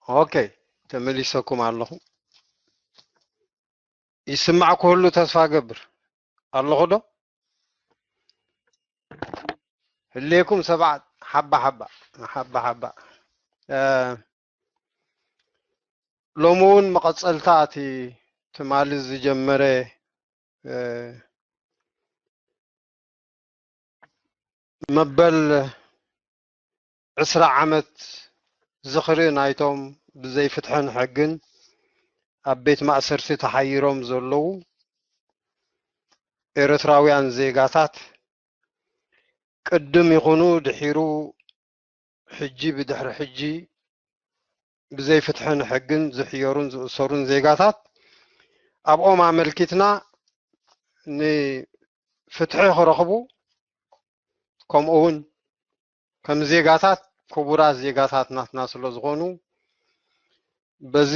ኦኬ፣ ተመሊሰኩም ኣለኹ። ይስማዕ ክህሉ ተስፋ ገብር። ኣለኹ ዶ? ህሌኩም ሰባት ሓባ ሓባ፣ ሓባ ሓባ። እ፣ ሎሚ እውን መቐጸልታ እቲ ትማሊ ዝጀመረ፣ እ፣ መበል ዕስራ ዓመት ዝኽሪ ናይቶም ብዘይ ፍትሕን ሕግን ኣብ ቤት ማእሰርቲ ተሓይሮም ዘለዉ ኤርትራውያን ዜጋታት፣ ቅድም ይኹኑ ድሒሩ፣ ሕጂ ብድሕሪ ሕጂ ብዘይ ፍትሕን ሕግን ዝሕየሩን ዝእሰሩን ዜጋታት፣ ኣብኦም ኣመልኪትና ንፍትሒ ክረኽቡ፣ ከምኡ እውን ከም ዜጋታት፣ ክቡራት ዜጋታት ናትና ስለ ዝኾኑ፣ በዚ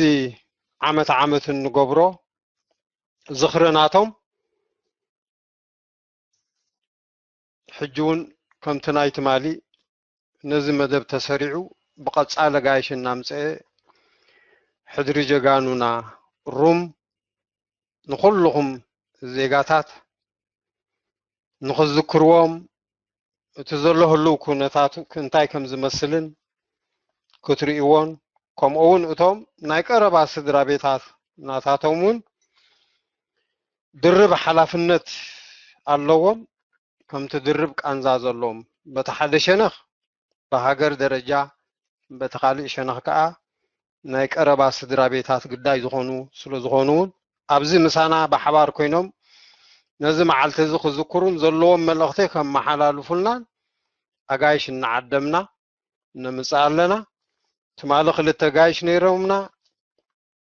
ዓመት ዓመት እንገብሮ ዝኽሪ ናቶም፣ ሕጂ እውን ከምቲ ናይ ትማሊ ነዚ መደብ ተሰሪዑ ብቐጻሊ ጋይሽ እናምጽአ፣ ሕድሪ ጀጋኑና ሩም ንኹልኹም ዜጋታት ንኽዝክርዎም፣ እቲ ዘሎ ህሉው ኩነታት እንታይ ከም ዝመስልን ክትርእይዎን፣ ከምኡ እውን እቶም ናይ ቀረባ ስድራ ቤታት ናታቶም እውን ድርብ ሓላፍነት ኣለዎም። ከምቲ ድርብ ቃንዛ ዘለዎም፣ በቲ ሓደ ሸነኽ ብሃገር ደረጃ፣ በቲ ካልእ ሸነኽ ከኣ ናይ ቀረባ ስድራ ቤታት ግዳይ ዝኾኑ ስለ ዝኾኑ እውን፣ ኣብዚ ምሳና ብሓባር ኮይኖም ነዚ መዓልቲ እዚ ክዝክሩን ዘለዎም መልእኽቲ ከመሓላልፉልናን ኣጋይሽ እናዓደምና ነምጽእ ኣለና። ትማሊ ክልተ ጋይሽ ነይሮምና፣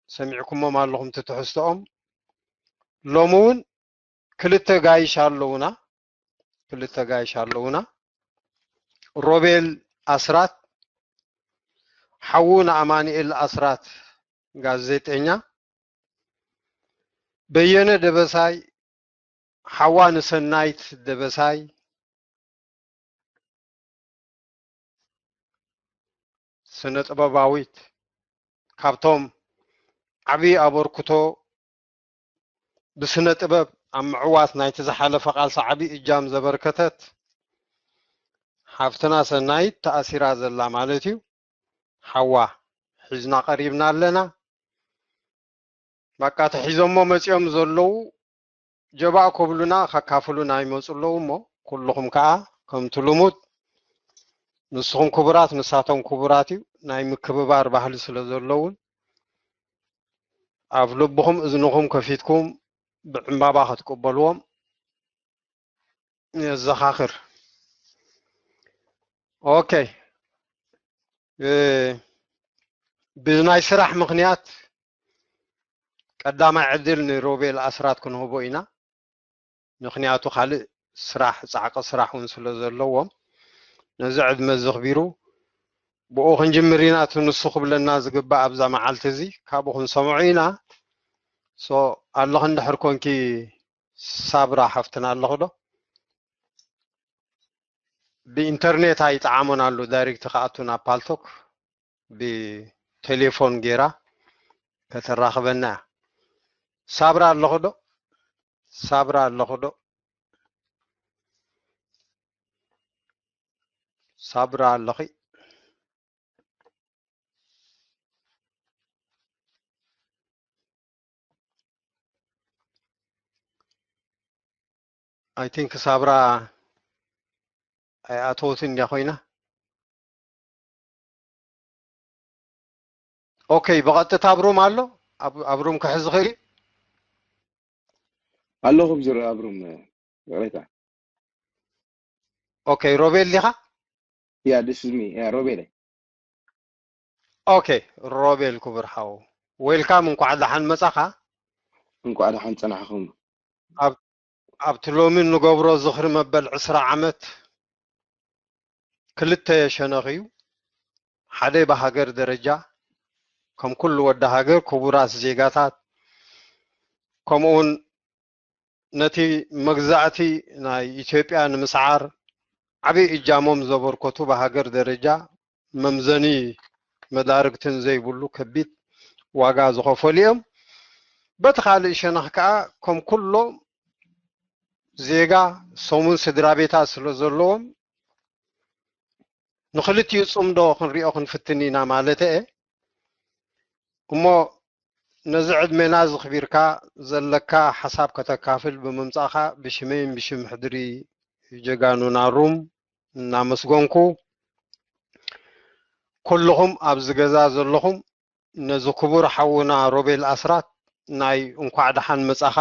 ሰሚዕኩሞም ኣለኹም እቲ ትሕዝቶኦም። ሎሚ እውን ክልተ ጋይሽ ኣለውና፣ ክልተ ጋይሽ ኣለውና። ሮቤል ኣስራት፣ ሓዉ ንኣማኑኤል ኣስራት ጋዜጠኛ፣ በየነ ደበሳይ፣ ሓዋ ንሰናይት ደበሳይ፣ ስነ ጥበባዊት፣ ካብቶም ዓቢ ኣበርክቶ ብስነ ጥበብ ኣብ ምዕዋት ናይቲ ዝሓለፈ ቃልሲ ዓቢ እጃም ዘበርከተት ሓፍትና ሰናይት ተኣሲራ ዘላ ማለት እዩ። ሓዋ ሒዝና ቀሪብና ኣለና። በቃ ተሒዞሞ መጺኦም ዘለዉ ጀባእ ክብሉና ከካፍሉና ይመጹ ኣለዉ እሞ፣ ኩልኹም ከኣ ከምቲ ልሙድ ንስኹም ክቡራት ንሳቶም ክቡራት እዩ። ናይ ምክብባር ባህሊ ስለ ዘለውን ኣብ ልብኹም እዝንኹም ከፊትኩም ብዕምባባ ክትቅበልዎም የዘኻኽር። ኦኬ፣ እ፣ ብናይ ስራሕ ምኽንያት ቀዳማይ ዕድል ንሮቤል ኣስራት ክንህቦ ኢና። ምኽንያቱ ካልእ ስራሕ፣ ጻዕቂ ስራሕ እውን ስለ ዘለዎም፣ ነዚ ዕድመ ዘኽቢሩ ብኡ ክንጅምር ኢና። እቲ ንሱ ክብለና ዝግባእ ኣብዛ መዓልቲ እዚ ካብኡ ክንሰምዖ ኢና። ሶ፣ ኣለኺ እንድሕር ኮንኪ ሳብራ ሓፍትና ኣለኺ ዶ? ብኢንተርኔት ኣይጠዓሞን ኣሎ፣ ዳይሬክት ክኣቱ ናብ ፓልቶክ ብቴሌፎን ጌራ ከተራኽበና እያ። ሳብራ ኣለኺ ዶ? ሳብራ ኣለኺ ዶ? ሳብራ ኣለኺ? I think ሳብራ ኣይኣተወትን እንድያ ኮይና። ኦኬ፣ ብቐጥታ ኣብ ሩም ኣሎ? ኣብ፣ ኣብ ሩም ክሕዝ ይኽእል እዩ? ኣለኹ ብዝር ኣብ ሩም፣ ይቕሬታ። ኦኬ፣ ሮቤል ዲኻ? Yeah, this is me. Yeah, ሮቤል እየ። ኦኬ፣ ሮቤል ክቡር ሓው፣ ዌልካም፣ እንኳዕ ደሓን መጻኻ። እንኳዕ ደሓን ጸናሕኹም። ኣብ፣ ኣብቲ ሎሚ እንገብሮ ዝኽሪ መበል ዕስራ ዓመት ክልተ ሸነኽ እዩ። ሓደ ብሃገር ደረጃ፣ ከም ኩሉ ወዲ ሃገር፣ ክቡራት ዜጋታት፣ ከምኡውን ነቲ መግዛእቲ ናይ ኢትዮጵያ ንምስዓር ዓቢ እጃሞም ዘበርከቱ ብሃገር ደረጃ መምዘኒ መዳርግትን ዘይብሉ ከቢድ ዋጋ ዝኸፈሉ እዮም። በቲ ካልእ ሸነኽ ከዓ ከም ኩሎም ዜጋ ሰሙን ስድራ ቤታት ስለ ዘለዎም ንክልቲኡ ጽምዶ ክንሪኦ ክንፍትን ኢና ማለት እየ። እሞ ነዚ ዕድሜና ዝኽቢርካ ዘለካ ሓሳብ ከተካፍል ብምምጻእካ ብሽመይን ብሽም ሕድሪ ጀጋኑና ሩም እናመስገንኩ፣ ኩልኹም ኣብዚ ገዛ ዘለኹም ነዚ ክቡር ሓውና ሮቤል ኣስራት ናይ እንኳዕ ደሓን መጻኻ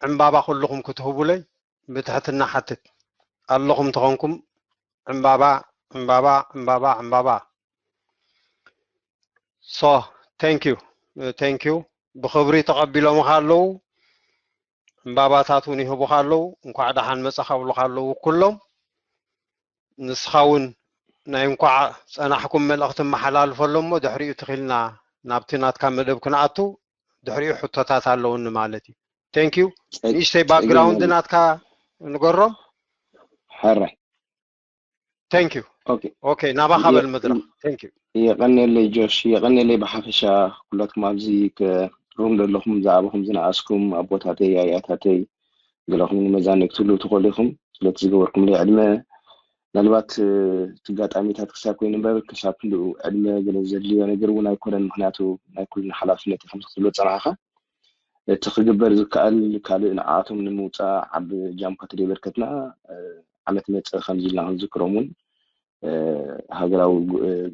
ዕምባባ ኩልኹም ክትህቡለይ ብትሕትና ሓትት። ኣለኹም ተኾንኩም ዕምባባ ዕምባባ ዕምባባ ዕምባባ። So thank you thank you። ብኽብሪ ተቐቢሎምኻ ኣለዉ። ዕምባባታት እውን ይህቡኻ ኣለዉ። እንኳዕ ደሓን መጻኻ ብሉኻ ኣለዉ ኩሎም። ንስኻ እውን ናይ እንኳዕ ጸናሕኩም መልእኽቲ መሓላልፈሎም እሞ ድሕሪኡ ትኺልና ናብቲ ናትካ መደብ ክንኣቱ ድሕሪኡ ሕቶታት ኣለውኒ ማለት እዩ። Thank you። ንእሽተይ ባክግራውንድ ናትካ ንገሮም። ሕራይ Thank you። ኦኬ ኦኬ ናባኻ በል መድረኽ። Thank you። የቐንየለይ ጆሽ፣ የቐንየለይ ብሓፈሻ ኩላትኩም ኣብዚ ሩም ዘለኹም ዝዓበኹም ዝነኣስኩም ኣቦታተይ ኣያታተይ ገለኹም ንመዛነይ ክትህልዉ ትኽእሉ ኢኹም። ስለቲ ዝገበርኩምለይ ዕድመ ምናልባት እቲ ኣጋጣሚታት ክሳብ ኮይኑ እምበር ክሳብ ክንድኡ ዕድመ ገለ ዘድልዮ ነገር እውን ኣይኮነን። ምክንያቱ ናይ ኩልና ሓላፍነት እዩ ከምዚ ክትብሎ ዝጸናሕካ። እቲ ክግበር ዝከኣል ካልእ ንዓኣቶም ንምውጻእ ዓቢ ጃምፓ ተደይበርከትና ዓመት መጸ ከምዚ ኢልና ክንዝክሮም እውን ሃገራዊ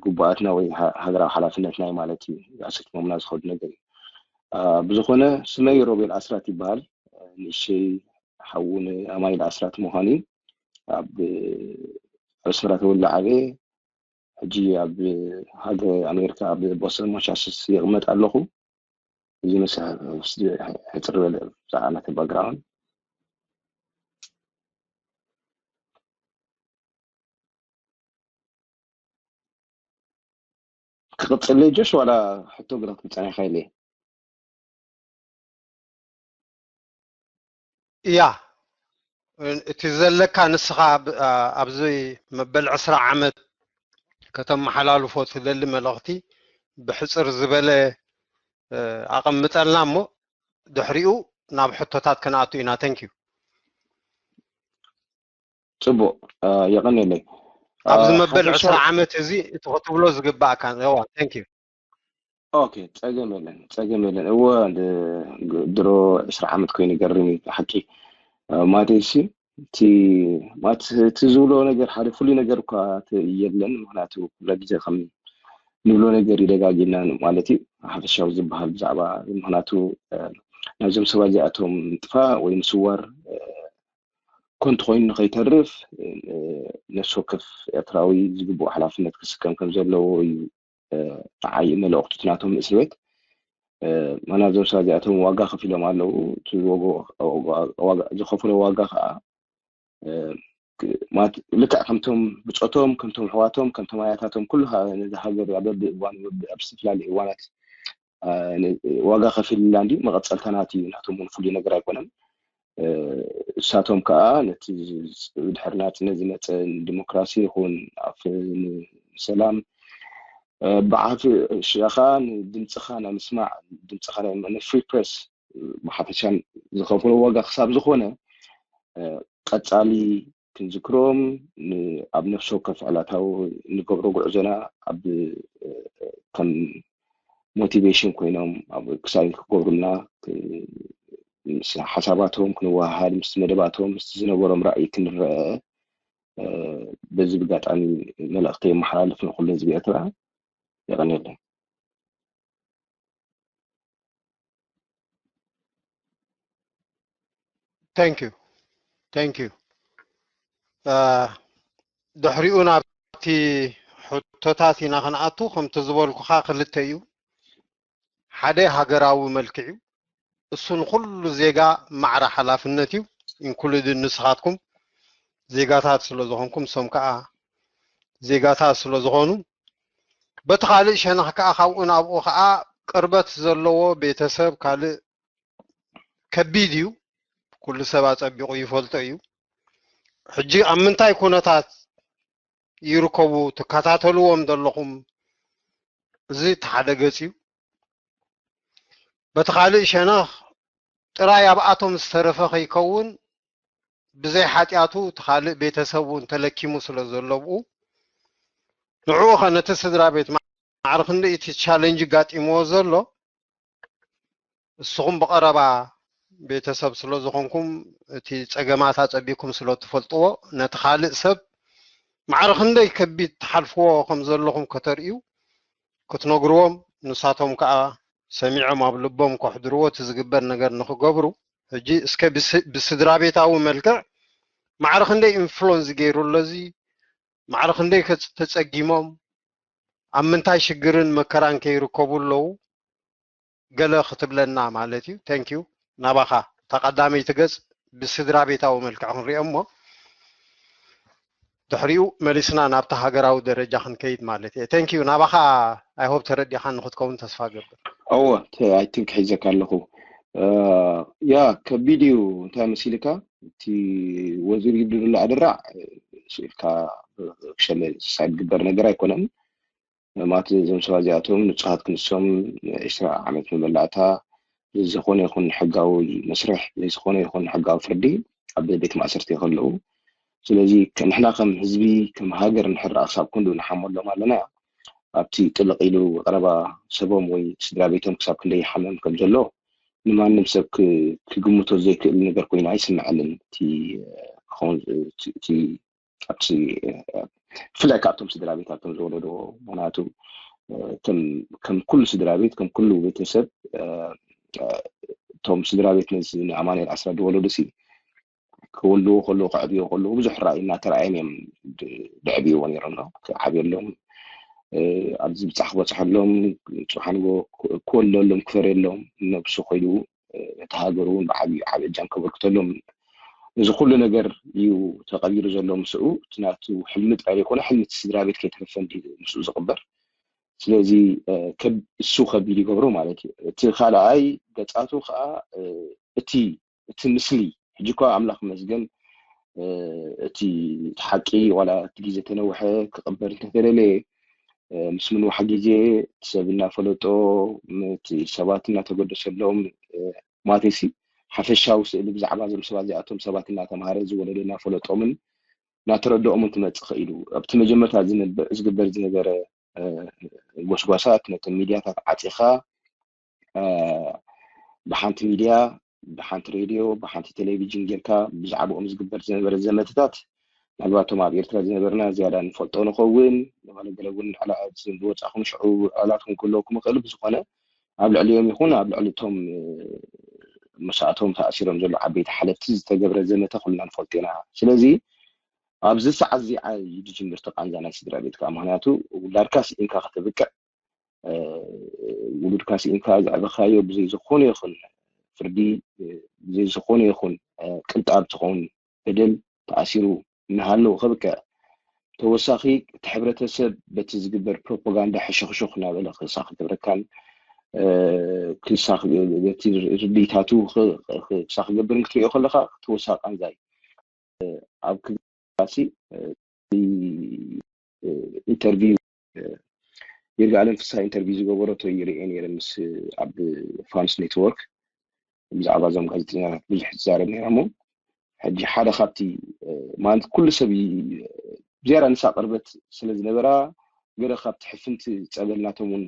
ግቡኣትና ወይ ሃገራዊ ሓላፍነትና እዩ ማለት እዩ። ኣሰኪሞምና ዝኸዱ ነገር እዩ። ብዝኾነ ስመይ ሮቤል ኣስራት ይበሃል። ንእሽተይ ሓዉ ንኣማኒኤል ኣስራት ምዃኑ እዩ። ኣብ ኣስመራ ተወልደ ዓብየ። ሕጂ ኣብ ሃገረ ኣሜሪካ ኣብ ቦስተን ማሳቹሴትስ ይቕመጥ ኣለኹ። እዚ መስርሕ ሕፅር ዝበለ ብዛዕባ ናተይ ባክግራውንድ ክቕፅል ጆሽ ዋላ ሕቶ ግራት ክፀናሕካ ኢለ እያ እቲ ዘለካ ንስኻ ኣብዚ መበል ዕስራ ዓመት ከተመሓላልፎ ትደሊ መልእኽቲ ብሕፅር ዝበለ ኣቐምጠልና እሞ ድሕሪኡ ናብ ሕቶታት ክንኣቱ ኢና። Thank you። ፅቡቅ የቀንየለይ። ኣብዚ መበል ዕስራ ዓመት እዚ እቲ ክትብሎ ዝግባእካ ዋ። Thank you። ኦኬ ፀገም የለን ፀገም የለን። እወ ድሮ ዕስራ ዓመት ኮይኑ ገርም እዩ ሓቂ ማለት ሲ እቲ ማለት እቲ ዝብሎ ነገር ሓደ ፍሉይ ነገር እኳ የለን። ምክንያቱ ኩለ ግዜ ከም ንብሎ ነገር ይደጋጊምና ማለት እዩ ሓፈሻዊ ዝበሃል ብዛዕባ ምክንያቱ ናይዞም ሰባት እዚኣቶም ምጥፋእ ወይ ምስዋር ኮንት ኮይኑ ንከይተርፍ ነፍሲ ወከፍ ኤርትራዊ ዝግብኦ ሓላፍነት ክስከም ከም ዘለዎ እዩ። ንዓይ መልእኽቱ ናቶም እስር ቤት ምክንያቱ እዞም ሰባት እዚኣቶም ዋጋ ከፊሎም ኣለዉ። ዝኸፍሎ ዋጋ ከዓ ልክዕ ከምቶም ብፆቶም ከምቶም ኣሕዋቶም ከምቶም ኣያታቶም ኩሉ ነዚ ሃገር በቢ እዋኑ ኣብ ዝተፈላለዩ እዋናት ዋጋ ከፊልላ እንዲ መቐፀልታ ናት እዩ። ናቶም እውን ፍሉይ ነገር ኣይኮነን። እሳቶም ከዓ ነቲ ብድሕሪ ናፅነት ዝመፀ ንዲሞክራሲ ይኹን ንሰላም ብዓፊ ከዓ ንድምፅኻ ናይ ምስማዕ ድምፅኻ ናይ ፍሪ ፕረስ ብሓፈሻ ዝኸፍሎ ዋጋ ክሳብ ዝኾነ ቀፃሊ ክንዝክሮም ኣብ ነፍሲ ወከፍ ዕለታዊ ንገብሮ ጉዕዞና ኣብ ከም ሞቲቬሽን ኮይኖም ኣብ ክሳብ ክገብሩልና ምስ ሓሳባቶም ክንወሃሃድ ምስቲ መደባቶም ምስቲ ዝነበሮም ራእይ ክንረአ በዚ ብጋጣሚ መልእክተይ የመሓላልፍ ንኩሉ ህዝቢ ኤርትራ። የቀንየለይ። Thank you thank you። ድሕሪኡ ናብቲ ሕቶታት ኢና ክንኣቱ። ከምቲ ዝበልኩኻ ክልተ እዩ። ሓደ ሃገራዊ መልክዕ እዩ። እሱ ንኩሉ ዜጋ ማዕረ ሓላፍነት እዩ። ኢንክሉድድ ንስኻትኩም ዜጋታት ስለ ዝኾንኩም፣ እሶም ከዓ ዜጋታት ስለ ዝኾኑ፣ በቲ ካልእ ሸነኽ ከዓ ካብኡ ናብኡ ከዓ ቅርበት ዘለዎ ቤተሰብ ካልእ ከቢድ እዩ። ኩሉ ሰብ ኣፀቢቑ ይፈልጦ እዩ። ሕጂ ኣብ ምንታይ ኩነታት ይርከቡ ትከታተልዎም ዘለኹም እዚ እቲ ሓደ ገጽ እዩ። በቲ ካልእ ሸነኽ ጥራይ ኣብኣቶም ዝተረፈ ከይከውን ብዘይ ሓጢኣቱ እቲ ካልእ ቤተሰብ እውን ተለኪሙ ስለ ዘሎ ብኡ ንዕኡ ኸ ነቲ ስድራ ቤት ማዕረ ክንደይ እቲ ቻለንጅ ጋጢምዎ ዘሎ ንስኹም ብቐረባ ቤተሰብ ስለ ዝኾንኩም እቲ ጸገማት ኣጸቢኩም ስለ ትፈልጥዎ ነቲ ካልእ ሰብ ማዕረ ክንደይ ከቢድ ትሓልፍዎ ከም ዘለኹም ከተርእዩ ክትነግርዎም ንሳቶም ከዓ ሰሚዖም ኣብ ልቦም ከሕድርዎ እቲ ዝግበር ነገር ንክገብሩ ሕጂ እስከ ብስድራ ቤታዊ መልክዕ ማዕረ ክንደይ ኢንፍሉንስ ገይሩ ኣሎ እዚ ማዕረ ክንደይ ተጸጊሞም ኣብ ምንታይ ሽግርን መከራን ከይርከቡ ኣለዉ ገለ ክትብለና ማለት እዩ። Thank you። ናባኻ እታ ቀዳመይቲ ገጽ ብስድራ ቤታዊ መልክዕ ክንሪኦ እሞ ድሕሪኡ መሊስና ናብቲ ሃገራዊ ደረጃ ክንከይድ ማለት እየ። Thank you። ናባኻ I hope ተረዲኻኒ ክትከውን ተስፋ ገብር። እወ I think ሒዘካ ኣለኹ። ያ ከቢድ እዩ። እንታይ መሲልካ እቲ ወዚር ይብድሉ ኣደራዕ ስኢልካ ክሸለ ሳይ ዝግበር ነገር ኣይኮነን። ማለት እዞም ሰባት እዚኣቶም ንጹሃት ክንሶም ዕስራ ዓመት መበላእታ ዝኾነ ይኹን ሕጋዊ መስርሕ ዘይዝኾነ ይኹን ሕጋዊ ፍርዲ ኣብ ቤት ማእሰርቲ ከለዉ ስለዚ ንሕና ከም ህዝቢ ከም ሃገር ንሕራ ክሳብ ክንዱ ንሓመሎም ኣለና ኣብቲ ጥልቕ ኢሉ ቀረባ ሰቦም ወይ ስድራ ቤቶም ክሳብ ክንደይ ይሓመም ከም ዘሎ ንማንም ሰብ ክግምቶ ዘይክእል ነገር ኮይኑ ኣይስምዐንን እቲ ኣብቲ ብፍላይ ካብቶም ስድራ ቤት ኣብቶም ዝወለድዎ ምክንያቱ ከም ኩሉ ስድራ ቤት ከም ኩሉ ቤተሰብ እቶም ስድራ ቤት ነዚ ንኣማኑኤል ኣስራት ዝወለዱ ሲ ክወልድዎ ከለዉ ከዕብዮ ከለዉ ብዙሕ ራእይ እናተረኣዮም እዮም ዝዕብይዎ ነይሮም ክዓብየሎም ኣብዚ ብፃሕ ክበፅሐሎም ፅሓንጎ ክወለሎም ክፈርየሎም ነብሱ ኮይዱ እቲ ሃገር እውን ብዓብዩ ዓብ እጃም ከበርክተሎም እዚ ኩሉ ነገር እዩ ተቐቢሩ ዘሎ ምስኡ እቲ ናቱ ሕልሚ ጥራይ ዘይኮነ ሕልሚ እቲ ስድራ ቤት ከይተረፈ እንዲ ምስኡ ዝቕበር ስለዚ እሱ ከቢድ ይገብሮ ማለት እዩ እቲ ካልኣይ ገጻቱ ከዓ እቲ እቲ ምስሊ ሕጂ እኳ ኣምላኽ መስገን እቲ ሓቂ ዋላ እቲ ግዜ ተነውሐ ክቕበር እንተተደለየ ምስ ምንዋሕ ግዜ ሰብ እናፈለጦ እቲ ሰባት እናተገደሰሎም ማለተይሲ ሓፈሻዊ ስእሊ ብዛዕባ እዞም ሰባት እዚኣቶም ሰባት እናተምሃረ ዝወለደ እናፈለጦምን እናተረድኦምን ክመፅእ ክኢሉ ኣብቲ መጀመርታ ዝግበር ዝነበረ ጎስጓሳት ነቶም ሚድያታት ዓፂኻ ብሓንቲ ሚድያ ብሓንቲ ሬድዮ ብሓንቲ ቴሌቪዥን ጌርካ ብዛዕባኦም ዝግበር ዝነበረ ዘመትታት ምናልባቶም ኣብ ኤርትራ ዝነበርና ዝያዳ ንፈልጦ ንኸውን ንባለ ገለ እውን ዝወፃኹም ሽዑ ዕላትኩም ክህልወኩም ይኽእል ብዝኾነ ኣብ ልዕሊኦም ይኹን ኣብ ልዕሊ እቶም መሳእቶም ተኣሲሮም ዘሎ ዓበይቲ ሓለፍቲ ዝተገብረ ዘመተ ኩልና ንፈልጦ ኢና ስለዚ ኣብዚ ሰዓት እዚ እዩ ዝጅምር እቲ ቃንዛ ናይ ስድራ ቤትካ ምክንያቱ ውላድካ ስኢንካ ከተብቅዕ ውሉድካ ስኢንካ ዘዕበኻዮ ብዘይ ዝኾነ ይኹን ፍርዲ ብዘይ ዝኾነ ይኹን ቅንጣብ ትኸውን በደል ተኣሲሩ እናሃለዉ ከብቅዕ ተወሳኺ እቲ ሕብረተሰብ በቲ ዝግበር ፕሮፓጋንዳ ሕሽኽሹኽ እናበለ ክሳ ክገብረካን ክሳ ርድኢታቱ ክሳ ክገብርን ክትሪኦ ከለካ ተወሳኺ ቃንዛ እዩ ኣብ ክባሲ ኢንተርቪው ይርጋለም ፍሳ ኢንተርቪው ዝገበረቶ ይርኤ ነይረ ምስ ኣብ ፋንስ ኔትወርክ ብዛዕባ እዞም ጋዜጠኛታት ብዙሕ ትዛረብ ነይራ እሞ ሕጂ ሓደ ካብቲ ማለት ኩሉ ሰብ ዝያዳ ንሳ ቅርበት ስለ ዝነበራ ገለ ካብቲ ሕፍንቲ ፀበል ናቶም እውን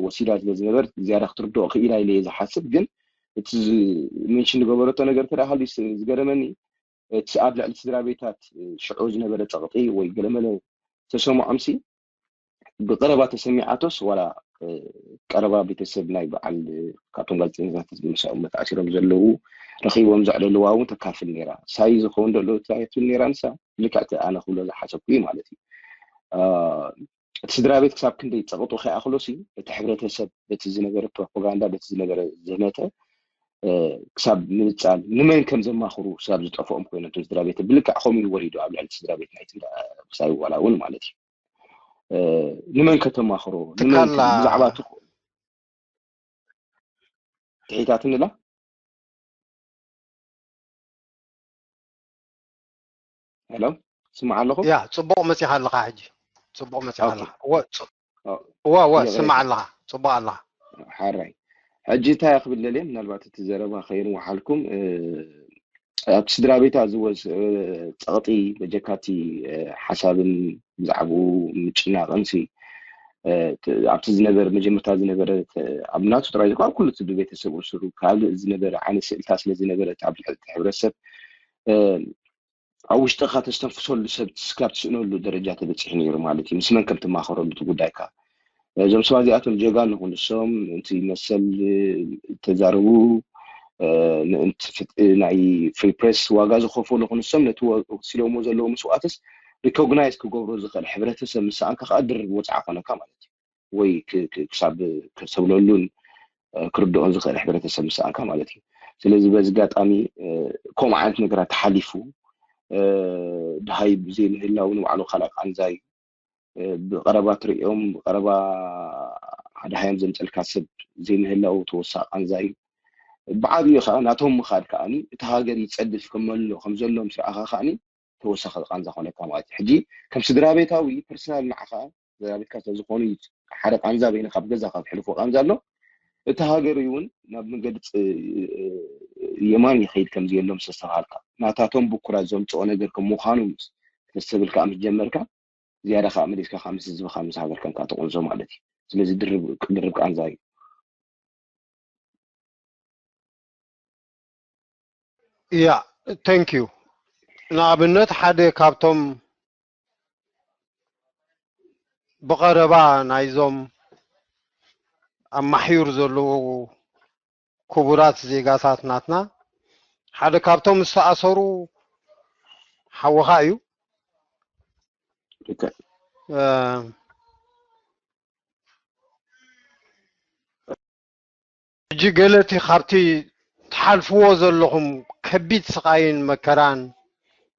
ወሲዳ ስለ ዝነበር ዝያዳ ክትርድኦ ክኢላ ኢለ እየ ዝሓስብ ግን እቲ ሜንሽን ዝገበረቶ ነገር ተዳ ሃልዩ ዝገረመኒ እቲ ኣብ ልዕሊ ስድራ ቤታት ሽዑ ዝነበረ ፀቕጢ ወይ ገለመለ ተሰምዖምሲ ብቀረባ ተሰሚዓቶስ ዋላ ቀረባ ቤተሰብ ናይ በዓል ካብቶም ጋዜጠኛታት መሳኦም መተኣሲሮም ዘለዉ ረኺቦም ዘዕለልዋ እውን ተካፍል ነይራ ሳይ ዝኸውን ደሎ ትብል ነይራ ንሳ ልክዕቲ ኣነ ክብሎ ዝሓሰብኩ እዩ ማለት እዩ እቲ ስድራ ቤት ክሳብ ክንደይ ፀቕጡ ከይኣኽሎሲ እቲ ሕብረተሰብ በቲ ዝነበረ ፕሮፓጋንዳ በቲ ዝነበረ ዘመተ ክሳብ ምንፃል ንመን ከም ዘማኽሩ ክሳብ ዝጠፍኦም ኮይኖም ስድራ ቤት ብልክዕ ከምኡ እዩ ወሪዱ ኣብ ልዕሊ ስድራ ቤት ናይ ክሳይ ዋላ እውን ማለት እዩ ንመን ከተማኽሮ ብዛዕባ ትሒታትንላ ሄሎ ስማዕ ኣለኹ ያ ፅቡቕ መፂኻ ኣለኻ ሕጂ ፅቡቕ መፂኻ ኣለኻ እዋ እዋ፣ ስማዕ ኣለኻ፣ ጽቡቕ ኣለኻ። ሓራይ። ሕጂ እንታይ ክብል ደልየ፣ ምናልባት እቲ ዘረባ ከይንወሓልኩም፣ ኣብቲ ስድራ ቤታ ዝወዝ ጸቕጢ በጀካቲ ሓሳብን ብዛዕባኡ ምጭናቕንሲ ኣብቲ ዝነበረ መጀመርታ ዝነበረ ኣብ ናቱ ጥራይ ዘይኮነ ኣብ ኩሉ እቲ ቤተሰብ ርሱሩ ካልእ ዝነበረ ዓይነት ስእልታ ስለ ዝነበረ ኣብ ሕብረተሰብ ኣብ ውሽጥኻ ተስተንፍሰሉ ሰብ ስካብ ትስእነሉ ደረጃ ተበፂሑ ነይሩ ማለት እዩ። ምስ መን ከም ትማኸረሉ እቲ ጉዳይካ። እዞም ሰባት እዚኣቶም ጀጋኑ ክንሶም እቲ መሰል ተዛረቡ ምእንቲ ናይ ፍሪ ፕሬስ ዋጋ ዝኸፈሉ ክንሶም ነቲ ወሲዶሞ ዘለዉ መስዋእትስ ሪኮግናይዝ ክገብሮ ዝኽእል ሕብረተሰብ ምስ ሰኣንካ ከዓ ድርብ ወፅዓ ኮነካ ማለት እዩ። ወይ ክሳብ ከተብለሉን ክርድኦን ዝኽእል ሕብረተሰብ ምስ ሰኣንካ ማለት እዩ። ስለዚ በዚ ኣጋጣሚ ከምኡ ዓይነት ነገራት ተሓሊፉ ድሃይ ብዘይምህላው ንባዕሉ ካልእ ቃንዛ እዩ። ብቐረባ ትርእዮም፣ ብቐረባ ደሃዮም ዘምፀልካ ሰብ ዘይምህላው ተወሳኺ ቃንዛ እዩ። ብዓብዩ ከዓ ናቶም ምኻድ ከዓኒ እቲ ሃገር ይፀድፍ ከመሎ ከምዘሎ ምስ ረኣኻ ከዓኒ ተወሳኺ ቃንዛ ኮነካ ማለት እዩ። ሕጂ ከም ስድራ ቤታዊ ፐርሰናል ንዓኻ ስድራ ቤትካ ስለዝኾኑ ሓደ ቃንዛ በይንኻ ኣብ ገዛኻ ተሕልፎ ቃንዛ ኣሎ። እቲ ሃገር እውን ናብ መንገዲ የማን ይኸይድ ከም ዘየሎም ዝተስተብሃልካ ናታቶም ብኩራት ዘምፅኦ ነገር ከም ምዃኑ ምስ ተስተብል ከዓ ምስ ጀመርካ ዝያዳ ከዓ መሊስካ ከዓ ምስ ህዝብኻ ምስ ሃገር ከምካ ተቆንዞ ማለት እዩ። ስለዚ ድርብ ድርብ ቃንዛ እዩ። ያ፣ thank you። ንኣብነት ሓደ ካብቶም ብቐረባ ናይዞም ኣብ ማሕዩር ዘለዉ ክቡራት ዜጋታት ናትና ሓደ ካብቶም ዝተኣሰሩ ሓውኻ እዩ። ሕጂ ገለቲ ካብቲ ትሓልፍዎ ዘለኹም ከቢድ ስቓይን መከራን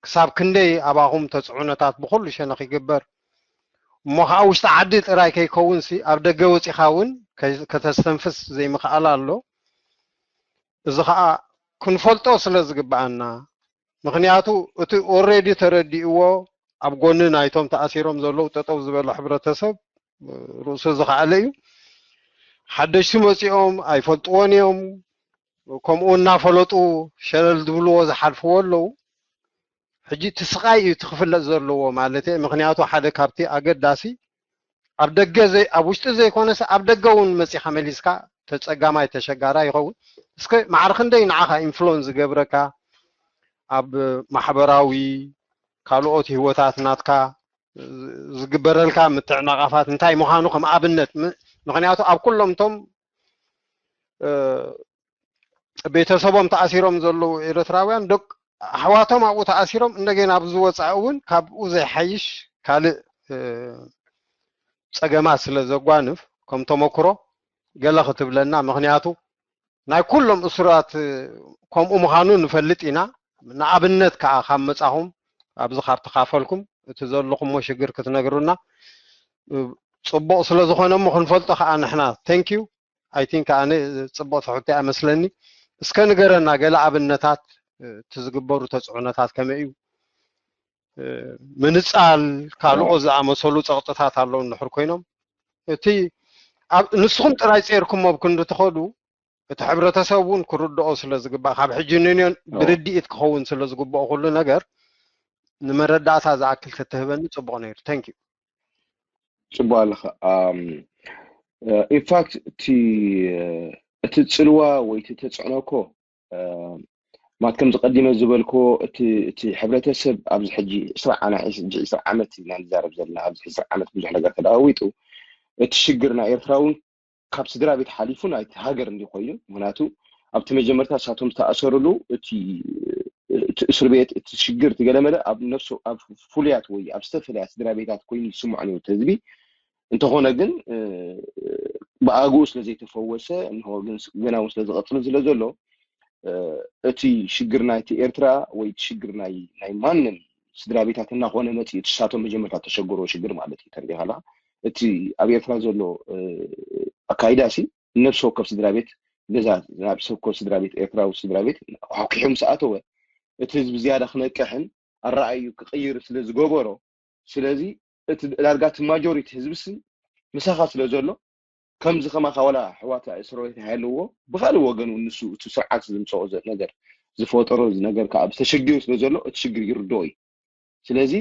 ክሳብ ክንደይ ኣባኹም ተፅዕኖታት ብኹሉ ሸነኽ ይግበር እሞ ከዓ ውሽጢ ዓዲ ጥራይ ከይከውንሲ ኣብ ደገ ወፂኻ እውን ከተስተንፍስ ዘይምኽኣል ኣሎ። እዚ ከዓ ክንፈልጦ ስለ ዝግብኣና ምኽንያቱ እቲ ኦሬዲ ተረዲእዎ ኣብ ጎኒ ናይቶም ተኣሲሮም ዘለዉ ጠጠው ዝበለ ሕብረተሰብ ርእሱ ዝኸኣለ እዩ። ሓደሽቲ መፂኦም ኣይፈልጥዎን እዮም። ከምኡ እናፈለጡ ሸለል ዝብልዎ ዝሓልፍዎ ኣለዉ። ሕጂ እቲ ስቓይ እዩ እቲ ክፍለጥ ዘለዎ ማለት እየ። ምኽንያቱ ሓደ ካብቲ ኣገዳሲ ኣብ ደገ ዘይ ኣብ ውሽጢ ዘይኮነስ ኣብ ደገ እውን መፂኻ መሊስካ ተፀጋማይ ተሸጋራይ ይኸውን። እስከ ማዕረ ክንደይ ንዓኻ ኢንፍሉወንስ ዝገብረካ ኣብ ማሕበራዊ ካልኦት ህይወታት ናትካ ዝግበረልካ ምትዕናቓፋት እንታይ ምዃኑ ከም ኣብነት ምክንያቱ ኣብ ኩሎም እቶም ቤተሰቦም ተኣሲሮም ዘለዉ ኤርትራውያን ደቅ ኣሕዋቶም ኣብኡ ተኣሲሮም እንደገና ኣብዚ ወፃኢ እውን ካብኡ ዘይሓይሽ ካልእ ፀገማት ስለ ዘጓንፍ ከም ተመክሮ ገለ ክትብለና ምክንያቱ ናይ ኩሎም እሱራት ከምኡ ምዃኑ ንፈልጥ ኢና። ንኣብነት ከዓ ካብ መፃኹም ኣብዚ ካብ ተኻፈልኩም እቲ ዘለኹሞ ሽግር ክትነግሩና ፅቡቕ ስለ ዝኾነ እሞ ክንፈልጦ ከዓ ንሕና thank you I think ኣነ ፅቡቕ ትሕቶ እያ መስለኒ። እስከ ንገረና ገለ ኣብነታት እቲ ዝግበሩ ተፅዕኖታት ከመይ እዩ? ምንፃል ካልኦ ዝኣመሰሉ ፀቕጥታት ኣለዉ እንድሕር ኮይኖም እቲ ንስኹም ጥራይ ፀርኩም ኣብ ክንዲ ትኸዱ እቲ ሕብረተሰብ እውን ክርድኦ ስለ ዝግባእ ካብ ሕጂ ንንዮን ብርድኢት ክኸውን ስለ ዝግብኦ ኩሉ ነገር ንመረዳእታ ዝኣክል ተትህበኒ ፅቡቕ ነይሩ። Thank you። ፅቡቅ ኣለኻ። ኢንፋክት እቲ እቲ ፅልዋ ወይ እቲ ተፅዕኖ እኮ ማት ከምዚ ቀዲመ ዝበልክዎ እቲ እቲ ሕብረተሰብ ኣብዚ ሕጂ ዕስራ ዓና ሕጂ ዕስራ ዓመት ኢና ንዛረብ ዘለና ኣብዚ ዕስራ ዓመት ብዙሕ ነገር ተለዋዊጡ እቲ ሽግር ናይ ኤርትራ እውን ካብ ስድራ ቤት ሓሊፉ ናይቲ ሃገር እንዲ ኮይኑ ምክንያቱ ኣብቲ መጀመርታ ሳቶም ዝተኣሰርሉ እቲ እቲ እስር ቤት እቲ ሽግር እቲ ገለመለ ኣብ ነፍሱ ኣብ ፍሉያት ወይ ኣብ ዝተፈላለያ ስድራ ቤታት ኮይኑ ይስምዖ ነይሩ ህዝቢ እንተኾነ ግን ብኣግኡ ስለ ዘይተፈወሰ እንሆ ግን ገና እውን ስለ ዝቐፅል ስለ ዘሎ እቲ ሽግር ናይቲ ኤርትራ ወይ እቲ ሽግር ናይ ናይ ማንም ስድራ ቤታት እናኾነ መፂኡ እቲ ሳቶም መጀመርታ ተሸገሮ ሽግር ማለት እዩ ተረዲኻላ እቲ ኣብ ኤርትራ ዘሎ ኣካይዳ ሲ ነብሲ ወከፍ ስድራ ቤት ገዛ ናብ ሰብ ኮ ስድራ ቤት ኤርትራዊ ስድራ ቤት ኣኳሕኲሑ ምስ ኣተወ እቲ ህዝቢ ዝያዳ ክነቅሕን ኣረኣዩ ክቕይር ስለ ዝገበሮ ስለዚ እቲ ዳርጋ እቲ ማጆሪቲ ህዝቢ ሲ ምሳኻ ስለ ዘሎ፣ ከምዚ ከማኻ ዋላ ኣሕዋት እስረቤት ሃለዎ፣ ብኻልእ ወገን እውን ንሱ እቲ ስርዓት ዝምፅኦ ዘ- ነገር ዝፈጠሮ ነገር ከዓ ተሸጊሩ ስለ ዘሎ እቲ ሽግር ይርድኦ እዩ። ስለዚ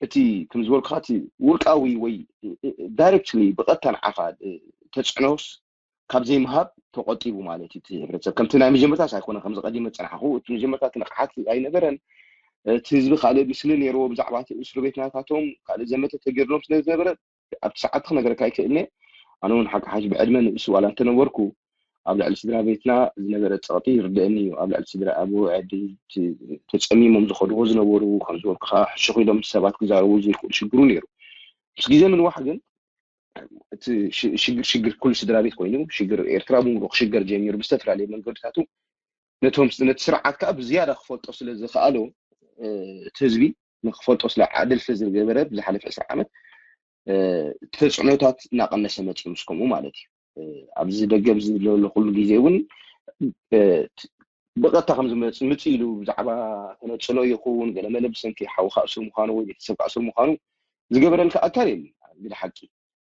እቲ ከም ዝበልኩኻ እቲ ውልቃዊ ወይ ዳይሬክትሊ ብቐጥታ ንዓኻ ተፅዕኖስ ካብ ዘይምሃብ ተቆጢቡ ማለት እዩ። እቲ ሕብረተሰብ ከምቲ ናይ መጀመርታስ ኣይኮነ ከምዚ ቀዲመ ዝፀናሕኩ እቲ መጀመርታ እቲ ንቕሓት ኣይነበረን። እቲ ህዝቢ ካልእ ምስሊ ነይርዎ ብዛዕባ እቲ እስር ቤት ናታቶም ካልእ ዘመተ ተገይርሎም ስለ ዝነበረ ኣብቲ ሰዓት ክነገረካ ኣይክእልነ። ኣነ እውን ሓቂ ሓሽ ብዕድመ ንእሱ ዋላ እንተነበርኩ ኣብ ልዕሊ ስድራ ቤትና ዝነበረ ፀቕጢ ይርደአኒ እዩ። ኣብ ልዕሊ ስድራ ኣብ ወዐዲ ተፀሚሞም ዝኸድዎ ዝነበሩ ከም ዝበልኩኻ ሕሽኽ ኢሎም ሰባት ክዛረቡ ዘይክእሉ ሽግሩ ነይሩ። ምስ ግዜ ምንዋሕ ግን እቲ ሽግር ሽግር ኩሉ ስድራ ቤት ኮይኑ ሽግር ኤርትራ ብምሉእ ክሽገር ጀሚሩ ብዝተፈላለዩ መንገድታቱ ነቶም ነቲ ስርዓት ከዓ ብዝያዳ ክፈልጦ ስለ ዝከኣሎ እቲ ህዝቢ ንክፈልጦ ስለ ዕድል ስለ ዝገበረ ብዝሓለፈ ዕስራ ዓመት ተፅዕኖታት እናቀነሰ መፅኡ ምስ ከምኡ ማለት እዩ። ኣብዚ ደገ ኣብዚ ዘሎ ኩሉ ግዜ እውን ብቀጥታ ከም ዝመፅ ምፅ ኢሉ ብዛዕባ ተነፅሎ ይኹን ገለመለ ብሰንኪ ሓውካ እሱር ምዃኑ ወይ ቤተሰብካ እሱር ምዃኑ ዝገበረልካ ኣካል የለን። ግደ ሓቂ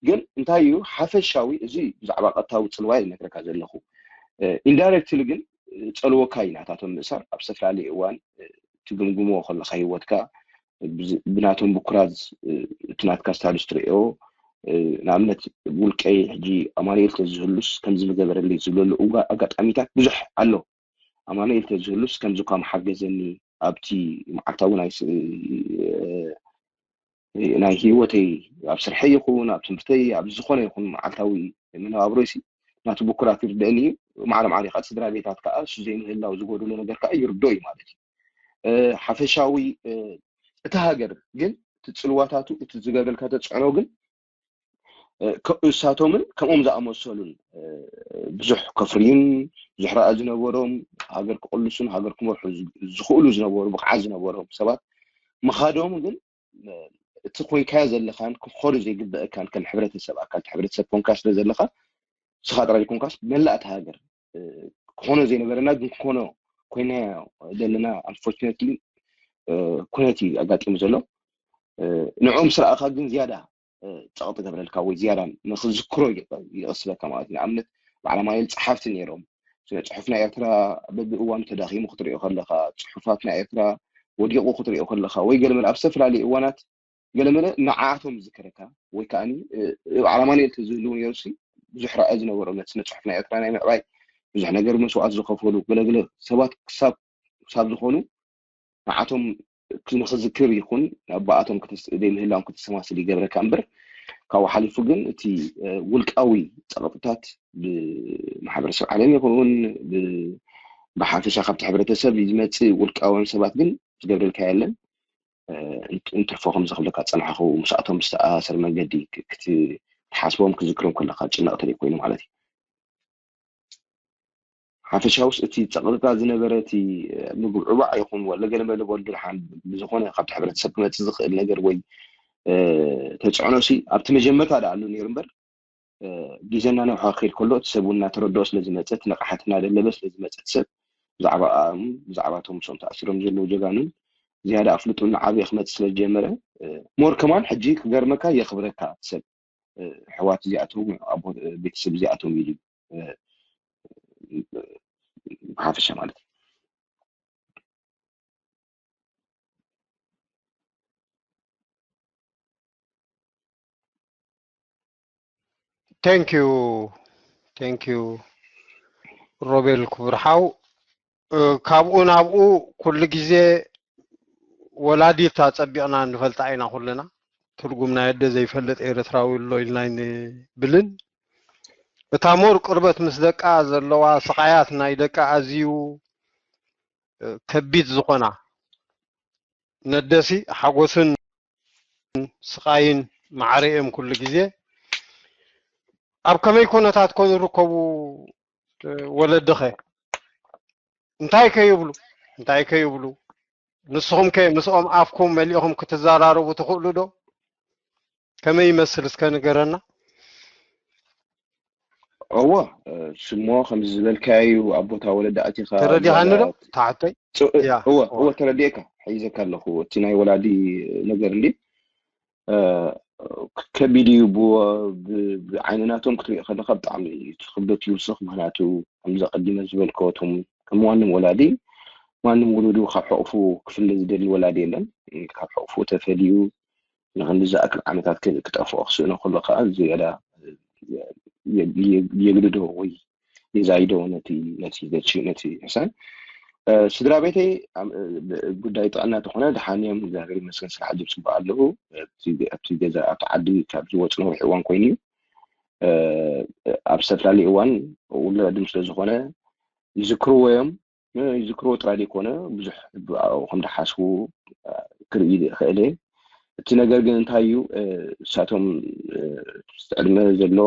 ግን እንታይ እዩ ሓፈሻዊ እዚ ብዛዕባ ቀጥታዊ ፅልዋ ይነግረካ ዘለኹ። ኢንዳይሬክትሊ ግን ፀልወካ እዩ ናታቶም ምእሳር ኣብ ዝተፈላለየ እዋን ትግምግሞ ከለካ ህይወትካ ብናቶም ብኩራት እቲ ናትካ ስታዱስ ትርእዮ። ንኣብነት ውልቀይ ሕጂ ኣማኑኤል ተዝህሉስ ከምዚ ምገበረለይ ዝብለሉ ኣጋጣሚታት ብዙሕ ኣሎ። ኣማኑኤል ተዝህሉስ ከምዚ እኳ ምሓገዘኒ ኣብቲ መዓልታዊ ናይ ናይ ህይወተይ ኣብ ስርሐይ ይኹን ኣብ ትምህርተይ ኣብ ዝኾነ ይኹን መዓልታዊ መነባብሮይሲ ናቱ ብኩራት ይርደአኒ እዩ። ማዕረ ማዕረ ከዓ ስድራ ቤታት ከዓ እሱ ዘይምህላው ዝጎድሎ ነገር ከዓ ይርዶ እዩ ማለት እዩ። ሓፈሻዊ እቲ ሃገር ግን እቲ ፅልዋታቱ እቲ ዝገብረልካ ተፅዕኖ ግን እሳቶምን ከምኦም ዝኣመሰሉን ብዙሕ ከፍርዩን ብዙሕ ረኣ ዝነበሮም ሃገር ክቕልሱን ሃገር ክመርሑ ዝኽእሉ ዝነበሩ ብቕዓት ዝነበሮም ሰባት ምኻዶም ግን እቲ ኮይንካዮ ዘለኻን ክኾኑ ዘይግበአካን ከም ሕብረተሰብ ኣካል ሕብረተሰብ ኮንካ ስለ ዘለኻ ንስኻ ጥራይ ኮንካስ መላእቲ ሃገር ክኾኖ ዘይነበረና ግን ክኾኖ ኮይናዮ ዘለና ኣንፎርቹነትሊ ኩነት እዩ ኣጋጢሙ ዘሎ። ንዕኦም ስረኣኻ ግን ዝያዳ ፀቕጢ ገብረልካ ወይ ዝያዳ ንክዝክሮ ይቕስበካ ማለት እዩ። ንኣብነት በዓል ኣማኑኤል ፀሓፍቲ ነይሮም። ስነ ፅሑፍ ናይ ኤርትራ በብእዋኑ ተዳኺሙ ክትሪኦ ከለካ፣ ፅሑፋት ናይ ኤርትራ ወዲቑ ክትሪኦ ከለካ ወይ ገለመለ ኣብ ዝተፈላለዩ እዋናት ገለመለ ንዓኣቶም ዝዝከረካ ወይ ከዓ በዓል ኣማኑኤል ተዝህልው ነይሩሲ ብዙሕ ራእይ ዝነበሮም ነቲ ስነ ፅሑፍ ናይ ኤርትራ ናይ ምዕባይ ብዙሕ ነገር መስዋእቲ ዝኸፈሉ ገለገለ ሰባት ክሳብ ክሳብ ዝኾኑ ንዓቶም ንክዝክር ይኹን ኣባኣቶም ዘይምህላዎም ክተስተማስል ይገብረካ እምበር ካብኡ ሓሊፉ ግን እቲ ውልቃዊ ፀቕጥታት ብማሕበረሰብ ዓለም ይኹን ብሓፈሻ ካብቲ ሕብረተሰብ ዝመፅእ ውልቃውያን ሰባት ግን ዝገብረልካ የለን። እንትርፎ ከም ዝኽብለካ ዝፀናሕኹ ምስኣቶም ብዝተኣሳሰር መንገዲ ክትሓስቦም ክዝክሮም ከለካ ጭነቕ ተደይ ኮይኑ ማለት እዩ። ሓፈሻውስ እቲ ፀቕጥታ ዝነበረ እቲ ምግብዕባዕ ይኹን ወለ ገለ መለ በሉ ድሓን ብዝኾነ ካብቲ ሕብረተሰብ ክመፅእ ዝኽእል ነገር ወይ ተፅዕኖ ሲ ኣብቲ መጀመርታ ዳ ኣሎ ነይሩ እምበር ግዜ እናነውሐ ክኸይድ ከሎ እቲ ሰብ እውን እናተረድኦ ስለ ዝመፀ እቲ ንቕሓት እናደለበ ስለ ዝመፀ እቲ ሰብ ብዛዕባ ብዛዕባ እቶም ምስኦም ተኣሲሮም ዘለዉ ጀጋኑን ዝያዳ ኣፍልጡ እናዓበየ ክመፅእ ስለ ዝጀመረ ሞር ከማን ሕጂ ክገርመካ የኽብረካ እቲ ሰብ ኣሕዋት እዚኣቶም ኣቦ ቤተሰብ እዚኣቶም ኢሉ ብሓፈሻ ማለት እዩ። Thank you thank you ሮቤል ክቡር ሓው። ካብኡ ናብኡ ኩሉ ግዜ ወላዲት ኣጸቢቕና ንፈልጣ ኢና ኩልና። ትርጉም ናይ ኣደ ዘይፈልጥ ኤርትራዊ ኣሎ ኢልና ኣይንብልን። እታ ሞር ቅርበት ምስ ደቃ ዘለዋ ስቓያት ናይ ደቃ ኣዝዩ ከቢድ ዝኾና ነደሲ ሓጎስን ስቓይን ማዕረ እዮም ኩሉ ግዜ። ኣብ ከመይ ኩነታት ኮን ይርከቡ ወለድኸ? እንታይ ከ ይብሉ እንታይ ከ ይብሉ? ንስኹም ከ ምስኦም ኣፍኩም መሊእኹም ክትዘራረቡ ትኽእሉ ዶ? ከመይ ይመስል እስከ ንገረና። እወ ስሞ ከምዚ ዝበልካዩ ኣብ ቦታ ወለዲ ኣቲኻ ተረዲኻኒ ዶ ታሕተይ? እወ እወ ተረዲእካ ሒዘካ ኣለኹ እቲ ናይ ወላዲ ነገር እንዲ ከቢድ እዩ። ብዓይኒ ናቶም ክትሪኦ ከለካ ብጣዕሚ እቲ ክብደት ይውስኽ። ምክንያቱ ከምዚ ቀዲመ ዝበልክዎ እቶም ከም ማንም ወላዲ ማንም ውሉዱ ካብ ሕቑፉ ክፍለ ዝደሊ ወላዲ የለን። ካብ ሕቑፉ ተፈልዩ ንክንዲ ዝኣክል ዓመታት ክጠፍኦ ክስእኖ ከሎ ከዓ ዝያዳ የግድዶ ወይ የዛይዶ ነቲ ነቲ ነቲ ነቲ ሕሳን። ስድራ ቤተይ ጉዳይ ጥዕና ተኾነ ደሓን እዮም፣ እግዚኣብሔር ይመስገን፣ ስራሕ ጅብ ፅቡቅ ኣለዉ። ኣብቲ ገዛ ኣብቲ ዓዲ ካብ ዝወፅኖ ውሒ እዋን ኮይኑ እዩ። ኣብ ዝተፈላለዩ እዋን ውለድም ስለዝኾነ ይዝክርዎ እዮም። ይዝክርዎ ጥራይ ዘይኮነ ብዙሕ ከም ዝሓስቡ ክርኢ ይኽእል እየ። እቲ ነገር ግን እንታይ እዩ፣ እሳቶም ዕድመ ዘሎ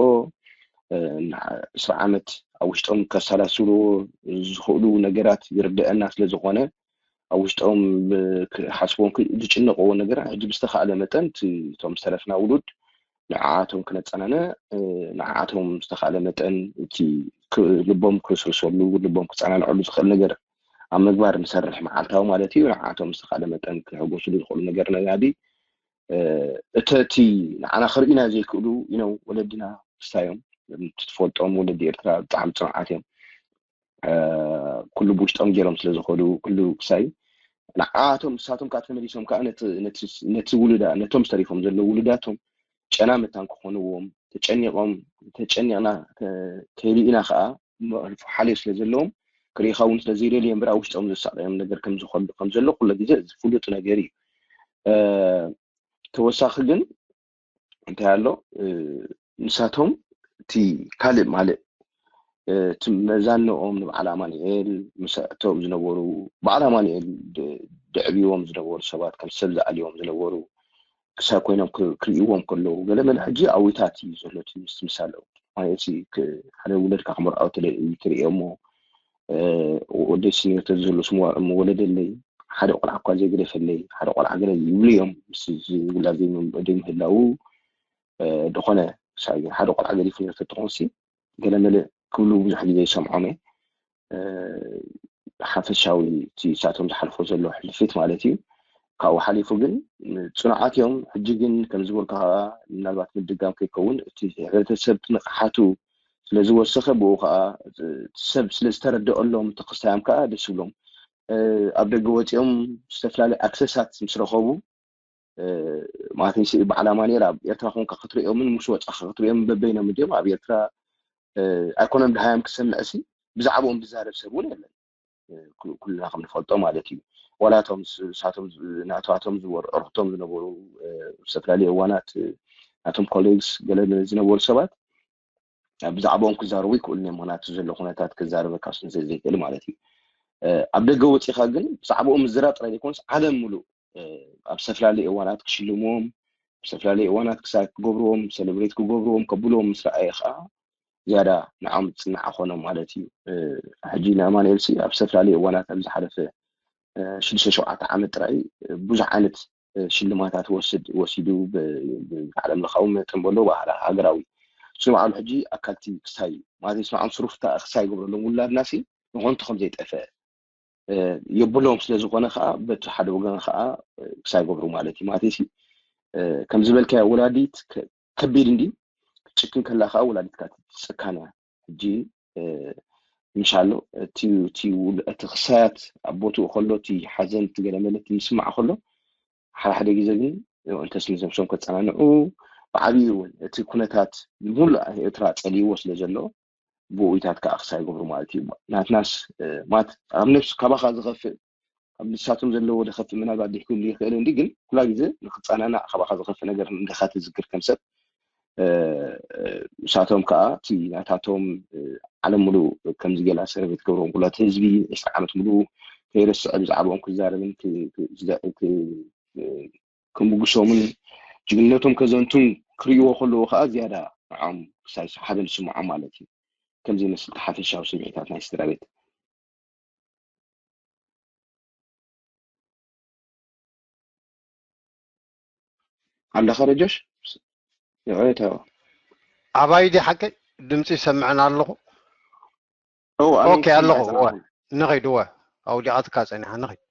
ዕስራ ዓመት ኣብ ውሽጦም ከሰላስሉ ዝኽእሉ ነገራት ይርደአና ስለዝኾነ ኣብ ውሽጦም ክሓስቦም ዝጭነቅዎ ነገር ሕጂ ብዝተኻእለ መጠን እቶም ዝተረፍና ውሉድ ንዓኣቶም ክነጸናነ ንዓኣቶም ዝተኻእለ መጠን እቲ ልቦም ክርስርሰሉ ልቦም ክጸናንዐሉ ዝኽእል ነገር ኣብ ምግባር ንሰርሕ መዓልታዊ ማለት እዩ። ንዓኣቶም ዝተኻእለ መጠን ክሕጎስሉ ዝኽእሉ ነገር ነጋዲ እተ እቲ ንዓና ክርእዩና ዘይክእሉ ኢኖ ወለድና ክስታዮም ትፈልጦም ወለዲ ኤርትራ ብጣዕሚ ጽኑዓት እዮም። ኩሉ ብውሽጦም ገይሮም ስለ ዝኸዱ ኩሉ ክሳይ ንዓቶም ንሳቶም ከዓ ተመሊሶም ከዓ ነቲ ውሉዳ ነቶም ዝተሪፎም ዘለዉ ውሉዳቶም ጨና መታን ክኾንዎም ተጨኒቆም ተጨኒቕና ከይልኢና ከዓ ሓልዮ ስለ ዘለዎም ክርእኻ እውን ስለ ዘይደልዩ እምበር ኣብ ውሽጦም ዘሳቀዮም ነገር ከም ዝኸዱ ከም ዘሎ ኩሉ ግዜ ዝፍሉጥ ነገር እዩ። ተወሳኺ ግን እንታይ ኣሎ ንሳቶም እቲ ካልእ ማልእ እቲ መዛንኦም ንበዓል ኣማኑኤል ምስ ኣእተው ዝነበሩ በዓል ኣማኑኤል ደዕብዎም ዝነበሩ ሰባት ከም ሰብ ዝኣልዎም ዝነበሩ ክሳብ ኮይኖም ክርእዎም ከለዉ ገለ መለ ሕጂ ኣዊታት እዩ ዘሎ እቲ ምስትምሳል ማለት ሓደ ውለድካ ክመርዖ ትርኢ እሞ ወደይ ሲኒዮር ተዘሎ ስሙ ወለደለይ ሓደ ቆልዓ እኳ ዘይገደፈለይ ሓደ ቆልዓ ገለ ይብሉ እዮም ምስ ዝብላ ዘይምህላዉ ዝኾነ ሳይ ሓደ ቆልዓ ገዲፉ ተትኾንሲ ገለ መለ ክብሉ ብዙሕ ግዜ ይሰምዖም እየ ሓፈሻዊ እቲ ሳቶም ዝሓልፎ ዘሎ ሕልፊት ማለት እዩ። ካብኡ ሓሊፉ ግን ፅኑዓት እዮም። ሕጂ ግን ከም ዝበልካ ከዓ ምናልባት ምድጋም ከይከውን እቲ ሕብረተሰብ ንቕሓቱ ስለዝወሰኸ ብኡ ከዓ ሰብ ስለዝተረደአሎም ተክስታዮም ከዓ ደስ ይብሎም። ኣብ ደገ ወፂኦም ዝተፈላለዩ ኣክሰሳት ምስ ረኸቡ ማለት ንስኢ በዓል ኣማኑኤል ኣብ ኤርትራ ኮንካ ክትርእዮምን ምስ ወፃኻ ክትርእዮምን በበይኖም እንዲኦም ኣብ ኤርትራ ኣይኮነም ድሃዮም ክሰምዕ ሲ ብዛዕባኦም ዝዛረብ ሰብ እውን የለን። ኩልና ከም ንፈልጦ ማለት እዩ። ዋላ እቶም ንሳቶም ናታቶም ዝበሩ ዕርክቶም ዝነበሩ ዝተፈላለዩ እዋናት ናቶም ኮሌግስ ገለ ዝነበሩ ሰባት ብዛዕባኦም ክዛረቡ ይክእሉ እዮም። ምክንያቱ ዘሎ ኩነታት ክዛረበካ ስለ ዘይክእል ማለት እዩ። ኣብ ደገ ወፂኻ ግን ብዛዕባኦም ምዝራብ ጥራይ ዘይኮነስ ዓለም ሙሉእ ኣብ ዝተፈላለዩ እዋናት ክሽልምዎም ኣብ ዝተፈላለዩ እዋናት ክሳ ክገብርዎም ሰለብሬት ክገብርዎም ከብልዎም ምስ ረኣየ ከዓ ዝያዳ ንዓም ፅናዕ ኮኖም ማለት እዩ። ሕጂ ንኣማኑኤል ሲ ኣብ ዝተፈላለዩ እዋናት ኣብ ዝሓለፈ ሽዱሽተ ሸውዓተ ዓመት ጥራይ ብዙሕ ዓይነት ሽልማታት ወስድ ወሲዱ ዓለም ለኻዊ መጠን በሎ ባህላ ሃገራዊ ስማዕሉ ሕጂ ኣካልቲ ክሳይ ማለት ስማዕም ስሩፍታ ክሳይ ይገብረሎም ውላድና ሲ ንኾንቱ ከም ዘይጠፈ የብሎም ስለ ዝኾነ ከዓ በቲ ሓደ ወገን ከዓ ክሳይ ገብሩ ማለት እዩ ማለት ሲ ከም ዝበልካዮ ወላዲት ከቢድ እንዲ ክትጭክን ከላ ከዓ ወላዲትካ ትስካን እያ ሕጂ ምሻሎ እቲ እቲ እቲ ክሳያት ኣብ ቦትኡ ከሎ እቲ ሓዘን እቲ ገለ መለት ምስማዕ ከሎ ሓደ ሓደ ግዜ ግን እንተስ ንነብሶም ከፀናንዑ ብዓብዩ እውን እቲ ኩነታት ሙሉእ ኤርትራ ፀሊዎ ስለ ዘሎ ብኡይታት ከዓ ክሳይ ገብሩ ማለት እዩ ናትናስ ማለት ኣብ ነብስ ካባካ ዝኸፍእ ኣብ ንሳቶም ዘለዎ ዝኸፍእ ምናልባት ድሕክሉ ይኽእል እንዲ ግን ኩላ ግዜ ንክፀናናዕ ካባካ ዝኸፍእ ነገር እንዲካ ትዝክር ከም ሰብ ንሳቶም ከዓ እቲ ናታቶም ዓለም ሙሉ ከምዚ ገላ ሰረበት ገብሮም ኩላት ህዝቢ ዕስራ ዓመት ሙሉ ከይረስዐ ብዛዕባኦም ክዛረብን ክምጉሶምን ጅግንነቶም ከዘንቱን ክርእይዎ ከለዎ ከዓ ዝያዳ ንዖም ክሳይ ሓደ ዝስምዖም ማለት እዩ። ከምዚ ይመስል ሓፈሻዊ ስምዒታት ናይ ስድራ ቤት። ኣለኻ ረጆሽ? ይቕሬታ። ኣባይ ድዩ ሓቀይ? ድምፂ ይሰምዐን ኣለኹ። ኦ፣ ኣነ ኦኬ፣ ኣለኹ። ይሰማዕ እወ፣ ዘለኹ። ንኸይድ፣ እወ። ኣውዲቓትካ ጸኒሓ፣ ንኸይድ።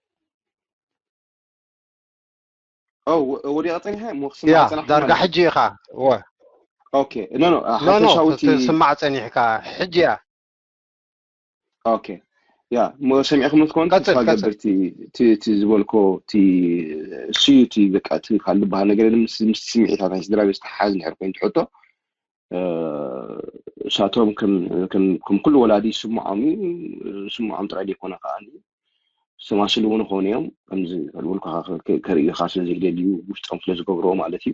ኦ፣ ወ-፣ ወዲቓ ጸኒሓ እሞ ክስማዕ ያ ጸናሕኩ ዳርጋ ማለት እዩ። ሕጂ ኢኻ። ወ- ኦኬ፣ ኖ፣ ኖ፣ ኖ፣ ኖ፣ ሃተሻዊ እቲ ትስማዕ ጸኒሕካ። ሕጂ እያ። ኦኬ። ያ፣ እሞ ሰሚዕኩም ትኮን ቀጽል፣ ተስፋ ቀጽል። ገብር እቲ፣ እቲ፣ እቲ ዝበልኮ፣ እቲ እሱ እዩ፣ እቲ በቃ፣ እቲ ካልእ ዝበሃል ነገር የለን። ምስ፣ ምስ ስምዒታት ናይ ስድራ ቤት ዝተሓሓዝ እንድሕር ኮይኑ ትሕቶ፣ እ፣ እሳቶም ከም፣ ከም፣ ከም ኩሉ ወላዲ ይስምዖም እዩ። ይስምዖም ጥራይ ዘይኮነ ከኣ፣ ዝተማስሉ እውን ይኾኑ እዮም። ከምዚ ከልብልኩኻ ከ-፣ ከርእዩኻ ስለ ዘይደልዩ፣ ውሽጦም ስለ ዝገብርዎ ማለት እዩ።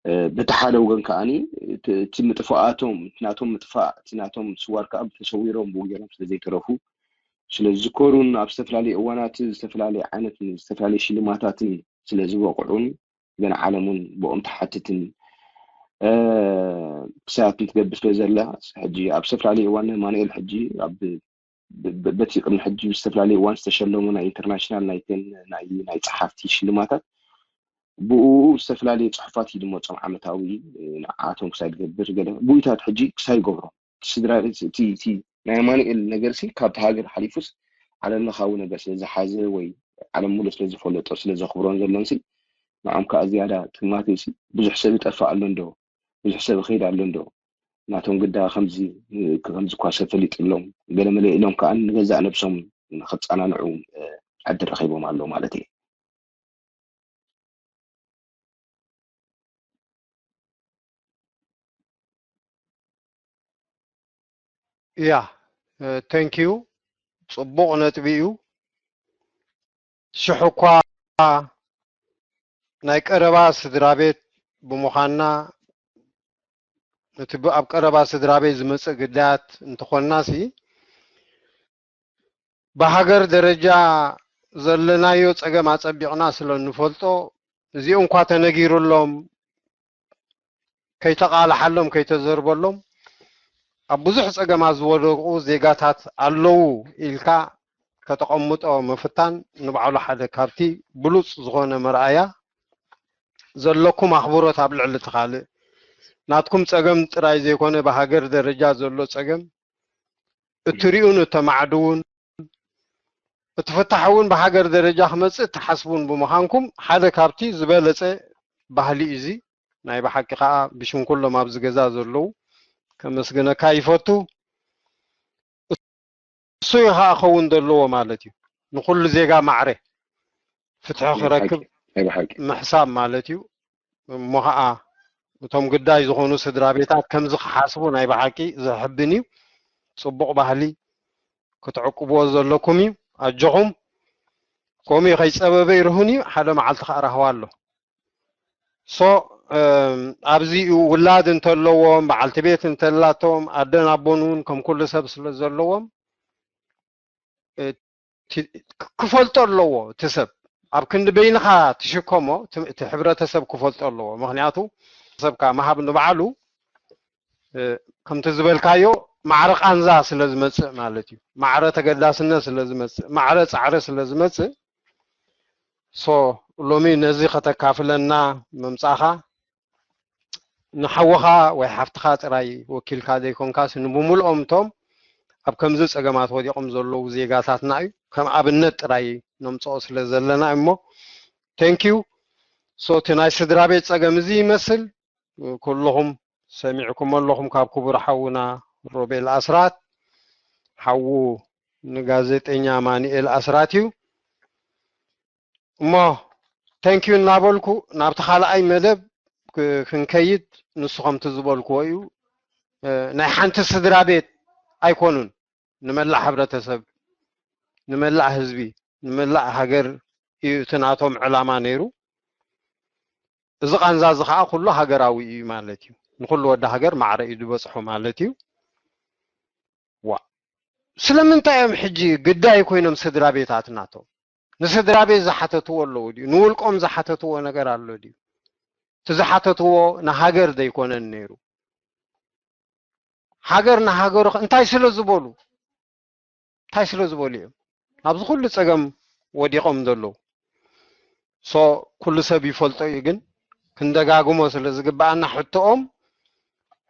እ፣ በቲ ሓደ ወገን ከኣኒ፣ እቲ፣ እቲ ምጥፋኣቶም፣ እቲ ናቶም ምጥፋእ፣ እቲ ናቶም ስዋር ከኣ ተሰዊሮም ብኡ ገይሮም ስለ ዘይተረፉ፣ ስለ ዝዝከሩን ኣብ ዝተፈላለየ እዋናት ዝተፈላለየ ዓይነት ዝተፈላለየ ሽልማታትን ስለ ዝበቕዑን፣ ገና ዓለም እውን ብኦም ትሓትትን፣ እ፣ ክሳያትን ትገብር ስለ ዘላ፣ ሕጂ ኣብ ዝተፈላለየ እዋን ማኑኤል ሕጂ ኣብ ብ-፣ ብ-፣ በቲ ቅድሚ ሕጂ ብዝተፈላለየ እዋን ዝተሸለሙ ናይ ኢንተርናሽናል ናይ ቴን-፣ ናይ፣ ናይ ጸሓፍቲ ሽልማታት፣ ብኡ ዝተፈላለዩ ጽሑፋት እዩ ዝመጾም ዓመታዊ፣ እ፣ ንዓኣቶም ክሳይ ዝገብር ገለ ብኡይታት ሕጂ ክሳይ ይገብሮ። እቲ ስድራ፣ እቲ፣ እቲ፣ እቲ ናይ ኣማኑኤል ነገርሲ ካብቲ ሃገር ሓሊፉስ ዓለም ለኻዊ ነገር ስለ ዝሓዘ ወይ ዓለም ሙሉእ ስለ ዝፈለጦ ስለ ዘኽብሮን ዘሎንሲ፣ ንዖም ከኣ ዝያዳ ትማቴሲ ብዙሕ ሰብ ይጠፍእ ኣሎ እንዶ፣ ብዙሕ ሰብ ይኸይድ ኣሎ እንዶ፣ ናቶም ግዳ ከምዚ፣ ከምዚ እኳ ሰብ ፈሊጥሎም፣ ገለመለ ኢሎም ከኣ ንገዛእ ነብሶም ንኸጸናንዑ፣ እ፣ ዕድል ረኺቦም ኣለዉ ማለት እየ። ያ፣ እ፣ ቴንክ ዩ። ጽቡቕ ነጥቢ እዩ። ሽሕ እኳ ናይ ቀረባ ስድራ ቤት ብምዃንና፣ እቲ ብ-፣ ኣብ ቀረባ ስድራ ቤት ዝመጽእ ግዳያት እንተኾንናሲ፣ ብሃገር ደረጃ ዘለናዮ ጸገም ኣጸቢቕና ስለ እንፈልጦ፣ እዚኦም እኳ ተነጊሩሎም፣ ከይተቓልሓሎም፣ ከይተዘርበሎም፣ ኣብ ብዙሕ ጸገማት ዝወደቑ ዜጋታት ኣለዉ ኢልካ ከተቐምጦ ምፍታን ንባዕሉ ሓደ ካብቲ ብሉጽ ዝኾነ መርኣያ ዘለኩም ኣኽብሮት ኣብ ልዕሊ እቲ ካልእ። ናትኩም ጸገም ጥራይ ዘይኮነ፣ ብሃገር ደረጃ ዘሎ ጸገም እትሪኡን እተማዕድዉን፣ እቲ ፍታሕ እውን ብሃገር ደረጃ ክመጽእ እትሓስቡን ብምዃንኩም፣ ሓደ ካብቲ ዝበለጸ ባህሊ እዩ እዚ። ናይ ብሓቂ ከኣ ብሽም ኩሎም ኣብዚ ገዛ ዘለዉ ከመስግነካ ይፈቱ። እሱ እዩ ከኣ ክኸውን ዘለዎ ማለት እዩ። ንኹሉ ዜጋ ማዕረ ፍትሒ ናይ ብሓቂ፣ ክረክብ ናይ ብሓቂ። ምሕሳብ ማለት እዩ። እሞ ኸዓ እቶም ግዳይ ዝኾኑ ስድራ ቤታት ከምዚ ክሓስቡ ናይ ብሓቂ ዘሕብን እዩ። ጽቡቕ ባህሊ ክትዕቅብዎ ዘለኩም እዩ። ኣጆኹም። ከምኡ እዩ፣ ከይጸበበ ይርሁን እዩ። ሓደ መዓልቲ ከኣ ራህዋ ኣሎ። ሶ፣ እም፣ ኣብዚ እዩ ውላድ እንተለዎም፣ በዓልቲ ቤት እንተላቶም፣ ኣደን ኣቦን እውን ከም ኩሉ ሰብ ስለ ዘለዎም፣ እቲ ክ-፣ ክፈልጦ ኣለዎ እቲ ሰብ። ኣብ ክንዲ በይንኻ ትሽከሞ፣ እቲ፣ እቲ ሕብረተሰብ ክፈልጦ ኣለዎ። ምኽንያቱ፣ ሰብካ ምሃብ ንባዕሉ፣ እ፣ ከምቲ ዝበልካዮ፣ ማዕረ ቃንዛ ስለ ዝመጽእ ማለት እዩ። ማዕረ ተገዳስነት ስለ ዝመጽእ፣ ማዕረ ጻዕሪ ስለ ዝመጽእ፣ ሶ፣ ሎሚ ነዚ ከተካፍለና ምምጻእኻ፣ ንሓውኻ ወይ ሓፍትኻ ጥራይ ወኪልካ ዘይኮንካስ፣ ንብምልኦም እቶም ኣብ ከምዚ ጸገማት ወዲቖም ዘለዉ ዜጋታትና እዩ። ከም ኣብነት ጥራይ ነምጽኦ ስለ ዘለና እሞ፣ ቴንክ ዩ። ሶ፣ እቲ ናይ ስድራ ቤት ጸገም እዚ ይመስል። ኩልኹም ሰሚዕኩም ኣለኹም ካብ ክቡር ሓውና ሮቤል ኣስራት፣ ሓዉ ንጋዜጠኛ ማኑኤል ኣስራት እዩ። እሞ፣ ቴንክ ዩ እናበልኩ ናብቲ ካልኣይ መደብ ክ-፣ ክንከይድ፣ ንሱ ከምቲ ዝበልክዎ እዩ። እ፣ ናይ ሓንቲ ስድራ ቤት ኣይኮኑን፣ ንመላእ ሕብረተሰብ፣ ንመላእ ህዝቢ፣ ንመላእ ሃገር እዩ እቲ ናቶም ዕላማ ነይሩ። እዚ ቃንዛ እዚ ኸዓ ኩሉ ሃገራዊ እዩ ማለት እዩ። ንኹሉ ወዲ ሃገር ማዕረ እዩ ዝበጽሖ ማለት እዩ። ዋ፣ ስለምንታይ እዮም ሕጂ ግዳይ ኮይኖም ስድራ ቤታት ናቶም? ንስድራ ቤት ዝሓተትዎ ኣለዉ ድዩ? ንውልቆም ዝሓተትዎ ነገር ኣሎ ድዩ? እቲ ዝሓተትዎ ንሃገር ዘይኮነን ነይሩ። ሃገር ንሃገሩ ኸ-፣ እንታይ ስለ ዝበሉ? እንታይ ስለ ዝበሉ እዮም ናብዚ ኩሉ ጸገም ወዲቖም ዘለዉ? ሶ፣ ኩሉ ሰብ ይፈልጦ እዩ፣ ግን ክንደጋግሞ ስለ ዝግብኣና፣ ሕቶኦም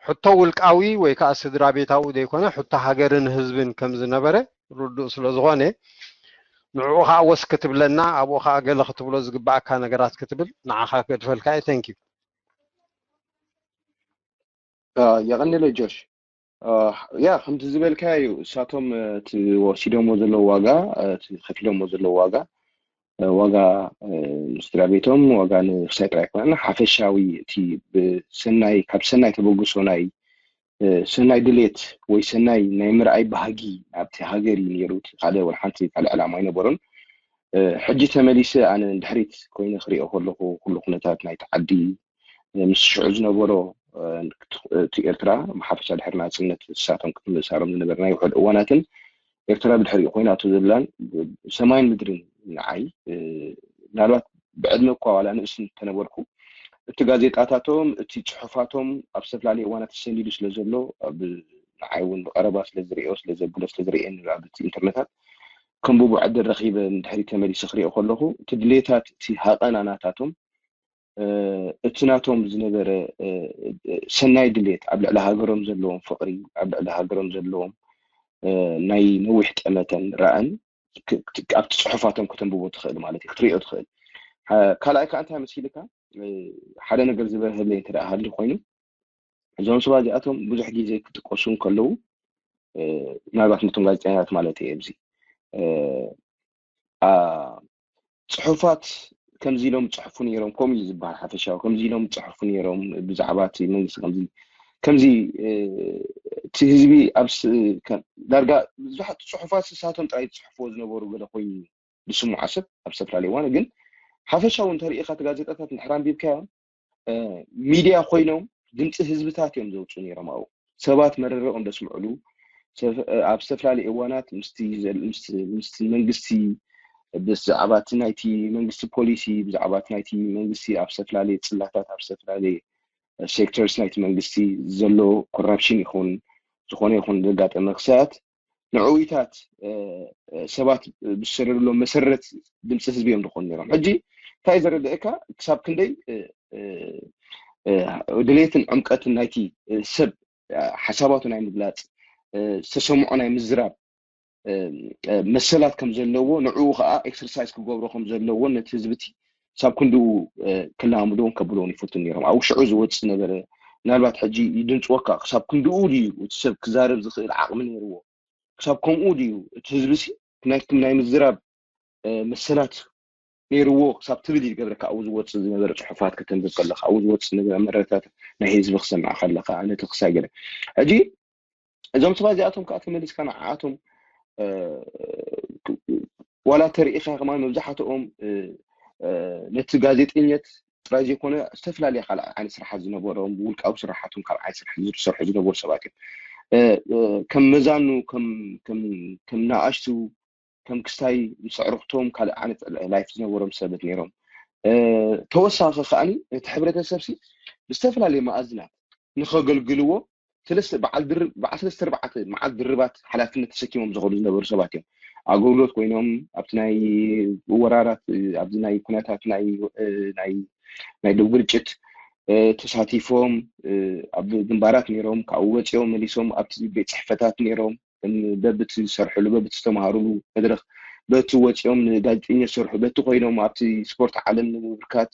ሕቶ ውልቃዊ ወይ ከኣ ስድራ ቤታዊ ዘይኮነ፣ ሕቶ ሃገርን ህዝብን ከም ዝነበረ ርዱእ ስለ ዝኾነ፣ ንዕኡ ከዓ ወስ ክትብለና፣ ኣብኡ ከዓ ገለ ክትብሎ ዝግባኣካ ነገራት ክትብል ንዓኻ ክገድፈልካ እየ። Thank you። የቐንለ ጆሽ። ያ ከምቲ ዝበልካዮ እዩ። እሳቶም እቲ ወሲዶሞ ዘለዉ ዋጋ፣ እቲ ከፊሎሞ ዘለዉ ዋጋ፣ ዋጋ ንስድራ ቤቶም፣ ዋጋ ንክሳይ ጥራይ ኣይኮነን፣ ሓፈሻዊ እቲ ብሰናይ፣ ካብ ሰናይ ተበግሶ ናይ ሰናይ ድሌት ወይ ሰናይ ናይ ምርኣይ ባህጊ ኣብቲ ሃገር እዩ ነይሩ። እቲ ካልእ ወላ ሓንቲ ካልእ ዕላማ ኣይነበሮን። ሕጂ ተመሊሰ ኣነ ንድሕሪት ኮይነ ክሪኦ ከለኹ፣ ኩሉ ኩነታት ናይቲ ዓዲ፣ ምስ ሽዑ ዝነበሮ እቲ ኤርትራ ብሓፈሻ ድሕሪ ናጽነት ንሳቶም ክትምእሳሮም ዝነበረ ናይ ውሕድ እዋናትን ኤርትራ ብድሕሪኡ ኮይናቶ ዘላን ሰማይን ምድርን ንዓይ። ምናልባት ብዕድመ እኳ ዋላ ንእስ እንተነበርኩ፣ እቲ ጋዜጣታቶም፣ እቲ ጽሑፋቶም ኣብ ዝተፈላለየ እዋናት ተሰኒዱ ስለ ዘሎ፣ ንዓይ እውን ብቐረባ ስለ ዝርእዮ፣ ስለ ዘብሎ፣ ስለ ዝርእየኒ ኣብቲ ኢንተርነታት ከንብቦ ዕድል ረኺበ። ንድሕሪት ተመሊሰ ክሪኦ ከለኹ፣ እቲ ድሌታት፣ እቲ ሃቐና ናታቶም፣ እቲ ናቶም ዝነበረ ሰናይ ድሌት፣ ኣብ ልዕሊ ሃገሮም ዘለዎም ፍቕሪ፣ ኣብ ልዕሊ ሃገሮም ዘለዎም ናይ ነዊሕ ጠመተን ራእን ኣብቲ ጽሑፋቶም ከተንብቦ ትኽእል ማለት እዩ፣ ክትሪኦ ትኽእል። ካልኣይ ከዓ እንታይ መሲልካ፣ ሓደ ነገር ዝበርሀለይ እንተ ደኣ ሃልዩ ኮይኑ፣ እዞም ሰባት እዚኣቶም ብዙሕ ግዜ ክጥቀሱ እንከለዉ፣ ምናልባት ነቶም ጋዜጠኛታት ማለት እየ፣ ኣብዚ ጽሑፋት ከምዚ ኢሎም ጽሕፉ ነይሮም፣ ከምኡ እዩ ዝበሃል ሓፈሻዊ፣ ከምዚ ኢሎም ጽሕፉ ነይሮም ብዛዕባ እቲ መንግስቲ፣ ከምዚ ከምዚ እቲ ህዝቢ ኣብ ዳርጋ ብዙሓት ጽሑፋት ንሳቶም ጥራይ ዝጽሕፍዎ ዝነበሩ ገለ ኮይኑ ዝስምዖ ሰብ ኣብ ዝተፈላለየ እዋን። ግን ሓፈሻዊ እንተሪኢኻ እቲ ጋዜጣታት እንድሕር ኣንቢብካዮም፣ ሚድያ ኮይኖም ድምፂ ህዝብታት እዮም ዘውፅኡ ነይሮም። ኣብኡ ሰባት መረረኦም ዘስምዕሉ፣ ኣብ ዝተፈላለየ እዋናት ምስቲ መንግስቲ፣ ብዛዕባ እቲ ናይቲ መንግስቲ ፖሊሲ፣ ብዛዕባ እቲ ናይቲ መንግስቲ ኣብ ዝተፈላለየ ፅላታት፣ ኣብ ዝተፈላለየ ሴክተርስ ናይቲ መንግስቲ ዘሎ ኮራፕሽን ይኹን ዝኾነ ይኹን ዘጋጠመ ክሳያት ንዕውታት ሰባት ብዝሰደድሎም መሰረት ድምፂ ህዝቢ እዮም ዝኾኑ ነይሮም። ሕጂ እንታይ ዘረድእካ፣ ክሳብ ክንደይ ድሌትን ዕምቀትን ናይቲ ሰብ ሓሳባቱ ናይ ምግላፅ፣ ዝተሰምዖ ናይ ምዝራብ መሰላት ከም ዘለዎ፣ ንዕኡ ከዓ ኤክሰርሳይዝ ክገብሮ ከም ዘለዎን ነቲ ህዝቢ እቲ ክሳብ ክንድኡ ክለማምድዎን ከብልዎን ይፈቱ ነይሮም። ኣብ ሽዑ ዝወፅእ ነበረ። ምናልባት ሕጂ ይድንፅወካ፣ ክሳብ ክንድኡ ድዩ እቲ ሰብ ክዛረብ ዝኽእል ዓቕሚ ነይርዎ? ክሳብ ከምኡ ድዩ እቲ ህዝቢ ሲ ናይ ምዝራብ መሰላት ነይርዎ ክሳብ ትብል ይገብረካ። ኣብኡ ዝወፅእ ዝነበረ ፅሑፋት ከተንብብ ከለካ፣ ኣብኡ ዝወፅእ ዝነበረ መረታት ናይ ህዝቢ ክሰምዕ ከለካ፣ ነቲ ክሳይ ገለ። ሕጂ እዞም ሰባት እዚኣቶም ከዓ ተመሊስካ ንዓኣቶም ዋላ ተሪኢኻ ከማን መብዛሕትኦም ነቲ ጋዜጠኘት ጥራይ ዘይኮነ ዝተፈላለየ ካልእ ዓይነት ስራሓት ዝነበሮም፣ ብውልቃዊ ስራሓቶም ካልእ ዓይነት ስራሕ ዝሰርሑ ዝነበሩ ሰባት እዮም። ከም መዛኑ፣ ከም ናኣሽቱ፣ ከም ክስታይ ምስ ኣዕሩኽቶም ካልእ ዓይነት ላይፍ ዝነበሮም ሰበት ነይሮም። ተወሳኺ ከዓኒ ነቲ ሕብረተሰብ ሲ ብዝተፈላለየ መኣዝናት ንኸገልግልዎ ሰለስተ በዓል ድርብ በዓል ሰለስተ ኣርባዕተ መዓልቲ ድርባት ሓላፍነት ተሰኪሞም ዝኸዱ ዝነበሩ ሰባት እዮም። ኣገልግሎት ኮይኖም ኣብቲ ናይ ወራራት ኣብዚ ናይ ኩነታት ናይ ናይ ናይ ደቡብ ግርጭት ተሳቲፎም ኣብ ግንባራት ነይሮም፣ ካብኡ ወፂኦም መሊሶም ኣብቲ ቤት ፅሕፈታት ነይሮም። በብቲ ዝሰርሕሉ በብቲ ዝተምሃሩሉ መድረክ በቲ ወፂኦም ንጋዜጠኛ ዝሰርሑ በቲ ኮይኖም ኣብቲ ስፖርት ዓለም ንምብርካት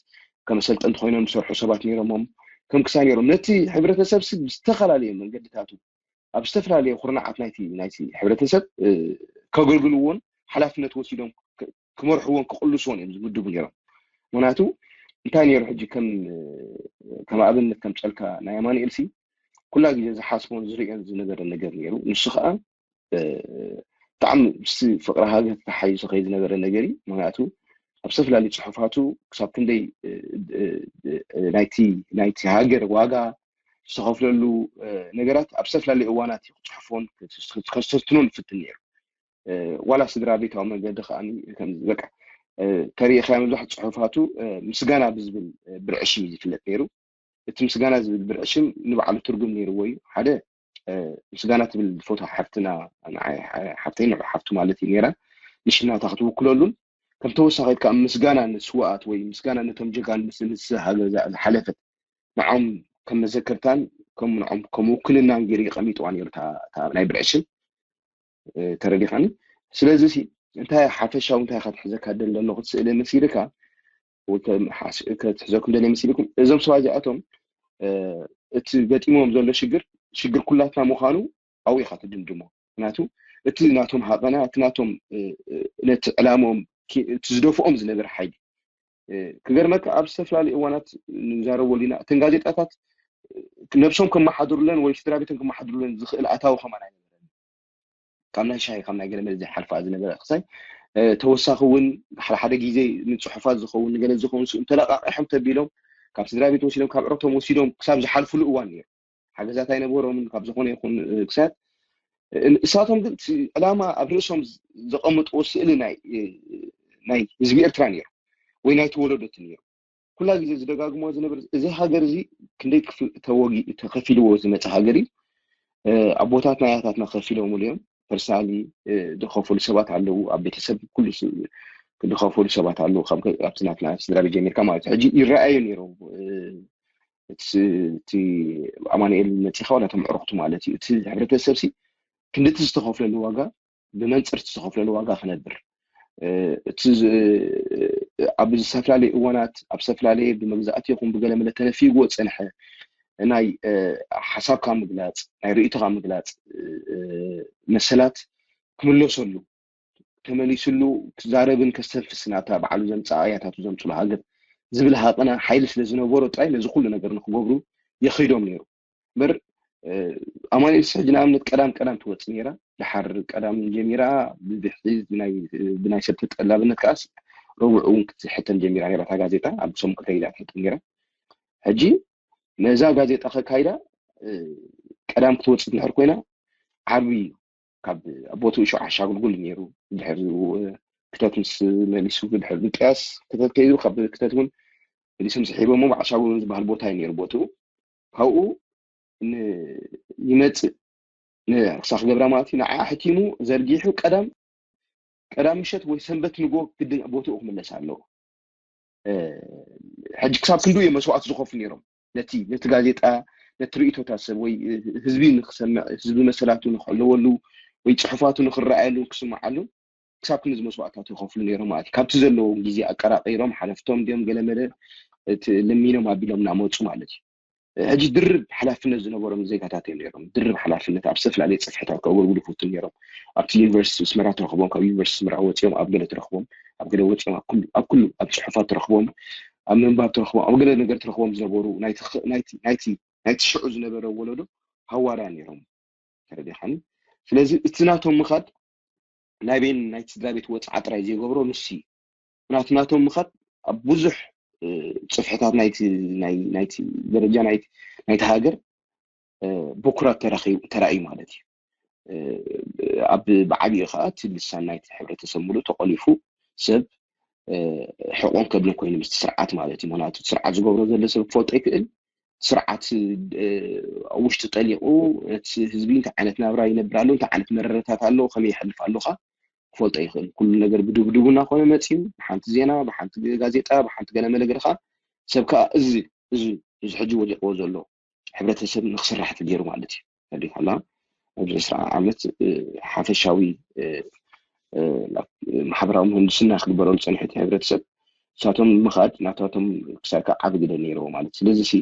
ከም ኣሰልጠንቲ ኮይኖም ዝሰርሑ ሰባት ነይሮሞም። ከም ክሳይ ነይሮም ነቲ ሕብረተሰብ ሲ ብዝተፈላለየ መንገድታቱ ኣብ ዝተፈላለየ ኩርናዓት ናይቲ ናይቲ ሕብረተሰብ ከገልግልዎን ሓላፍነት ወሲዶም ክመርሕዎን ክቕልስዎን እዮም ዝምድቡ ነይሮም። ምክንያቱ እንታይ ነይሩ ሕጂ ከም ከም ኣብነት ከም ጸልካ ናይ ኣማኑኤል ሲ ኩላ ግዜ ዝሓስቦን ዝርእዮን ዝነበረ ነገር ነይሩ። ንሱ ከዓ ብጣዕሚ ምስ ፍቅሪ ሃገር ተተሓሒዙ ከይ ዝነበረ ነገር እዩ። ምክንያቱ ኣብ ዝተፈላለዩ ጽሑፋቱ ክሳብ ክንደይ ናይቲ ናይቲ ሃገር ዋጋ ዝተኸፍለሉ ነገራት ኣብ ዝተፈላለዩ እዋናት እዩ ክፅሕፎን ከስተትኖን ይፍትን ነይሩ። ዋላ ስድራ ቤታዊ መንገዲ ከዓ በቃ ተሪኢኻዮ መብዛሕትኡ ፅሑፋቱ ምስጋና ብዝብል ብርዕሽም እዩ ዝፍለጥ ነይሩ። እቲ ምስጋና ዝብል ብርዕሽም ንባዕሉ ትርጉም ነይርዎ እዩ። ሓደ ምስጋና ትብል ዝፈትዋ ሓፍትና ሓፍተይ ንዑ ሓፍቱ ማለት እዩ ነይራ። ንሽም ናታ ክትውክለሉን ከም ተወሳኺት ከዓ ምስጋና ንስዋኣት ወይ ምስጋና ነቶም ጀጋኑ ምስ ሃገር ዝሓለፈት ንዖም ከም መዘከርታን ከም ንዖም ከም ውክልናን ገይሩ ቀሚጥዋ ነይሩ ናይ ብርዕሽም። ተረዲኻኒ? ስለዚ እንታይ ሓፈሻዊ እንታይ ኢኻ ትሕዘካ ደል ዘሎ ክትስእለ መሲልካ ወይ ከም ሓስ- ክትሕዘኩም ደለ መሲልኩም እዞም ሰባት እዚኣቶም እ፣ እቲ ገጢሞም ዘሎ ሽግር ሽግር ኩላትና ምዃኑ ኣብኡ ኢኻ ትድምድሞ። ምክንያቱ እቲ ናቶም ሃቐና እቲ ናቶም እ፣ እ፣ ነቲ ዕላሞም ኪ- እቲ ዝደፍኦም ዝነበረ ሓይሊ እ፣ ክገርመካ ኣብ ዝተፈላለዩ እዋናት ንዛረበሉ ኢና። እተን ጋዜጣታት እ፣ ነብሶም ከመሓድሩለን ወይ ስድራ ቤቶም ከመሓድሩለን ዝኽእል ኣታዊ ከማን ኣይነበረን። ካብ ናይ ሻሂ ካብ ናይ ገለመለ ዘይሓልፋ ዝነበረ ክሳይ እ፣ ተወሳኺ እውን ሓደ ሓደ ግዜ ንፅሑፋት ዝኸውን ንገለ ዝኸውን ስኡ ተለቃቂሖም ተቢሎም ካብ ስድራ ቤት ወሲዶም ካብ ዕረቶም ወሲዶም ክሳብ ዝሓልፍሉ እዋን ነይሩ። ሓገዛት ኣይነበሮምን ካብ ዝኾነ ይኹን እ፣ ክሳት እ፣ እሳቶም ግን እቲ ዕላማ ኣብ ርእሶም ዘቐምጥዎ ስእሊ ናይ እ፣ ናይ ህዝቢ ኤርትራ ነይሩ ወይ ናይቲ ወለዶ እቲ ነይሩ። ኩላ ግዜ ዝደጋግሞ ዝነብር እዚ ሃገር እዚ ክንደይ ክፍ- ተወጊ ተኸፊልዎ ዝመፀ ሃገር እዩ። እ፣ ኣቦታትና ኣያታትና ከፊሎምሉ እዮም። ፐርሰናሊ ዝኸፈሉ ሰባት ኣለዉ፣ ኣብ ቤተሰብ ኩሉ ስ- ዝኸፈሉ ሰባት ኣለዉ። ካብ ከ- ኣብቲ ናትና ስድራ ቤት ጀሚርካ ማለት እዩ። ሕጂ ይረኣዩ ነይሮም እ፣ እቲ እቲ ኣማኑኤል መፂኻ ነቶም ዕሩኽቱ ማለት እዩ። እቲ ሕብረተሰብ ሲ ክንድቲ ዝተኸፍለሉ ዋጋ ብመንፅር ዝተኸፍለሉ ዋጋ ክነብር እ፣ እቲ ዝ- ኣብ ዝተፈላለዩ እዋናት ኣብ ዝተፈላለየ ብመግዛእቲ ይኹን ብገለመለ ተነፊግዎ ዝፀንሐ ናይ እ፣ ሓሳብካ ምግላፅ ናይ ርእይቶካ ምግላፅ እ፣ እ፣ መሰላት ክምለሰሉ ተመሊስሉ ክዛረብን ከስተንፍስን ኣብታ ባዕሉ ዘምፅኣ እያታቱ ዘምፅሉ ሃገር ዝብል ሃቀና ሓይሊ ስለ ዝነበሮ ጥራይ ነዚ ኩሉ ነገር ንክገብሩ የኽይዶም ነይሩ። እምበር እ፣ ኣማኑኤል ስሕጂ ንኣብነት ቀዳም ቀዳም ትወፅእ ነይራ። ድሓር ቀዳም ጀሚራ ብብሕቲ ብናይ ብናይ ሰብ ተጠላብነት ከዓስ ረቡዕ እውን ክትሕተም ጀሚራ ነይራ እታ ጋዜጣ ኣብ ሰሙን ክልተ ግዜ ትሕተም ነይራ። ሕጂ ነዛ ጋዜጣ ከካይዳ እ፣ ቀዳም ክትወፅእ ትንሕር ኮይና ዓብዪ ካብ ኣብ ቦትኡ ሽዑ ሓሻጉልጉል ነይሩ። ድሕር ክተት ምስ መሊሱ ድሕር ምቅያስ ክተት ከይዱ ካብ ክተት እውን መሊሶም ስሒቦሞ ብዓሻጉ ዝበሃል ቦታ እዩ ነይሩ ቦትኡ። ካብኡ ን- ይመፅእ ንክሳኽ ገብራ ማለት እዩ ንዓ ሕቲሙ ዘርጊሑ ቀዳም ቀዳም ምሸት ወይ ሰንበት ንጎ ግድን ቦትኡ ክምለስ ኣለዎ። እ፣ ሕጂ ክሳብ ክንዱ እዮም መስዋእቲ ዝኸፍሉ ነይሮም ነቲ ነቲ ጋዜጣ ነቲ ርእቶታት ሰብ ወይ ህዝቢ ንክሰምዕ ህዝቢ መሰላቱ ንክሕለወሉ ወይ ፅሑፋቱ ንክረኣየሉ ክስምዓሉ ክሳብ ክንዲ መስዋእትታት ይኸፍሉ ነይሮም ማለት እዩ። ካብቲ ዘለዎም ግዜ ኣቀራቂሮም ሓለፍቶም ድዮም ገለመለ እቲ ለሚኖም ኣቢሎም እናመፁ ማለት እዩ። ሕጂ ድርብ ሓላፍነት ዝነበሮም ዜጋታት እዮም ነይሮም። ድርብ ሓላፍነት ኣብ ዝተፈላለየ ፅፍሕታት ከገልግሉ ይፍትኑ ነይሮም። ኣብቲ ዩኒቨርሲቲ ኣስመራ ትረኽቦም፣ ካብ ዩኒቨርሲቲ ኣስመራ ወፂኦም ኣብ ገለ ትረኽቦም፣ ኣብ ገለ ወፂኦም ኣብ ኩሉ ኣብ ኩሉ ኣብ ፅሑፋት ትረኽቦም፣ ኣብ ምንባብ ትረኽቦም፣ ኣብ ገለ ነገር ትረኽቦም ዝነበሩ ናይቲ ኽ- ናይቲ ናይቲ ናይቲ ሽዑ ዝነበረ ወለዶ ሃዋርያ ነይሮም። ተረዲኻኒ? ስለዚ እቲ ናቶም ምኻድ ናበይን ናይቲ ስድራ ቤት ወፃዓ ጥራይ ዘይገብሮ ንሱ እዩ። ምክንያቱ ናቶም ምኻድ ኣብ ብዙሕ እ፣ ፅፍሕታት ናይቲ ናይ- ናይቲ ደረጃ ናይቲ ናይቲ ሃገር እ፣ ብኩራት ተራኺቡ ተራእዩ ማለት እዩ። እ፣ ኣብ ብዓቢኡ ከዓ እቲ ልሳን ናይቲ ሕብረተሰብ ሙሉእ ተቆሊፉ ሰብ እ፣ ሕቆን ከብድን ኮይኑ ምስቲ ስርዓት ማለት እዩ። ምክንያቱ እቲ ስርዓት ዝገብሮ ዘሎ ሰብ ክፈልጦ ይክእል። ስርዓት እ፣ ኣብ ውሽጢ ጠሊቑ እቲ ህዝቢ እንታይ ዓይነት ናብራ ይነብር ኣሎ፣ እንታይ ዓይነት መረረታት ኣሎ፣ ከመይ ይሕልፍ ኣለካ ክፈልጦ ይኽእል። ኩሉ ነገር ብድብድቡ እናኾነ መፅዩ ብሓንቲ ዜና፣ ብሓንቲ ጋዜጣ፣ ብሓንቲ ገለመለ ገለ ከዓ ሰብ ከዓ እዚ እዚ እዚ ሕጂ ወዲቕዎ ዘሎ ሕብረተሰብ ንክስራሕ ተገይሩ ማለት እዩ። ተረዲእካ ኣለኻ? ኣብዚ ዕስራ ዓመት እ፣ ሓፈሻዊ እ፣ እ፣ ማሕበራዊ ምህንድስና ክግበረሉ ፀኒሑ እቲ ሕብረተሰብ ንሳቶም ምኻድ ናታቶም ክሳብ ካብ ዓቢ ግደ ነይርዎ ማለት እዩ። ስለዚ ሲ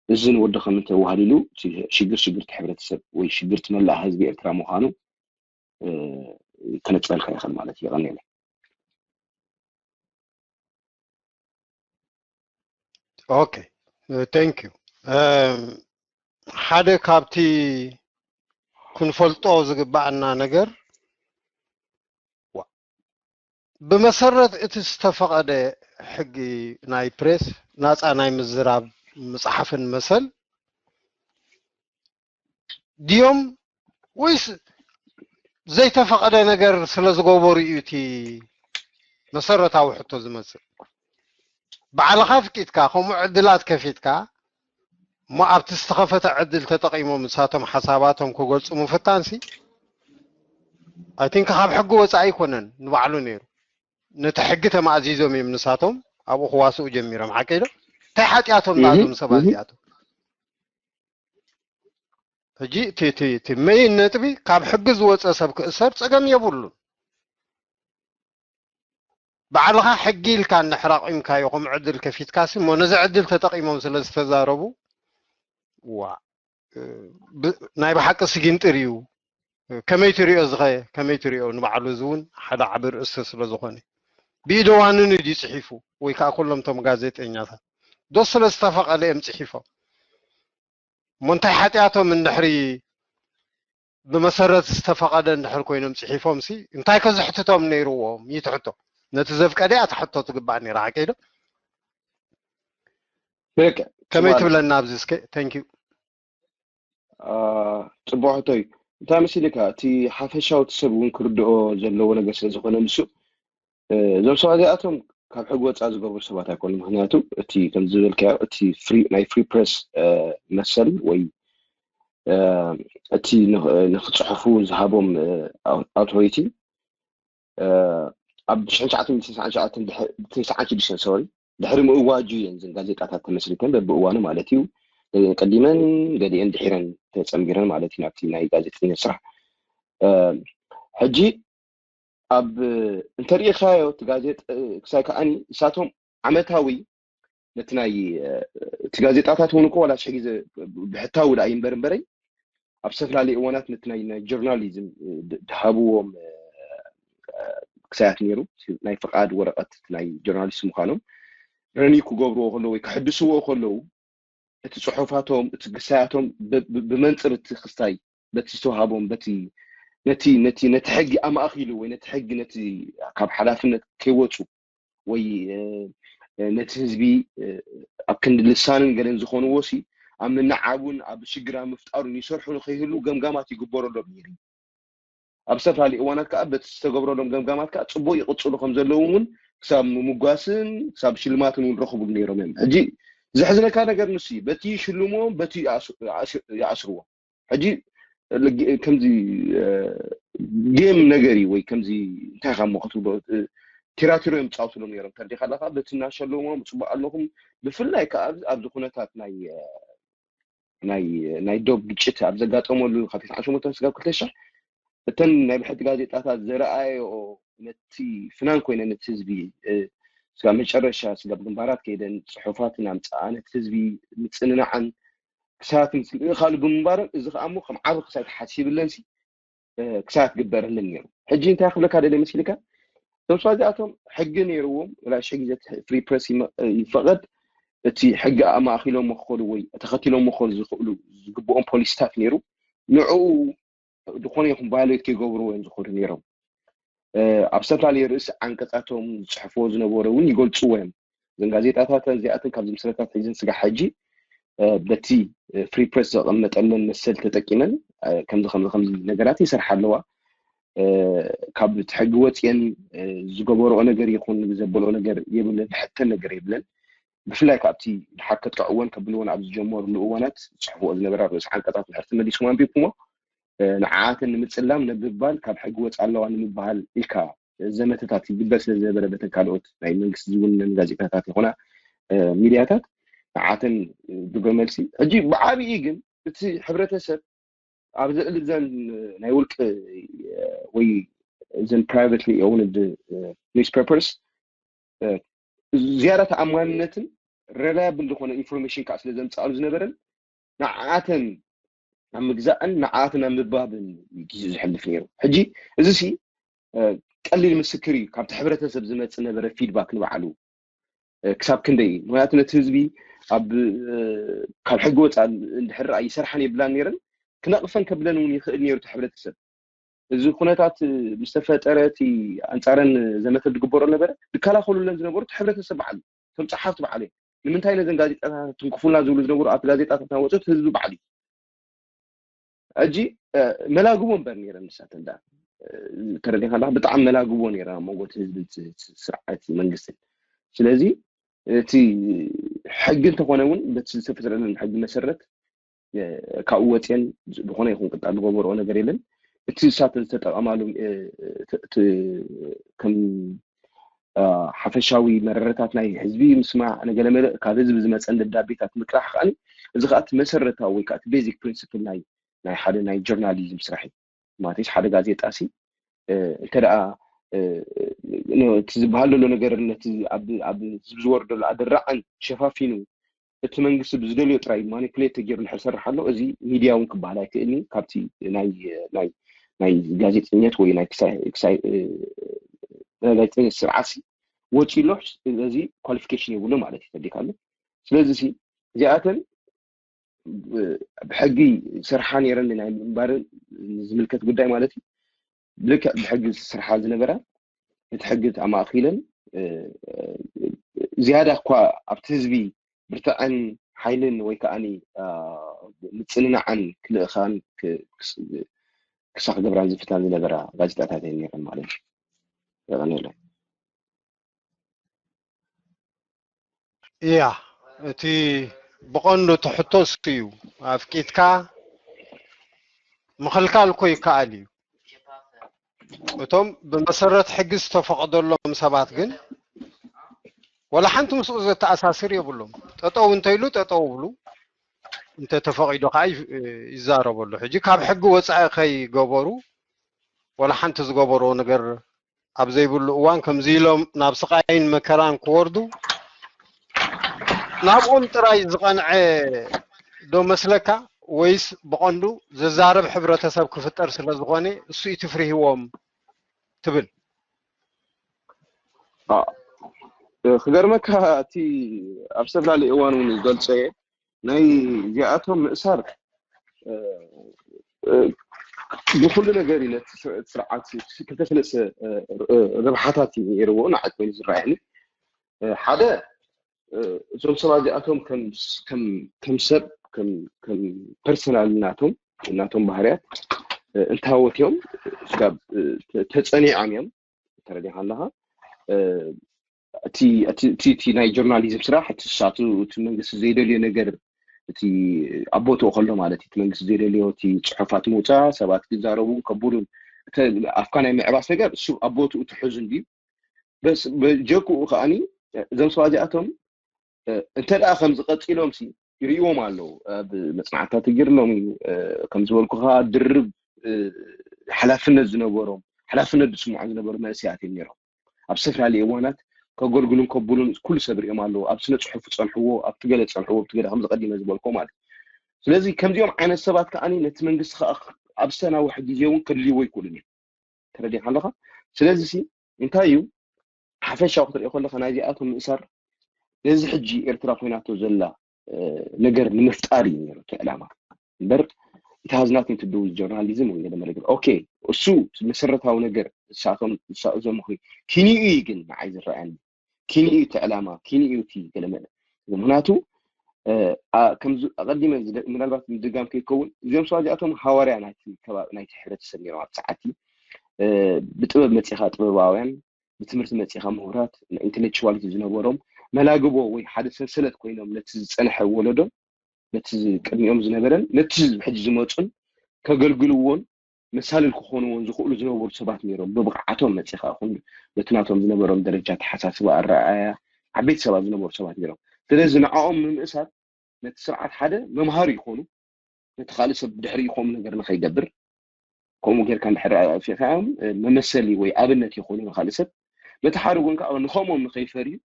እዚ ንወዲ ከም እንተዋህሊሉ እቲ ሽግር ሽግርቲ ሕብረተሰብ ወይ ሽግርቲ መላእ ህዝቢ ኤርትራ ምዃኑ እ፣ ከነፅረልካ ይኽእል ማለት እዩ። የቐንየለይ። ኦኬ፣ thank you። ሓደ ካብቲ ክንፈልጦ ዝግባኣና ነገር ዋ- ብመሰረት እቲ ዝተፈቐደ ሕጊ ናይ ፕሬስ ናፃ ናይ ምዝራብ ምፅሓፍን መሰል ድዮም ወይስ ዘይተፈቐደ ነገር ስለ ዝገበሩ እዩ እቲ መሰረታዊ ሕቶ ዝመፅእ? ባዕልኻ ፍቂድካ ከምኡ ዕድላት ከፊትካ እሞ ኣብቲ ዝተኸፈተ ዕድል ተጠቒሞም ንሳቶም ሓሳባቶም ክገልፁ ምፍታንሲ I think ካብ ሕጊ ወፃኢ ኣይኮነን ንባዕሉ ነይሩ። ነቲ ሕጊ ተማእዚዞም እዮም ንሳቶም ኣብኡ ክዋስኡ ጀሚሮም። ሓቀይ ዶ? እንታይ ሓጢኣቶም ዳ እዞም ሰባት እዚኣቶም? ሕጂ እቲ እቲ እቲ መይን ነጥቢ ካብ ሕጊ ዝወፀ ሰብ ክእሰር ፀገም የብሉን። ባዕልኻ ሕጊ ኢልካ እንድሕር ኣቑምካዮ ከምኡ ዕድል ከፊትካሲ እሞ ነዚ ዕድል ተጠቒሞም ስለ ዝተዛረቡ ዋ ናይ ብሓቂ ስጊንጥር እዩ። ከመይ ትሪኦ ዝኸ ከመይ ትሪኦ ንባዕሉ እዚ እውን ሓደ ዓቢ ርእስቲ ስለ ዝኾነ ብኢደዋንኑ ድዩ ፅሒፉ ወይ ከዓ ኩሎም ቶም ጋዜጠኛታት ዶ ስለ ዝተፈቐደ እዮም ፅሒፎም እሞ እንታይ ሓጢኣቶም እንድሕሪ ብመሰረት ዝተፈቐደ እንድሕር ኮይኖም ፅሒፎም ሲ እንታይ ከዝሕትቶም ነይርዎም ይትሕቶ ነቲ ዘፍቀደ እያ ትሕቶ ትግባእ ነይራ ሓቀይ ዶ ከመይ ትብለና ኣብዚ እስከ thank you ፅቡቅ ሕቶ እዩ እንታይ መሲልካ እቲ ሓፈሻዊ እቲ ሰብ እውን ክርድኦ ዘለዎ ነገር ስለ ዝኾነ ንሱ እዞም ሰባት እዚኣቶም ካብ ሕጊ ወፃእ ዝገብሩ ሰባት ኣይኮኑ ምክንያቱ እቲ ከም ዝበልካዮ እቲ ናይ free press መሰል ወይ እቲ ንክፅሕፉ ዝሃቦም authority ኣብ ሽሕን ትሽዓተ ሚእትን ተስዓን ሽዱሽተን sorry ድሕሪ ምእዋጁ እየን እዘን ጋዜጣታት ተመስሪተን በብእዋኑ ማለት እዩ ቀዲመን ገሊአን ድሒረን ተፀንቢረን ማለት እዩ ናብቲ ናይ ጋዜጠኛ ስራሕ ሕጂ ኣብ እንተሪኢኻዮ እቲ ጋዜጣ ክሳይ ከዓኒ እሳቶም ዓመታዊ ነቲ ናይ እቲ ጋዜጣታት እውን እኮ ዋላ ሽሕ ግዜ ብሕታዊ ደኣ ይንበር እምበረይ ኣብ ዝተፈላለዩ እዋናት ነቲ ናይ ናይ ጆርናሊዝም ድሃብዎም ክሳያት ነይሩ ናይ ፍቃድ ወረቀት ናይ ጆርናሊስት ምዃኖም ረኒ ክገብርዎ ከለዉ ወይ ክሕድስዎ ከለዉ እቲ ፅሑፋቶም እቲ ክሳያቶም ብመንፅር እቲ ክስታይ በቲ ዝተዋሃቦም በቲ ነቲ ነቲ ነቲ ሕጊ ኣማእኪሉ ወይ ነቲ ሕጊ ነቲ ካብ ሓላፍነት ከይወፁ ወይ ነቲ ህዝቢ ኣብ ክንዲ ልሳንን ገለን ዝኾንዎ ሲ ኣብ ምንዓቡን ኣብ ሽግር ኣብ ምፍጣሩን ይሰርሑ ንኸይህሉ ገምጋማት ይግበረሎም ነይሩ ኣብ ዝተፈላለዩ እዋናት ከዓ በቲ ዝተገብረሎም ገምጋማት ከዓ ፅቡቅ ይቅፅሉ ከም ዘለዉ እውን ክሳብ ምምጓስን ክሳብ ሽልማትን እውን ረኽቡሉ ነይሮም እዮም ሕጂ ዘሕዝነካ ነገር ንሱ በቲ ሽልሞም በቲ ይኣስርዎም ሕጂ ከምዚ ጌም ነገር እዩ ወይ ከምዚ እንታይ ካብ ክትብሎ ቲራቲሮ እዮም ፃውትሎም ነይሮም ተርዲኻ ኣለካ በቲ እናሸለሞም ፅቡቅ ኣለኹም ብፍላይ ከዓ ኣብዚ ኩነታት ናይ ናይ ናይ ዶብ ግጭት ኣብ ዘጋጠመሉ ካብ ተስዓን ሸሞንተን ስጋብ ክልተ ሽሕ እተን ናይ ብሕቲ ጋዜጣታት ዘረኣየኦ ነቲ ፍናን ኮይነ ነቲ ህዝቢ ስጋብ መጨረሻ ስጋብ ግንባራት ከይደን ፅሑፋትን ኣምፅኣ ነቲ ህዝቢ ምፅንናዓን ክሳያት ምክልእኻሉ ብምንባረን እዚ ከዓ እሞ ከም ዓብ ክሳይ ተሓሲብለን ክሳያት ግበረለን ነይሩ ሕጂ እንታይ ክብለካ ደለ መሲልካ እቶም ሰባት እዚኣቶም ሕጊ ነይርዎም ወላ ሽሕ ግዜ free press ይፈቐድ እቲ ሕጊ ኣማእኪሎም ክኸዱ ወይ ተኸቲሎም ክኸዱ ዝኽእሉ ዝግብኦም ፖሊሲታት ነይሩ ንዕኡ ዝኾነ ይኹን violate ከይገብርዎ እዮም ዝኸዱ ነይሮም ኣብ ዝተፈላለዩ ርእሲ ዓንቀፃቶም ዝፅሕፍዎ ዝነበሩ እውን ይገልፅዎ እዮም እዘን ጋዜጣታት እዚኣተን ካብ ዝምስረታት ሒዘን ስጋ ሕጂ በቲ free press ዘቐመጠለን መሰል ተጠቂመን ከምዚ ከምዚ ከምዚ ነገራት ይሰርሓ ኣለዋ ካብ እቲ ሕጊ ወፅየን ዝገበረኦ ነገር ይኹን ዘበልኦ ነገር የብለን ዝሕተን ነገር የብለን ብፍላይ ካብቲ ድሓር ከጥቅዕወን ከብልወን ኣብ ዝጀመሩሉ እዋናት ዝፅሕፍዎ ዝነበራ ርእሲ ዓንቀፃት ድሕር ተመሊስኩም ኣንቢብኩሞ ንዓኣተን ንምፅላም ንምባል ካብ ሕጊ ወፃ ኣለዋ ንምበሃል ኢልካ ዘመተታት ይግበር ስለ ዝነበረ በተን ካልኦት ናይ መንግስቲ ዝውነን ጋዜጣታት ይኮና ሚድያታት ንዓተን ግብረ መልሲ ሕጂ ብዓብዪ ግን እቲ ሕብረተሰብ ኣብ ዝዕሊ ዘን ናይ ውልቂ ወይ ዘን privately owned newspapers ዝያዳ ተኣማንነትን reliable ዝኾነ information ከዓ ስለ ዘምፅኣሉ ዝነበረን ንዓኣተን ኣብ ምግዛእን ንዓኣተን ኣብ ምባብን ግዜ ዝሕልፍ ነይሩ ሕጂ እዚ ሲ ቀሊል ምስክር እዩ ካብቲ ሕብረተሰብ ዝመፅእ ነበረ feedback ንባዕሉ ክሳብ ክንደይ እዩ ምክንያቱ ነቲ ህዝቢ ኣብ ካብ ሕጊ ወፃ እንድሕር ኣ ይሰርሓን የብላን ነይረን ክነቕፈን ከብለን እውን ይኽእል ነይሩ እቲ ሕብረተሰብ እዚ ኩነታት ምስ ተፈጠረ እቲ ኣንፃረን ዘመተ ዝግበሮ ነበረ ዝከላኸሉለን ዝነበሩ እቲ ሕብረተሰብ በዓሉ እቶም ፀሓፍቲ በዓሉ እዮም ንምንታይ ነዘን ጋዜጣታት ትንክፉልና ዝብሉ ዝነበሩ ኣብቲ ጋዜጣታት ናወፅኡ እቲ ህዝቢ በዓሉ እዩ ሕጂ መላግቦ እምበር ነይረን ንሳተን ዳ ተረዲኻ ኣለካ ብጣዕሚ መላግቦ ነይረን ኣብ መንጎ እቲ ህዝቢ ስርዓት መንግስትን ስለዚ እቲ ሕጊ እንተኾነ እውን በቲ ዝተፈጥረለን ሕጊ መሰረት ካብኡ ወፅየን ዝኾነ ይኹን ቅጣ ዝገበርኦ ነገር የለን እቲ ንሳተን ዝተጠቐማሉ ከም ሓፈሻዊ መረረታት ናይ ህዝቢ ምስማዕ ንገለመለ ካብ ህዝቢ ዝመፀን ደብዳቤታት ምጥራሕ ከዓ እዚ ከዓ እቲ መሰረታዊ ወይ ከዓ ቤዚክ ፕሪንስፕል ናይ ናይ ሓደ ናይ ጆርናሊዝም ስራሕ እዩ ማለትስ ሓደ ጋዜጣ ሲ እንተ ደኣ እቲ ዝበሃል ዘሎ ነገር ነቲ ኣብ ኣብ ህዝቢ ዝወርድ ዘሎ ኣደራዕን ሸፋፊኑ እቲ መንግስቲ ብዝደልዮ ጥራይ ማኒፕሌት ተገይሩ እንድሕር ዝሰርሕ ኣሎ፣ እዚ ሚድያ እውን ክበሃል ኣይክእልን እዩ። ካብቲ ናይ ናይ ናይ ጋዜጠኝነት ወይ ናይ ክሳይ ክሳይ እ፣ ናይ ጋዜጠኝነት ስርዓት ሲ ወፂኡ ኣሎ። እዚ ኳሊፊኬሽን የብሉ ማለት እዩ። ተዲካ ኣሎ። ስለዚ ሲ እዚኣተን ብ- ብሕጊ ስርሓ ነይረን ናይ ምንባርን ዝምልከት ጉዳይ ማለት እዩ። ልክዕ ብሕጊ ስርሓ ዝነበራ እቲ ሕጊ ተኣማእኪለን እ፣ ዝያዳ እኳ ኣብቲ ህዝቢ ብርትዐን ሓይልን ወይ ከዓኒ አ፣ ምጽንናዕን ክልእኻን ክ- ክስ- ክሳ ክገብራን ዝፍታን ዝነበራ ጋዜጣታት እየን ነይረን ማለት እዩ። የቐንየለይ። እያ፣ እቲ ብቐንዱ እቲ ሕቶ እሱ እዩ። ኣፍቂድካ ምኽልካል እኮ ይከኣል እዩ። እቶም ብመሰረት ሕጊ ዝተፈቐደሎም ሰባት ግን ወላ ሓንቲ ምስኡ ዘተኣሳስር የብሎም። ጠጠው እንተይሉ ጠጠው ብሉ፣ እንተተፈቒዱ ከዓ ይ- ይዛረበሉ። ሕጂ ካብ ሕጊ ወፃኢ ከይገበሩ ወላ ሓንቲ ዝገበርዎ ነገር ኣብ ዘይብሉ እዋን ከምዚ ኢሎም ናብ ስቓይን መከራን ክወርዱ ናብኦም ጥራይ ዝቐንዐ ዶ መስለካ? ወይስ ብቐንዱ ዘዛርብ ሕብረተሰብ ክፍጠር ስለ ዝኾነ እሱ እዩ ትፍርህዎም ትብል? አ፣ ክገርመካ እቲ ኣብ ዝተፈላለዩ እዋን እውን ዝገልጾ እየ ናይ እዚኣቶም ምእሳር እ፣ እ፣ ብኩሉ ነገር እዩ ነቲ ስር- ስርዓት ክልተ ሰለስተ እ፣ እ፣ ረብሓታት እዩ ነይርዎ ንዓይ ኮይኑ ዝረኣየኒ። እ፣ ሓደ እ፣ እዞም ሰባት እዚኣቶም ከም ከም ከም ሰብ ከም ከም ፐርሰናል ናቶም ናቶም ባህርያት እ፣ እንታወት እዮም ስጋብ እ፣ ተ- ተጸኒዖም እዮም። ተረዲኻ ኣለኻ እ፣ እቲ እቲ እቲ እቲ ናይ ጆርናሊዝም ስራሕ እቲ ሳቱ እቲ መንግስቲ ዘይደልዮ ነገር እቲ ኣብ ቦትኡ ከሎ ማለት እዩ። እቲ መንግስቲ ዘይደልዮ እቲ ጽሑፋት ምውፃእ ሰባት ክዛረቡን ከቡሉን እቲ ኣፍካ ናይ ምዕባስ ነገር እሱ ኣብ ቦትኡ ትሕዙ እንድዩ። በስ በጀክኡ ከዓኒ እዞም ሰባት እዚኣቶም እ፣ እንተ ደኣ ከምዚ ቀፂሎም ሲ ይርእዎም ኣለዉ ኣብ መፅናዕትታት ተገይርሎም እዩ እ፣ ከም ዝበልኩኻ ድርብ እ፣ ሓላፍነት ዝነበሮም ሓላፍነት ዝስምዖም ዝነበሩ መንእሰያት እዮም ነይሮም። ኣብ ዝተፈላለዩ እዋናት ከገልግሉን ከብሉን ኩሉ ሰብ ርእዮም ኣለዎ። ኣብ ስነ ፅሑፍ ፀንሕዎ ኣብቲ ገለ ፀንሕዎ ኣብቲ ገለ ከምዚ ቀዲመ ዝበልኮ ማለት እዩ። ስለዚ ከምዚኦም ዓይነት ሰባት ከዓ ነቲ መንግስቲ ከዓ ኣብ ዝተናውሐ ግዜ እውን ከድልይዎ ይክእሉን እዮም። ተረዲኻ ኣለኻ? ስለዚ ሲ እንታይ እዩ ሓፈሻዊ ክትሪኦ ከለካ ናይዚኣቶም ምእሳር ነዚ ሕጂ ኤርትራ ኮይናቶ ዘላ ነገር ንምፍጣር እዩ ነይሩ እቲ ዕላማ እምበር it has nothing to do with journalism ወይ ገለ መለገለ okay እሱ መሰረታዊ ነገር እሳቶም እዞም ኪንኡ እዩ ግን ንዓይ ዝረኣየኒ ኪንኡ እቲ ዕላማ ኪንኡ እቲ ገለ መለ ምክንያቱ ከምዚ ኣቀዲመ ምናልባት ምድጋም ከይከውን እዚኦም ሰባት እዚኣቶም ሃዋርያ ናይቲ ከባቢ ናይቲ ሕብረተሰብ ነይሮም ኣብ ሰዓቲ ብጥበብ መፂኻ ጥበባውያን ብትምህርቲ መፂኻ ምሁራት ኢንቴሌክቹዋሊቲ ዝነበሮም መላግቦ ወይ ሓደ ሰንሰለት ኮይኖም ነቲ ዝፀንሐ ወለዶን ነቲ ቅድሚኦም ዝነበረን ነቲ ሕጂ ዝመፁን ከገልግልዎን መሳልል ክኾንዎን ዝኽእሉ ዝነበሩ ሰባት ነይሮም ብብቕዓቶም መፂኻ ይኹን በቲ ናቶም ዝነበሮም ደረጃ ተሓሳስባ ኣረኣያ ዓበይቲ ሰባት ዝነበሩ ሰባት ነይሮም ስለዚ ንዕኦም ንምእሳር ነቲ ስርዓት ሓደ መምሃሪ ይኾኑ ነቲ ካልእ ሰብ ብድሕሪ ይኾም ነገር ንኸይገብር ከምኡ ጌርካ እንድሕር ኣጥፊእካዮም መመሰሊ ወይ ኣብነት ይኾኑ ንካልእ ሰብ በቲ ሓደ ጎን ከዓ ንኸምኦም ንኸይፈርዩ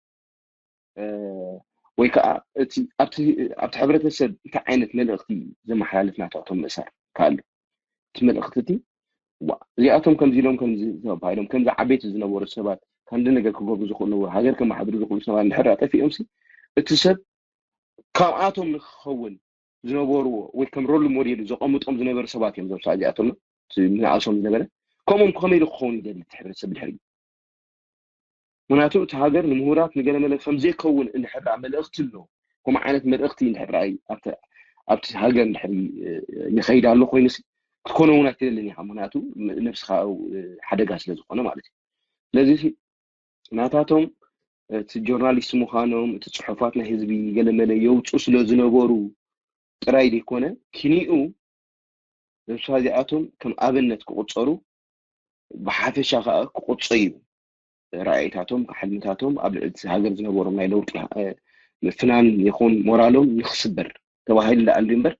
ወይ ከዓ እቲ ኣብቲ ኣብቲ ሕብረተሰብ እንታይ ዓይነት መልእኽቲ ዘመሓላልፍ ናታቶም ምእሳር ከኣሉ እቲ መልእኽቲ እቲ እዚኣቶም ከምዚ ኢሎም ከምዚ ተባሂሎም ከምዚ ዓበይቲ ዝነበሩ ሰባት ከምዚ ነገር ክገብሩ ዝኽእሉ ሃገር ከመሓድሩ ዝኽእሉ ሰባት እንድሕር ኣጠፊኦም እቲ ሰብ ካብኣቶም ንክኸውን ዝነበርዎ ወይ ከም ሮል ሞዴል ዘቐምጦም ዝነበሩ ሰባት እዮም ዞም ሰዓት እዚኣቶም ምንኣሶም ዝነበረ ከምኦም ከመይ ኢሉ ክኸውን ይደሊ እቲ ሕብረተሰብ ድሕሪ ምክንያቱ እቲ ሃገር ንምሁራት ንገለመለ ከም ዘይከውን እንድሕር ደኣ መልእኽቲ ኣሎ ከምኡ ዓይነት መልእኽቲ እንድሕር ደኣ ኣብቲ ኣብቲ ሃገር እንድሕር ይኸይድ ኣሎ ኮይኑሲ ክትኮነ እውን ኣይትደልን ኢኻ ምክንያቱ ነብስኻ ሓደጋ ስለ ዝኾነ ማለት እዩ ስለዚ ናታቶም እቲ ጆርናሊስት ምዃኖም እቲ ፅሑፋት ናይ ህዝቢ ገለመለ የውፅኡ ስለ ዝነበሩ ጥራይ ዘይኮነ ኪኒኡ ነብሳ እዚኣቶም ከም ኣብነት ክቁፀሩ ብሓፈሻ ከዓ ክቁፀዩ ራእይታቶም ሕልምታቶም ኣብ ልዕሊ ሃገር ዝነበሮም ናይ ለውጢ ፍናን ይኹን ሞራሎም ንክስበር ተባሂሉ ለኣሉ እምበር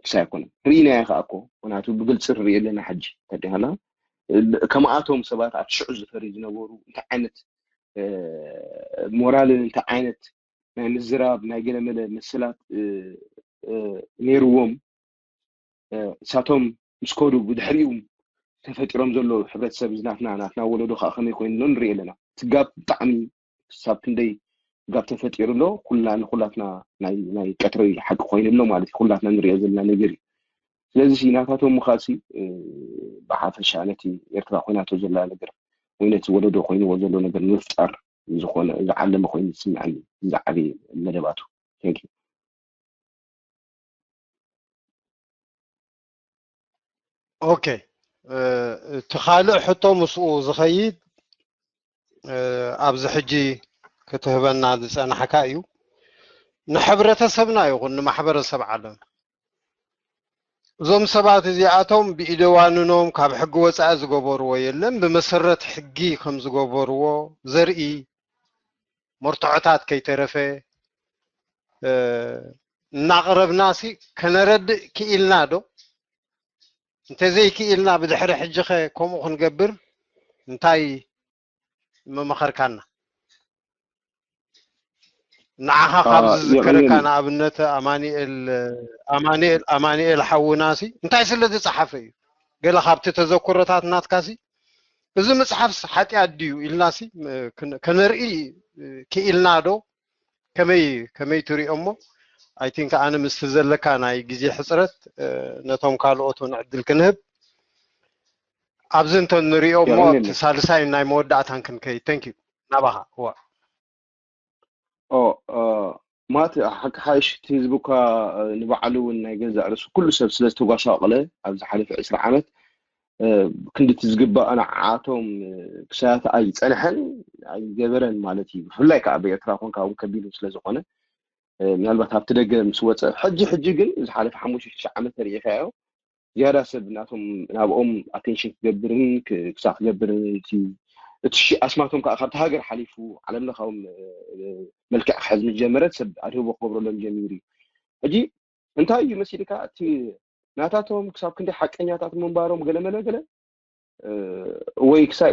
ክሳይ ኣይኮነን ርኢናዮ ከዓ እኮ ምክንያቱ ብግልፂ ንርኢ ኣለና ሕጂ ተዲሃና ከማኣቶም ሰባት ኣብ ሽዑ ዝፈሪ ዝነበሩ እንታይ ዓይነት ሞራልን እንታይ ዓይነት ናይ ምዝራብ ናይ ገለመለ መሰላት ነይርዎም። እሳቶም ምስ ከዱ ብድሕሪኡ ተፈጢሮም ዘሎ ሕብረተሰብ ናትና ናትና ወለዶ ከዓ ከመይ ኮይኑ ኣሎ ንሪኢ ኣለና። እቲ ጋፕ ብጣዕሚ ክሳብ ክንደይ ጋፕ ተፈጢሩ ኣሎ። ኩላ ንኩላትና ናይ ናይ ቀትሪ ሓቂ ኮይኑ ኣሎ ማለት እዩ። ኩላትና ንሪኦ ዘለና ነገር እዩ። ስለዚ ሲ ናታቶም ምኻሲ ብሓፈሻ ነቲ ኤርትራ ኮይናቶ ዘላ ነገር ወይ ነቲ ወለዶ ኮይንዎ ዘሎ ነገር ንምፍጣር ዝኾነ ዝዓለመ ኮይኑ ዝስምዐኒ ዝዓበየ መደባቱ። Thank you። ኦኬ፣ እቲ ካልእ ሕቶ ምስኡ ዝኸይድ ኣብዚ ሕጂ ክትህበና ዝጸናሕካ እዩ። ንሕብረተሰብና ይኹን ንማሕበረሰብ ዓለም እዞም ሰባት እዚኣቶም ብኢደዋንኖም ካብ ሕጊ ወፃኢ ዝገበርዎ የለን። ብመሰረት ሕጊ ከም ዝገበርዎ ዘርኢ መርትዖታት ከይተረፈ እናቕረብናሲ ከነረድእ ክኢልና ዶ? እንተዘይክኢልና ብድሕሪ ሕጂኸ ከምኡ ክንገብር እንታይ ምመኸርካና? ንዓኻ ካብ ዝዝከረካ ንኣብነት ኣማኒኤል ኣማኒኤል ኣማኒኤል ሓውናሲ እንታይ ስለ ዝፀሓፈ እዩ? ገለ ካብቲ ተዘክሮታት ናትካሲ እዚ ምፅሓፍስ ሓጢኣት ድዩ ኢልናሲ ከነርኢ ክኢልና ዶ? ከመይ ከመይ ትሪኦ እሞ? I think ኣነ ምስቲ ዘለካ ናይ ግዜ ሕፅረት ነቶም ካልኦት እውን ዕድል ክንህብ ኣብዚ እንተ ንሪኦ እሞ ኣብቲ ሳልሳይ ናይ መወዳእታን ክንከይድ። Thank you። ናባኻ። እዋ ኦ ማት ሓቂ ሓይሽ እቲ ህዝቢ እኳ ንባዕሉ እውን ናይ ገዛእ ርእሱ ኩሉ ሰብ ስለ ዝተጓሳቆለ ኣብ ዝሓለፈ ዕስራ ዓመት ክንድቲ ዝግባእ ንዓቶም ክሳያት ኣይፀንሐን ኣይገበረን ማለት እዩ። ብፍላይ ከዓ ኣብ ኤርትራ ኮንካ እውን ከቢድ ስለ ዝኾነ ምናልባት ኣብቲ ደገ ምስ ወፀ ሕጂ ሕጂ ግን ዝሓለፈ ሓሙሽተ ሽዱሽተ ዓመት ተሪኢኻዮ ዝያዳ ሰብ ናቶም ናብኦም ኣቴንሽን ክገብርን ክሳ ክገብርን እቲ ኣስማቶም ከዓ ካብቲ ሃገር ሓሊፉ ዓለምለኻዊ መልክዕ ክሕዝ ምስ ጀመረ ሰብ ኣድህቦ ክገብረሎም ጀሚሩ እዩ። ሕጂ እንታይ እዩ መሲልካ እቲ ናታቶም ክሳብ ክንደይ ሓቀኛታት ምንባሮም ገለመለ ገለ ወይ ክሳይ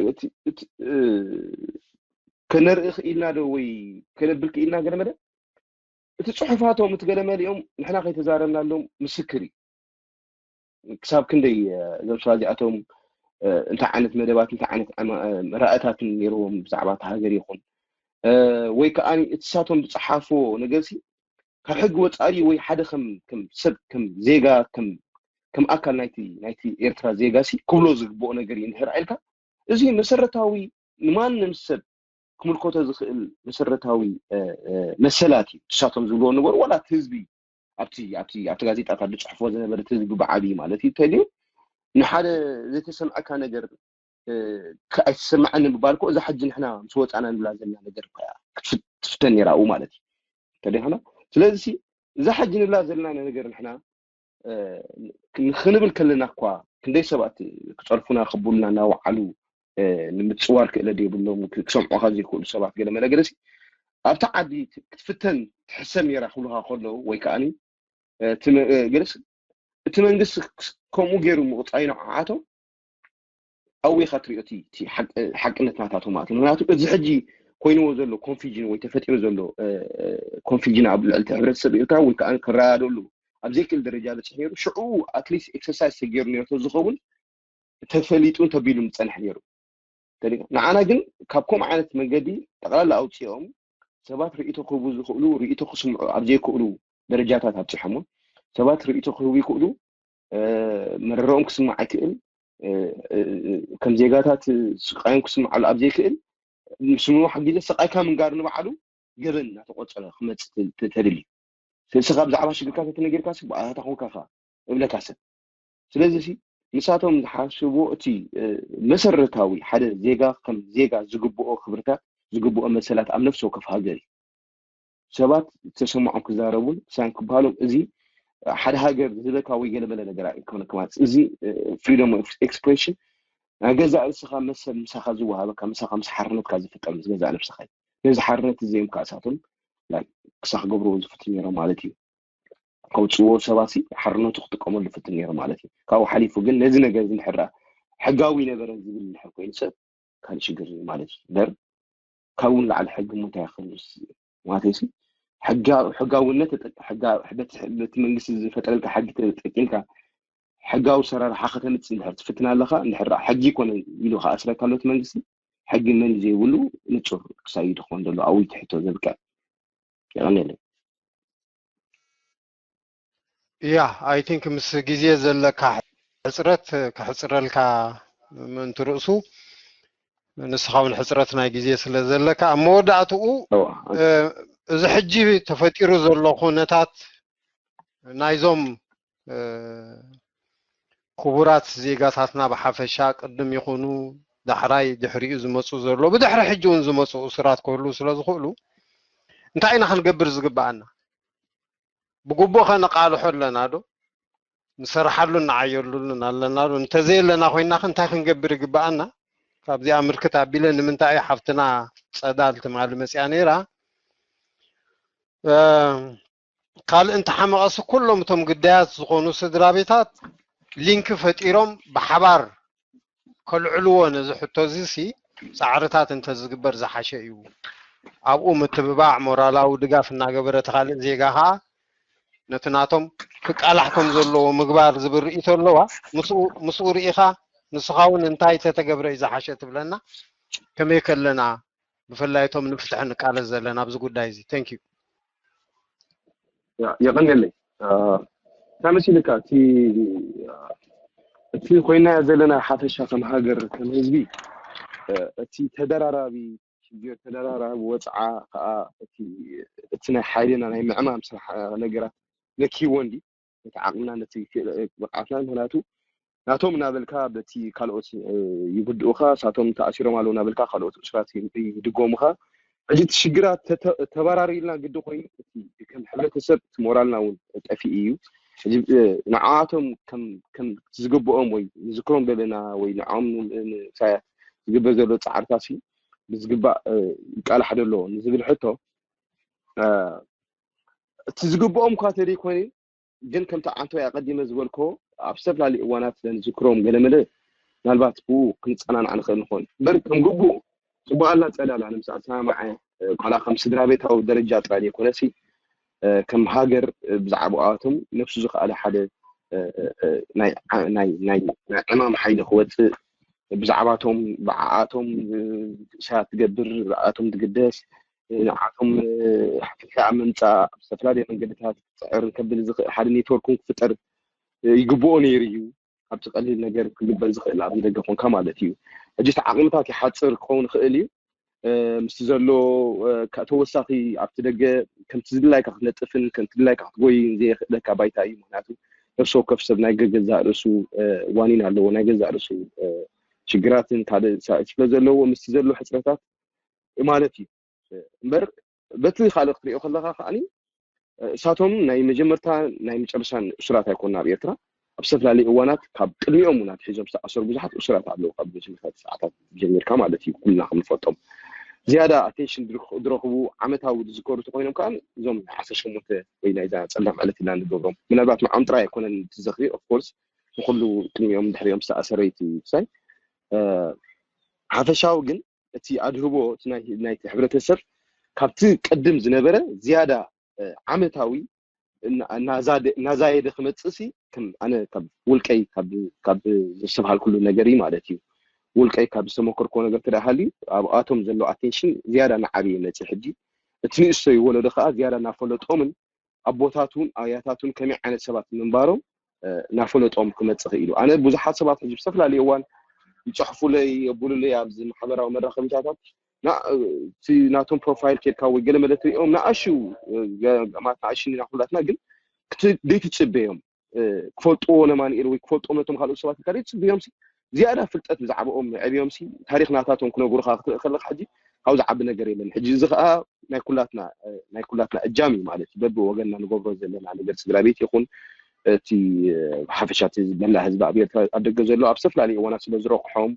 ከነርኢ ክኢልና ዶ ወይ ከነብል ክኢልና ገለመለ እቲ ፅሑፋቶም እቲ ገለመሊኦም ንሕና ከይተዛረብናሎም ምስክር እዩ። ክሳብ ክንደይ እዞም ሰባት እዚኣቶም እንታይ ዓይነት መደባት እንታይ ዓይነት ራእታትን ነይርዎም ብዛዕባ እቲ ሃገር ይኹን ወይ ከዓ እቲ ሳቶም ዝፀሓፍዎ ነገር ሲ ካብ ሕጊ ወፃኢ ወይ ሓደ ከም ከም ሰብ ከም ዜጋ ከም ከም ኣካል ናይቲ ናይቲ ኤርትራ ዜጋ ሲ ክብሎ ዝግብኦ ነገር እዩ እንድሕር ኢልካ እዚ መሰረታዊ ንማንም ሰብ ክምልከቶ ዝኽእል መሰረታዊ መሰላት እዩ። ንሳቶም ዝብልዎ ነበሩ ዋላ እቲ ህዝቢ ኣብቲ ኣብቲ ኣብቲ ጋዜጣታት ዝፅሕፎ ዝነበረ እቲ ህዝቢ ብዓብዪ ማለት እዩ ተልዩ ንሓደ ዘይተሰምዐካ ነገር ኣይተሰምዐኒ ምባል እኮ እዛ ሕጂ ንሕና ምስ ወፃና ንብላ ዘለና ነገር እኮ እያ ክትፍተን ነይራ ኣብኡ ማለት እዩ ተደይኮነ። ስለዚ እዛ ሕጂ ንብላ ዘለና ነገር ንሕና ክንብል ከለና እኳ ክንደይ ሰባት ክፀርፉና ክብሉና እናወዓሉ ንምፅዋር ክእለድ የብሎም ክሰምዑካ ዘይክእሉ ሰባት ገለ መለ ገለሲ ኣብቲ ዓዲ ክትፍተን ትሕሰብ ነይራ ክብሉካ ከለዉ ወይ ከዓ ገለስ እቲ መንግስቲ ከምኡ ገይሩ ምቁፃይ ንዓቶም ኣዊኻ ትሪኦ እቲ ሓቅነት ናታቶም ማለት እዩ። ምክንያቱ እዚ ሕጂ ኮይንዎ ዘሎ ኮንፊጅን ወይ ተፈጢሩ ዘሎ ኮንፊጅን ኣብ ልዕልቲ ሕብረተሰብ ኤርትራ ወይ ከዓ ክረዳደሉ ኣብ ዘይክእል ደረጃ በፂሑ ነይሩ። ሽዑ ኣትሊስት ኤክሰርሳይዝ ተገይሩ ነይሩ ተዝኸውን ተፈሊጡ እንተቢሉ ምፀንሕ ነይሩ። ንዓና ግን ካብ ከምኡ ዓይነት መንገዲ ጠቕላላ ኣውፅኦም ሰባት ርእይቶ ክህቡ ዝኽእሉ ርእይቶ ክስምዑ ኣብ ዘይክእሉ ደረጃታት ኣብፂሖሞ ሰባት ርእይቶ ክህቡ ይክእሉ መረረኦም ክስማዕ ኣይክእል ከም ዜጋታት ስቃዮም ክስምዓሉ ኣብ ዘይክእል ምስ ምንዋሕ ግዜ ስቃይካ ምንጋር ንባዕሉ ገበን እናተቆፀረ ክመፅእ ተድልዩ ስለዚ ካብ ብዛዕባ ሽግርካ ተተነጊርካ ብኣታ ኮንካ እብለካ ሰብ ስለዚ ንሳቶም ዝሓስብዎ እቲ መሰረታዊ ሓደ ዜጋ ከም ዜጋ ዝግብኦ ክብርታት ዝግብኦ መሰላት ኣብ ነፍሲ ወከፍ ሃገር እዩ ሰባት ዝተሰምዖም ክዛረቡን ክሳን ክበሃሎም እዚ ሓደ ሃገር ዝህበካ ወይ ገለመለ ነገር ኣይኮነ ክማለት እዚ freedom of expression ናይ ገዛእ ርእስኻ መሰል ምሳኻ ዝወሃበካ ምሳኻ ምስ ሓርነትካ ዝፍጠር ምስ ገዛእ ነብስኻ እዩ ነዚ ሓርነት እዚ እዮም ከዓ እሳቶም ክሳ ክገብርዎ ዝፍትኑ ነይሮም ማለት እዩ ከውፅዎ ሰባት ሓርነቱ ክጥቀመሉ ይፍትን ነይሩ ማለት እዩ ካብኡ ሓሊፉ ግን ነዚ ነገር እዚ እንድሕር ሕጋዊ ነበረ ዝብል እንድሕር ኮይኑ ሰብ ካልእ ሽግር እዩ ማለት እዩ። እምበር ካብኡ ንላዕሊ ሕጊ እሞ እንታይ ይኽእል? ማለተይሲ ሕጋ-፣ ሕጋውነት ተጠ-፣ ሕጋ-፣ በቲ፣ በቲ መንግስቲ ዝፈጠረልካ ሕጊ ተጠቂምካ ሕጋዊ ሰራርሓ ከተምፅእ እንድሕር ትፍትን ኣለኻ፣ እንድሕር ደኣ ሕጊ ይኮነን ኢሉ ከኣስረካ ኣሎ እቲ መንግስቲ፣ ሕጊ መን እዩ ዘይብሉ ንፁር ክሳይ እዩ ዝኸውን ዘሎ ኣብኡ ትሕቶ ዘብቅዕ። የቐንየለይ። ያ፣ I think ምስ ግዜ ዘለካ ሕፅረት ክሕፅረልካ ምእንቲ ርእሱ፣ ንስኻ እውን ሕፅረት ናይ ግዜ ስለ ዘለካ፣ ኣብ መወዳእትኡ እዋ፣ እ፣ እዚ ሕጂ ተፈጢሩ ዘሎ ኩነታት ናይዞም እ፣ ክቡራት ዜጋታትና ብሓፈሻ ቅድም ይኹኑ ዳሕራይ ድሕሪኡ ዝመፁ ዘሎ ብድሕሪ ሕጂ እውን ዝመፁ እሱራት ክህልዉ ስለ ዝኽእሉ እንታይ ኢና ክንገብር ዝግበኣና? ብግቡእ ከ ነቃልሖ ኣለና ዶ? ንሰርሓሉን ንዓየሉን ኣለና ዶ? እንተዘየለና ኮይና ከ እንታይ ክንገብር ይግበኣና? ካብዚኣ ምልክት ኣቢለ ንምንታይ ሓፍትና ፀዳል ትማሊ መፅያ ነይራ። እ፣ ካልእ እንተሓመቐሲ ኩሎም እቶም ግዳያት ዝኾኑ ስድራ ቤታት ሊንክ ፈጢሮም ብሓባር ከልዕልዎ ነዚ ሕቶ እዚ ሲ ፃዕርታት እንተዝግበር ዝሓሸ እዩ። ኣብኡ ምትብባዕ ሞራላዊ ድጋፍ እናገበረ እቲ ካልእ ዜጋ ከዓ ነቲ ናቶም ክቃላሕ ከም ዘለዎ ምግባር ዝብል ርእይቶ ኣለዋ። ምስኡ ምስኡ ርኢኻ ንስኻ እውን እንታይ ተተገብረ እዩ ዝሓሸ ትብለና? ከመይ ከለና ብፍላይ እቶም ንፍትሒ ንቃለስ ዘለና ኣብዚ ጉዳይ እዚ? Thank you። ያ-፣ የቐንየለይ። እ፣ እንታይ መሲልካ እቲ፣ እቲ ኮይናዮ ዘለና ሓፈሻ ከም ሃገር ከም ህዝቢ፣ እ፣ እቲ ተደራራቢ ሽግር፣ ተደራራቢ ወፅዓ ከዓ እቲ፣ እቲ ናይ ሓይልና ናይ ምዕማም ስራሕ ነገራት ነክይዎ እንዲ ነቲ ዓቕምና ነቲ ክእለ-፣ ብቕዓትና። ምክንያቱ ናቶም እናበልካ በቲ ካልኦት እ፣ ይጉድኡኻ፣ ሳቶም ተኣሲሮም ኣለዉ እናበልካ ካልኦት እሱራት ይ-፣ ይድገሙኻ። ሕጂ እቲ ሽግራት ተተ-፣ ተበራሪልና ግዲ ኮይኑ እቲ ከም ሕብረተሰብ እቲ ሞራልና እውን ጠፊኡ እዩ። ሕጂ እ፣ ንዓኣቶም ከም ከም ዝግብኦም ወይ ንዝክሮም ዘለና ወይ ንዕኦም ን-፣ ን-፣ ንሳያት ዝግበር ዘሎ ፃዕርታሲ ብዝግባእ እ፣ ይቃላሕ ዶ ኣለዎ ንዝብል ሕቶ እ፣ እቲ ዝግብኦም እኳ ተደይኮነ ግን ከምቲ ዓንተወይ ኣቐዲመ ዝበልኮ ኣብ ዝተፈላለዩ እዋናት ዘንዝክሮም ገለመለ ምናልባት ብኡ ክንጸናናዕ ንኽእል ንኾን እምበር ከም ግቡእ ጽቡቕ ኣላ ጸላላ ንምሳእ ሰማማዐ እ፣ ኮላ ከም ስድራ ቤታዊ ደረጃ ጥራይ ዘይኮነሲ እ፣ ከም ሃገር እ፣ ብዛዕባኣቶም ነፍሱ ዝኸኣለ ሓደ እ፣ እ፣ እ፣ ናይ ዓ-፣ ናይ ናይ ናይ ዕማም ሓይሊ ክወጽእ ብዛዕባቶም ብዓኣቶም እ፣ እሳት ትገብር ብዓኣቶም ትግደስ ንዓቶም ፍትሒ ኣብ ምምፃእ ኣብ ዝተፈላለዩ መንገድታት ክፅዕር ከብል ዝኽእል ሓደ ኔትወርክ እውን ክፍጠር ይግብኦ ነይሩ እዩ። ካብቲ ቀሊል ነገር ክግበር ዝኽእል ኣብ ደገ ኮንካ ማለት እዩ። ሕጂ እቲ ዓቕምታት ይሓፅር ክኸውን ይኽእል እዩ። ምስቲ ዘሎ ተወሳኺ ኣብቲ ደገ ከምቲ ዝድላይካ ክትነጥፍን ከምቲ ድላይካ ክትጎይን ዘየኽእለካ ባይታ እዩ። ምክንያቱ ነፍሲ ወከፍ ሰብ ናይ ገገዛእ ርእሱ ዋኒን ኣለዎ፣ ናይ ገዛእ ርእሱ ሽግራትን ካልእ ስለ ዘለዎ ምስቲ ዘሎ ሕፅረታት ማለት እዩ። እምበር በቲ ካልእ ክትሪኦ ከለኻ ከዓኒ እሳቶም ናይ መጀመርታ ናይ መጨረሻን እሱራት ኣይኮኑን ኣብ ኤርትራ። ኣብ ዝተፈላለዩ እዋናት ካብ ቅድሚኦም እውን ኣትሒዞም ዝተኣሰሩ ብዙሓት እሱራት ኣለዉ። ካብ መጀመርታ ሰዓታት ጀሚርካ ማለት እዩ ኩልና ከም ንፈልጦም ዝያዳ ኣቴንሽን ዝረኽቡ ዓመታዊ ዝዝከሩ ተኮይኖም ከዓ እዞም ናይ ዓሰርተ ሸሞንተ ወይ ናይዛ ፀላም ዕለት ኢልና ንገብሮም ምናልባት ንዖም ጥራይ ኣይኮነን ትዘኽሪ ኦፍኮርስ ንኩሉ ቅድሚኦም ድሕሪኦም ዝተኣሰረ እዩ እቲ ክሳይ ሓፈሻዊ ግን እቲ ኣድህቦ እቲ ናይ ናይቲ ሕብረተሰብ ካብቲ ቅድም ዝነበረ ዝያዳ ዓመታዊ እናዛየደ ክመፅእ ሲ ከም ኣነ ካብ ውልቀይ ካብ ዘስተብሃልኩሉ ነገር እዩ ማለት እዩ። ውልቀይ ካብ ዝተመከርኮ ነገር ተዳ ሃልዩ ኣብኣቶም ዘሎ ኣቴንሽን ዝያዳ እናዓበየ መፅእ ሕጂ እቲ ንእሽተይ ወለዶ ከዓ ዝያዳ እናፈለጦምን ኣቦታቱን ኣያታቱን ከመይ ዓይነት ሰባት ምንባሮም እናፈለጦም ክመፅእ ክኢሉ። ኣነ ብዙሓት ሰባት ሕጂ ብዝተፈላለዩ እዋን ይፅሕፉለይ የብሉለይ ኣብዚ ማሕበራዊ መራኸቢታታት እቲ ናቶም ፕሮፋይል ኬድካ ወይ ገለ መለ ትሪኦም ንኣሽው ማለት ንኣሽው ኢና ኩላትና ግን ዘይትፅበዮም ክፈልጥዎ ነማንኤል ወይ ክፈልጥዎም ነቶም ካልኦት ሰባት ኢልካ ዘይትፅበዮም ዝያዳ ፍልጠት ብዛዕባኦም የዕብዮም ሲ ታሪኽ ናታቶም ክነግሩኻ ክትርኢ ከለካ ሕጂ ካብኡ ዝዓቢ ነገር የለን። ሕጂ እዚ ከዓ ናይ ኩላትና ናይ ኩላትና እጃም እዩ ማለት እዩ። በቢ ወገንና ንገብሮ ዘለና ነገር ስድራ ቤት ይኹን እቲ ብሓፈሻ እቲ መላእ ህዝቢ ኣብ ኤርትራ ኣብ ደገ ዘሎ ኣብ ዝተፈላለዩ እዋናት ስለ ዝረቑሖም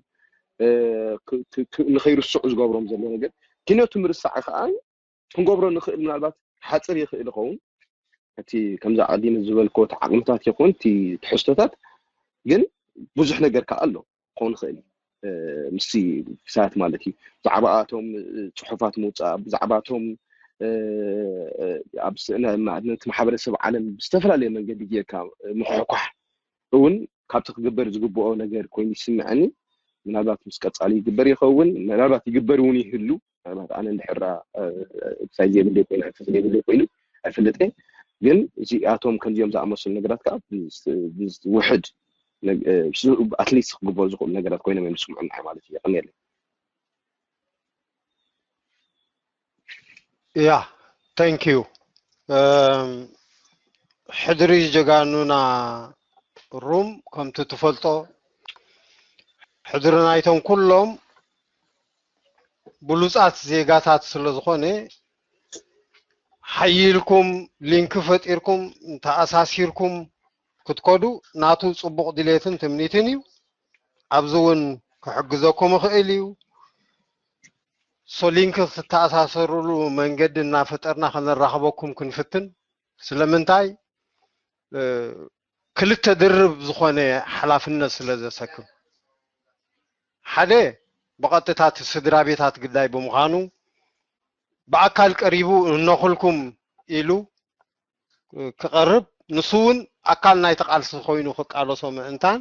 ንኸይርስዑ ዝገብሮም ዘሎ ነገር ኪነቱ ምርሳዕ ከዓ ክንገብሮ ንኽእል ምናልባት ሓፅር ይኽእል ይኸውን እቲ ከምዚ ኣቐዲመ ዝበልኮ እቲ ዓቕምታት ይኹን እቲ ትሕዝቶታት ግን ብዙሕ ነገር ከዓ ኣሎ። ክኸውን ይኽእል እዩ። ምስቲ ክሳት ማለት እዩ። ብዛዕባኣቶም ጽሑፋት ምውፃእ፣ ብዛዕባቶም ኣብ ነቲ ማሕበረሰብ ዓለም ብዝተፈላለየ መንገዲ ጌርካ ምኩሕኳሕ እውን ካብቲ ክግበር ዝግብኦ ነገር ኮይኑ ይስምዐኒ። ምናልባት ምስ ቀፃሊ ይግበር ይኸውን፣ ምናልባት ይግበር እውን ይህሉ። ምናልባት ኣነ እንድሕራ ክሳይ ዘይብለይ ኮይኑ፣ ኣክሰስ ዘይብለይ ኮይኑ ኣይፈልጥን። ግን እዚኣቶም ከምዚኦም ዝኣመሰሉ ነገራት ከዓ ውሕድ ኣትሊስት ክግበሩ ዝኽእሉ ነገራት ኮይኖም እዮም ዝስምዑና ማለት እዩ። የቐንየለይ። ያ፣ thank you። ሕድሪ ጀጋኑና ሩም ከምቲ ትፈልጦ ሕድሪ ናይቶም ኩሎም ብሉፃት ዜጋታት ስለ ዝኾነ ሓይልኩም ሊንክ ፈጢርኩም ተኣሳሲርኩም ክትከዱ ናቱ ፅቡቕ ድሌትን ትምኒትን እዩ። ኣብዚ እውን ክሕግዘኩም ይኽእል እዩ። ሶ ሊንክ ክትተኣሳሰርሉ መንገዲ እናፈጠርና ከነራኽበኩም ክንፍትን። ስለምንታይ ክልተ ድርብ ዝኾነ ሓላፍነት ስለ ዘሰክም፣ ሓደ ብቐጥታ እቲ ስድራ ቤታት ግዳይ ብምዃኑ ብኣካል ቀሪቡ እነኹልኩም ኢሉ ክቐርብ፣ ንሱ እውን ኣካል ናይቲ ቃልሲ ኮይኑ ክቃለሶ ምእንታን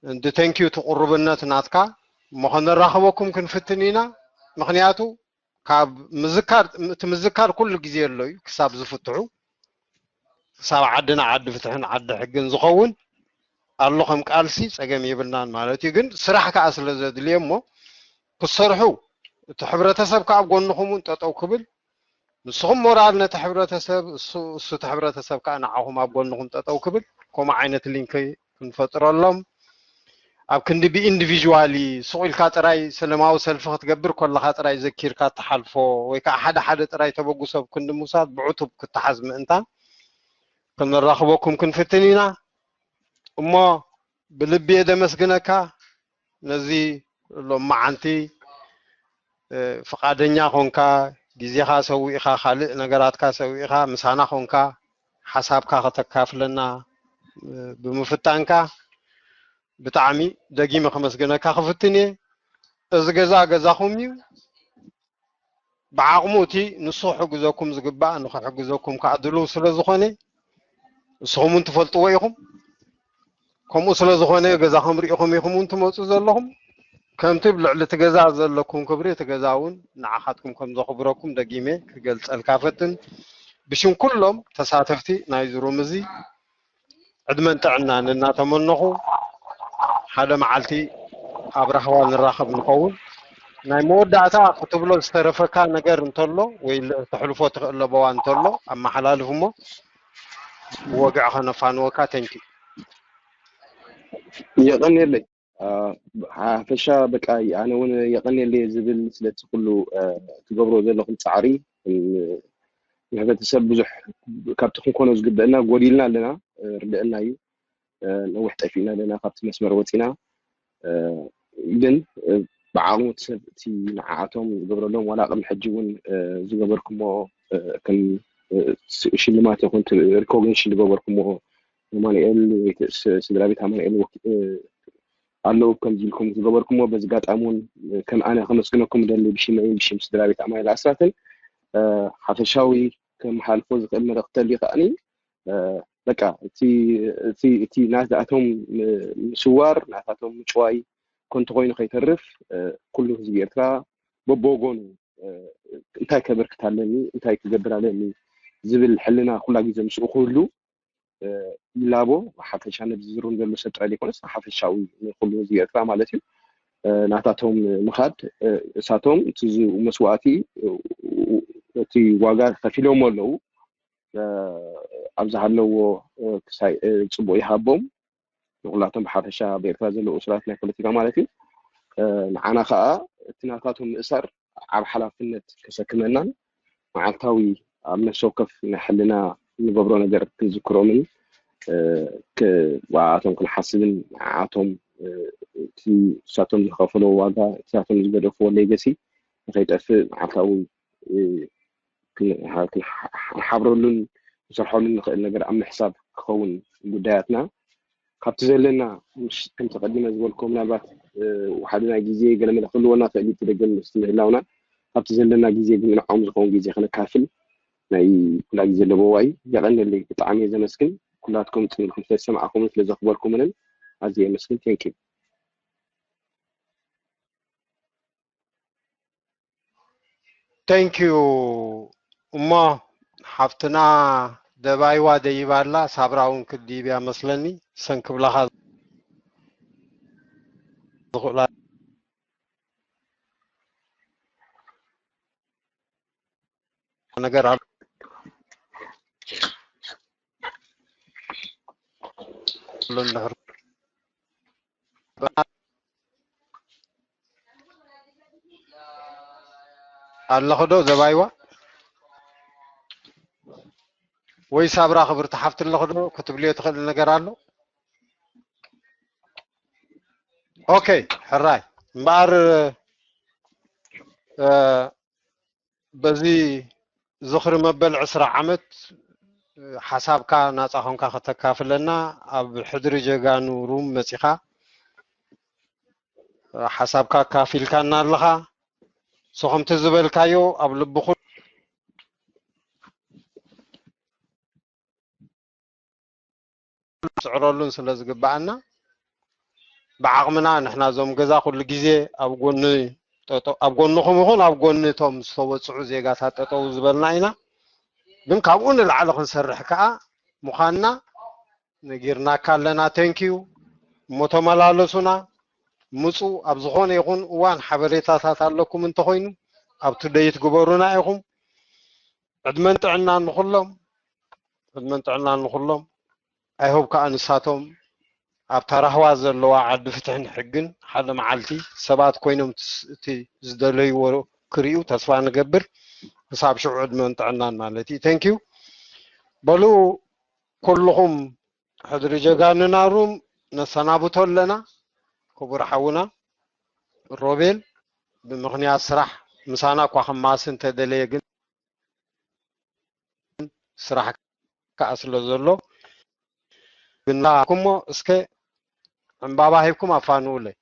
እንዲ ተንኪዩ እቲ ቁርብነት ናትካ እሞ ከነራኽበኩም ክንፍትን ኢና። ምክንያቱ ካብ ምዝካር እቲ ምዝካር ኩሉ ግዜ ኣሎ እዩ ክሳብ ዝፍትሑ ክሳብ ዓድና ዓዲ ፍትሕን ዓዲ ሕግን ዝኸውን ኣሎ ከም ቃልሲ ጸገም የብልናን ማለት እዩ። ግን ስራሕ ከዓ ስለ ዘድልየ እሞ ክሰርሑ እቲ ሕብረተሰብ ከዓ ኣብ ጎንኹም እውን ጠጠው ክብል ንስኹም ሞራል ነቲ ሕብረተሰብ እሱ እቲ ሕብረተሰብ ከዓ ንዓኹም ኣብ ጎንኹም ጠጠው ክብል ከምኡ ዓይነት ሊንክ ክንፈጥረሎም ኣብ ክንዲ ብኢንዲቪዥዋሊ ሱቕ ኢልካ ጥራይ ሰለማዊ ሰልፊ ክትገብር ከለኻ ጥራይ ዘኪርካ እትሓልፎ ወይ ከዓ ሓደ ሓደ ጥራይ ተበጉሶ ኣብ ክንዲ ምውሳድ ብዕቱብ ክተሓዝ ምእንታን ክንራኽበኩም ክንፍትን ኢና። እሞ ብልቢ እየ ደመስግነካ ነዚ ሎመዓንቲ ፍቓደኛ ኾንካ ግዜኻ ሰዊእኻ ካልእ ነገራትካ ሰዊእኻ ምሳና ኾንካ ሓሳብካ ከተካፍለና ብምፍታንካ ብጣዕሚ ደጊመ ከመስግነካ ክፍትን እየ። እዚ ገዛ ገዛኹም እዩ። ብዓቕሙ እቲ ንሱ ክሕግዘኩም ዝግባእ ንክሕግዘኩም ከዓ ድሉው ስለ ዝኾነ ንስኹም እውን ትፈልጥዎ ኢኹም። ከምኡ ስለ ዝኾነ ገዛኹም ሪኢኹም ኢኹም እውን ትመፁ ዘለኹም። ከምቲ ኣብ ልዕሊ እቲ ገዛ ዘለኩም ክብሪ እቲ ገዛ እውን ንዓኻትኩም ከም ዘኽብረኩም ደጊመ ክገልፀልካ ፈትን። ብሽም ኩሎም ተሳተፍቲ ናይዚ ሩም እዚ ዕድመን ጥዕናን እናተመነኹ ሓደ መዓልቲ ኣብ ራህዋ ንራኸብ ንኸውን። ናይ መወዳእታ ክትብሎ ዝተረፈካ ነገር እንተሎ ወይ ተሕልፎ ትኽእል ለበዋ እንተሎ ኣመሓላልፍ እሞ ብወግዒ ከነፋንወካ። ተንኪ የቐንየለይ። ሓፈሻ በቃ ኣነ እውን የቐንየለይ ዝብል ስለቲ ኩሉ ትገብሮ ዘለኹም ፃዕሪ። ንሕብረተሰብ ብዙሕ ካብቲ ክንኮኖ ዝግበአና ጎዲልና ኣለና፣ ርደአና እዩ። ነዊሕ ጠፊእና ኣለና፣ ካብቲ መስመር ወፂና። ግን ብዓቕሙ እቲ ሰብ እቲ ንዓኣቶም ዝገብረሎም ዋላ ቅድሚ ሕጂ እውን ዝገበርኩሞ ከም ሽልማት ይኹን ሪኮግኒሽን ዝገበርኩሞ ኣማኑኤል ስድራ ቤት ኣማኑኤል ኣለዉ ከምዚ ኢልኩም ዝገበርኩሞ በዚ ጋጣሚ እውን ከም ኣነ ከመስግነኩም ደሊ ብሽመይን ብሽም ስድራ ቤት ኣማኑኤል ኣስራትን ሓፈሻዊ ከመሓልፎ ዝኽእል መልእኽቲ ተልዩ ከዓኒ በቃ እቲ ናትኣቶም ምስዋር ናታቶም ምጭዋይ ኮንተ ኮይኑ ከይተርፍ ኩሉ ህዝቢ ኤርትራ በብወገኑ እንታይ ከበርክት ኣለኒ እንታይ ክገብር ኣለኒ ዝብል ሕልና ኩላ ግዜ ምስኡ ክህሉ ይላቦ። ሓፈሻ ነዚ ዝሩም ዘሎ ሰብ ጥራይ ዘይኮነስ ሓፈሻዊ ንኩሉ ህዝቢ ኤርትራ ማለት እዩ። ናታቶም ምኻድ እሳቶም እቲ መስዋእቲ እቲ ዋጋ ከፊሎሞ ኣለዉ። ኣብ ዝሃለዎ ክሳይ ፅቡቅ ይሃቦም። ንኩላቶም ብሓፈሻ ኣብ ኤርትራ ዘለዉ እሱራት ናይ ፖለቲካ ማለት እዩ። ንዓና ከዓ እቲ ናታቶም ምእሳር ዓብ ሓላፍነት ከሰክመናን መዓልታዊ ኣብ ነፍሲ ወከፍ ናይ ሕልና እንገብሮ ነገር ክንዝክሮምን ብኣኣቶም ክንሓስብን ንዓኣቶም እቲ ንሳቶም ዝኸፈለዎ ዋጋ እቲ ንሳቶም ዝገደፍዎ ሌገሲ ንኸይጠፍእ መዓልታዊ ክንሓብረሉን ክንሰርሐሉን ንኽእል ነገር ኣብ ምሕሳብ ክኸውን ጉዳያትና ካብቲ ዘለና፣ ከምቲ ቀዲመ ዝበልኮ፣ ምናልባት ሓደ ናይ ግዜ ገለመለ ክህልወና ክእል እዩ፣ ደገም ምስ ምህላውና፣ ካብቲ ዘለና ግዜ ግን ንዕኦም ዝኸውን ግዜ ክነካፍል ናይ ኩላ ግዜ ኣለዎ። ዋይ የቐንየለይ፣ ብጣዕሚ እየ ዘመስግን። ኩላትኩም ጽምልኩም ስለዝሰማዕኩምን ስለዘኽበርኩምንን ኣዝየ የመስግን። Thank you። Thank you። እሞ ሓፍትና ደባይዋ ደይባ ኣላ፣ ሳብራ እውን ክድይብ እያ መስለኒ። ሰን ክብላኻ ዝኽእላ ነገር ኣሎ። ኣለኹ ዶ ደባይዋ? ወይ ሳብራ ክብርቲ ሓፍቲ ኣለኹ ዶ ክትብልዮ ትኽእል ነገር ኣሎ? ኦኬ፣ ሕራይ እምበኣር፣ እ፣ በዚ ዝኽሪ መበል ዕስራ ዓመት ሓሳብካ ናጻ ኾንካ ከተካፍለና ኣብ ሕድሪ ጀጋኑ ሩም መጺኻ ሓሳብካ ኣካፊልካና ኣለኻ። ንስኹምቲ ዝበልካዮ ኣብ ልቢ ኩሉ ስዕረሉ ስለ ዝግባኣና ብዓቕምና ንሕና እዞም ገዛ ኩሉ ግዜ ኣብ ጎኒ ኣብ ጎንኹም ይኹን ኣብ ጎኒ እቶም ዝተወፅዑ ዜጋታት ጠጠው ዝበልና ኢና። ግን ካብኡ ንላዕሊ ክንሰርሕ ከዓ ምዃንና ነጊርናካ ኣለና። Thank you። እሞ ተመላለሱና፣ ምፁ። ኣብ ዝኾነ ይኹን እዋን ሓበሬታታት ኣለኩም እንተኾይኑ ኣብ to date ግበሩና ኢኹም። ዕድመን ጥዕናን ንኹሎም። ዕድመን ጥዕናን ንኹሎም። I hope ከዓ ንሳቶም ኣብታ ራህዋ ዘለዋ ዓዲ ፍትሕን ሕግን ሓደ መዓልቲ ሰባት ኮይኖም እቲ ዝደለይዎ ክርእዩ ተስፋ ንገብር። ክሳብ ሽዑ ዕድመን ጥዕናን ማለት እዩ። Thank you። በሉ ኩልኹም ሕድሪ ጀጋኑና ሩም ነሰናብቶ ኣለና። ክቡር ሓውና ሮቤል ብምኽንያት ስራሕ ምሳና እኳ ክማስ እንተደለየ ግን ስራሕ ከዓ ስለ ዘሎ ግና ኩሞ እስከ ዕምባባ ሂብኩም ኣፋንውለይ።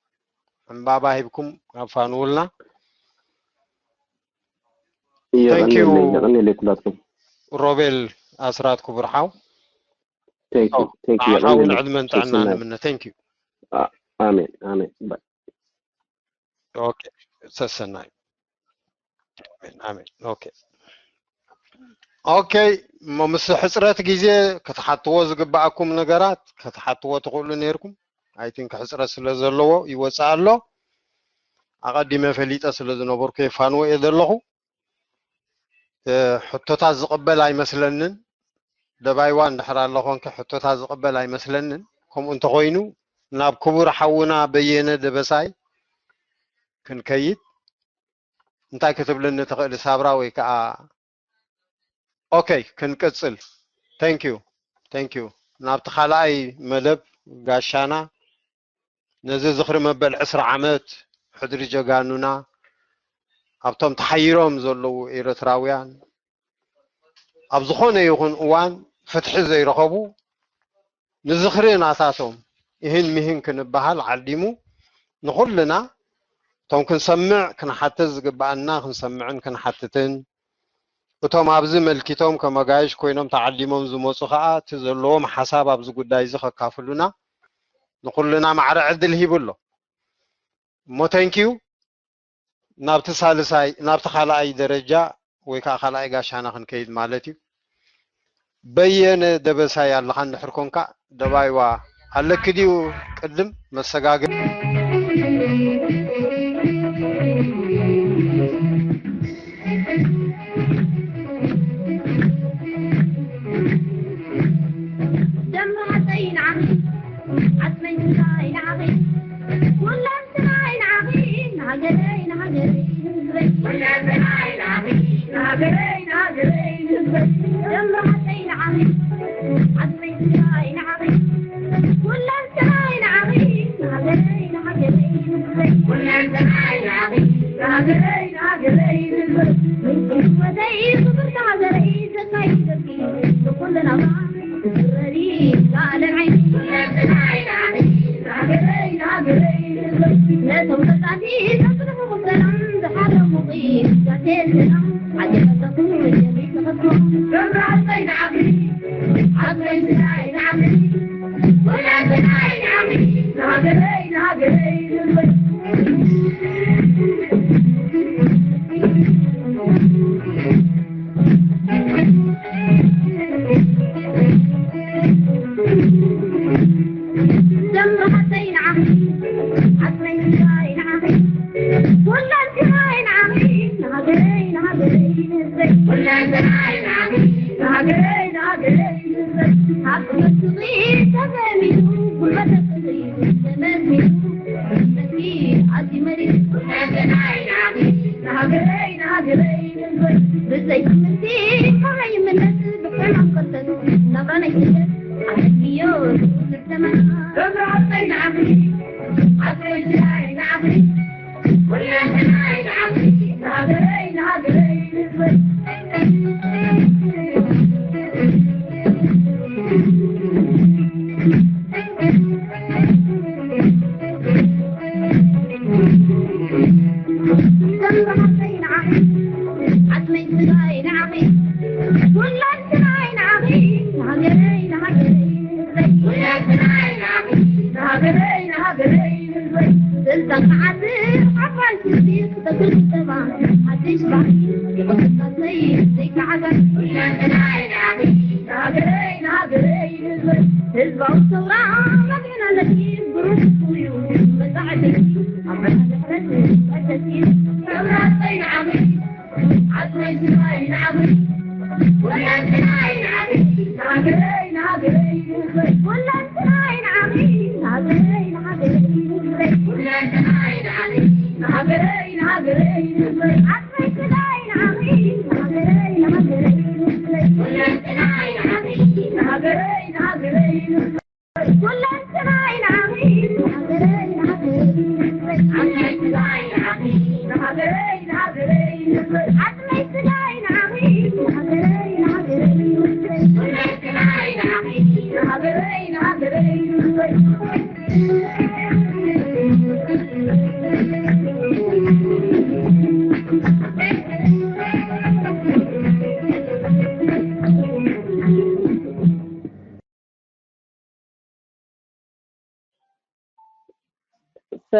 ዕምባባ ሂብኩም ኣፋንውልና። Thank you። የቐንየለይ ኩላትኩም። ሮቤል ኣስራት ክቡር ሓው። Thank you። Thank you። ንዓኻ እውን ዕድመን ጥዕናን ንምነ። Thank you። ኣሜን ኣሜን። Bye። ኦኬ ሰሰናዩ። ኣሜን ኣሜን። ኦኬ ኦኬ። እሞ ምስ ሕፅረት ግዜ ክትሓትዎ ዝግባኣኩም ነገራት ክትሓትዎ ትኽእሉ ነይርኩም። I think ሕፅረት ስለ ዘለዎ ይወፅእ ኣሎ። ኣቐዲመ ፈሊጠ ስለ ዝነበርኩ የፋንዎ እየ ዘለኹ። ሕቶታት ዝቕበል ኣይመስለንን። ደባይዋ እንድሕር ኣሎ ኮንኪ ሕቶታት ዝቕበል ኣይመስለንን። ከምኡ እንተኾይኑ ናብ ክቡር ሓውና በየነ ደበሳይ ክንከይድ። እንታይ ክትብልኒ ትኽእሊ ሳብራ ወይ ከዓ? ኦኬ ክንቅፅል። Thank you። Thank you። ናብቲ ካልኣይ መደብ ጋሻና ነዚ ዝኽሪ መበል ዕስራ ዓመት ሕድሪ ጀጋኑና ኣብቶም ተሓይሮም ዘለዉ ኤርትራውያን ኣብ ዝኾነ ይኹን እዋን ፍትሒ ዘይረኸቡ ንዝኽሪ ናታቶም እህን ምሂን ክንበሃል ዓዲሙ ንኹልና እቶም ክንሰምዕ ክንሓትት ዝግበኣና ክንሰምዕን ክንሓትትን እቶም ኣብዚ መልኪቶም ከም ኣጋይሽ ኮይኖም ተዓዲሞም ዝመፁ ከዓ እቲ ዘለዎም ሓሳብ ኣብዚ ጉዳይ እዚ ከካፍሉና ንኹልና ማዕረ ዕድል ሂቡ ኣሎ። እሞ thank you ናብቲ ሳልሳይ ናብቲ ካልኣይ ደረጃ ወይ ከዓ ካልኣይ ጋሻና ክንከይድ ማለት እዩ። በየነ ደበሳይ ኣለኻ እንድሕር ኮንካ ደባይዋ ኣለኪ ድዩ? ቅድም መሰጋገሪ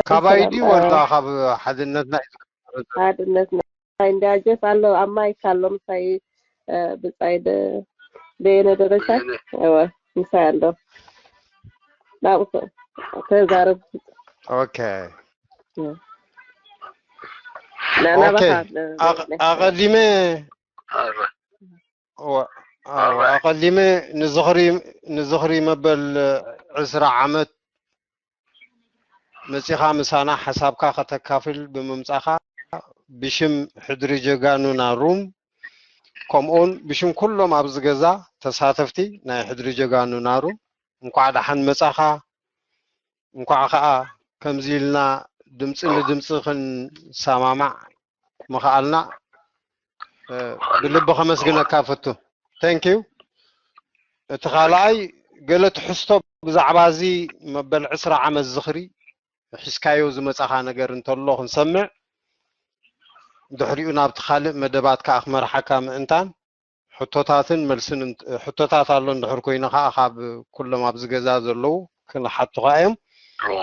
ካባይ ድዩ ወላ ካብ ሓድነትና እዩ ዝግበር? ሓድነትና። ናይ እንዳ ጀፍ ኣሎ፣ ኣብ ማይክ ኣሎ፣ ምሳይ፣ እ፣ ብጻይ ደ-፣ በየነ ደረሳ? በየነ። እወ፣ ምሳይ ኣሎ። ናብኡ ተዛረብ። ኦኬ። እ። ና-፣ ኦኬ። ናባኻ፣ እ፣ ኣቐ-፣ በየነ። ኣቐዲመ፣ እወ፣ እወ፣ ኣቐዲመ ንዝኽሪ፣ ንዝኽሪ መበል ዕስራ ዓመት መጺኻ ምሳና ሓሳብካ ከተካፍል ብምምጻኻ ብሽም ሕድሪ ጀጋኑና ሩም፣ ከምኡውን ብሽም ኩሎም ኣብዚ ገዛ ተሳተፍቲ ናይ ሕድሪ ጀጋኑና ሩም፣ እንኳዕ ደሓን መጻኻ። እንኳዕ ከኣ ከምዚ ኢልና ድምጺ ንድምጺ ክንሰማማዕ ምኽኣልና፣ እ፣ ብልቢ ከመስግነካ እፈቱ። Thank you። እቲ ካልኣይ፣ ገለ ትሕዝቶ ብዛዕባ እዚ መበል ዕስራ ዓመት ዝኽሪ ሒዝካዮ ዝመጻኻ ነገር እንተሎ ክንሰምዕ፣ ድሕሪኡ ናብቲ ካልእ መደባት ከኣ ክመርሓካ ምእንታን፣ ሕቶታትን መልስን እንት-፣ ሕቶታት ኣሎ እንድሕር ኮይኑ ከኣ ካብ ኩሎም ኣብዚ ገዛ ዘለዉ ክንሓቱኻ እዮም። እዎ።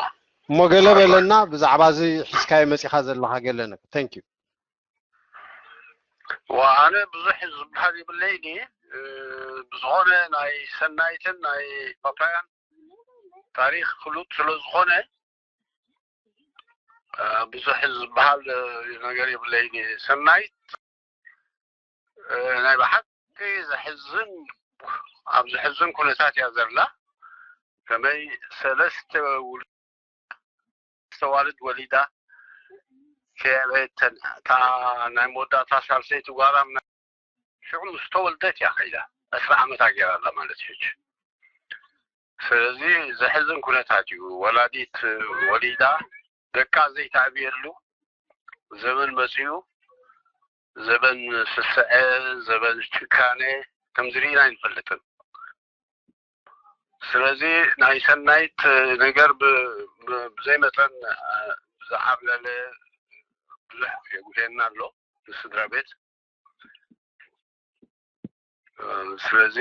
እሞ ገለ በለና ብዛዕባ እዚ ሒዝካዮ መጺኻ ዘለኻ ገለ ነገር። Thank you። ዋ፣ ኣነ ብዙሕ ዝበሃል የብለይን። እ፣ ብዝኾነ ናይ ሰናይትን ናይ ፓፓያን ታሪኽ ፍሉጥ ስለ ዝኾነ፣ እ፣ ብዙሕ ዝበሃል፣ እ፣ ነገር የብለይን። ሰናይት፣ እ፣ ናይ ብሓቂ ዘሕዝን፣ ኣብ ዘሕዝን ኩነታት እያ ዘላ። ከመይ ሰለስተ ውል-፣ ሰለስተ ዋልድ ወሊዳ ከየዕበየተን፣ እታ ናይ መወዳእታ ሳልሰይቲ ጓላ ምና-፣ ሽዑ ምስ ተወልደት እያ ከይዳ፣ ዕስራ ዓመታ ገይራ ኣላ ማለት እዩ ሕጂ። ስለዚ ዘሕዝን ኩነታት እዩ። ወላዲት ወሊዳ ደቃ ዘይተዕብየሉ ዘበን መጺኡ፣ ዘበን ስስዐ፣ ዘበን ጭካነ ከምዚ ርኢና ኣይንፈልጥን። ስለዚ ናይ ሰናይት ነገር ብ-፣ ብ-፣ ብዘይ መጠን፣ እ፣ ዝዓብለለ ብዙሕ የጉድለና ኣሎ ንስድራ ቤት። ስለዚ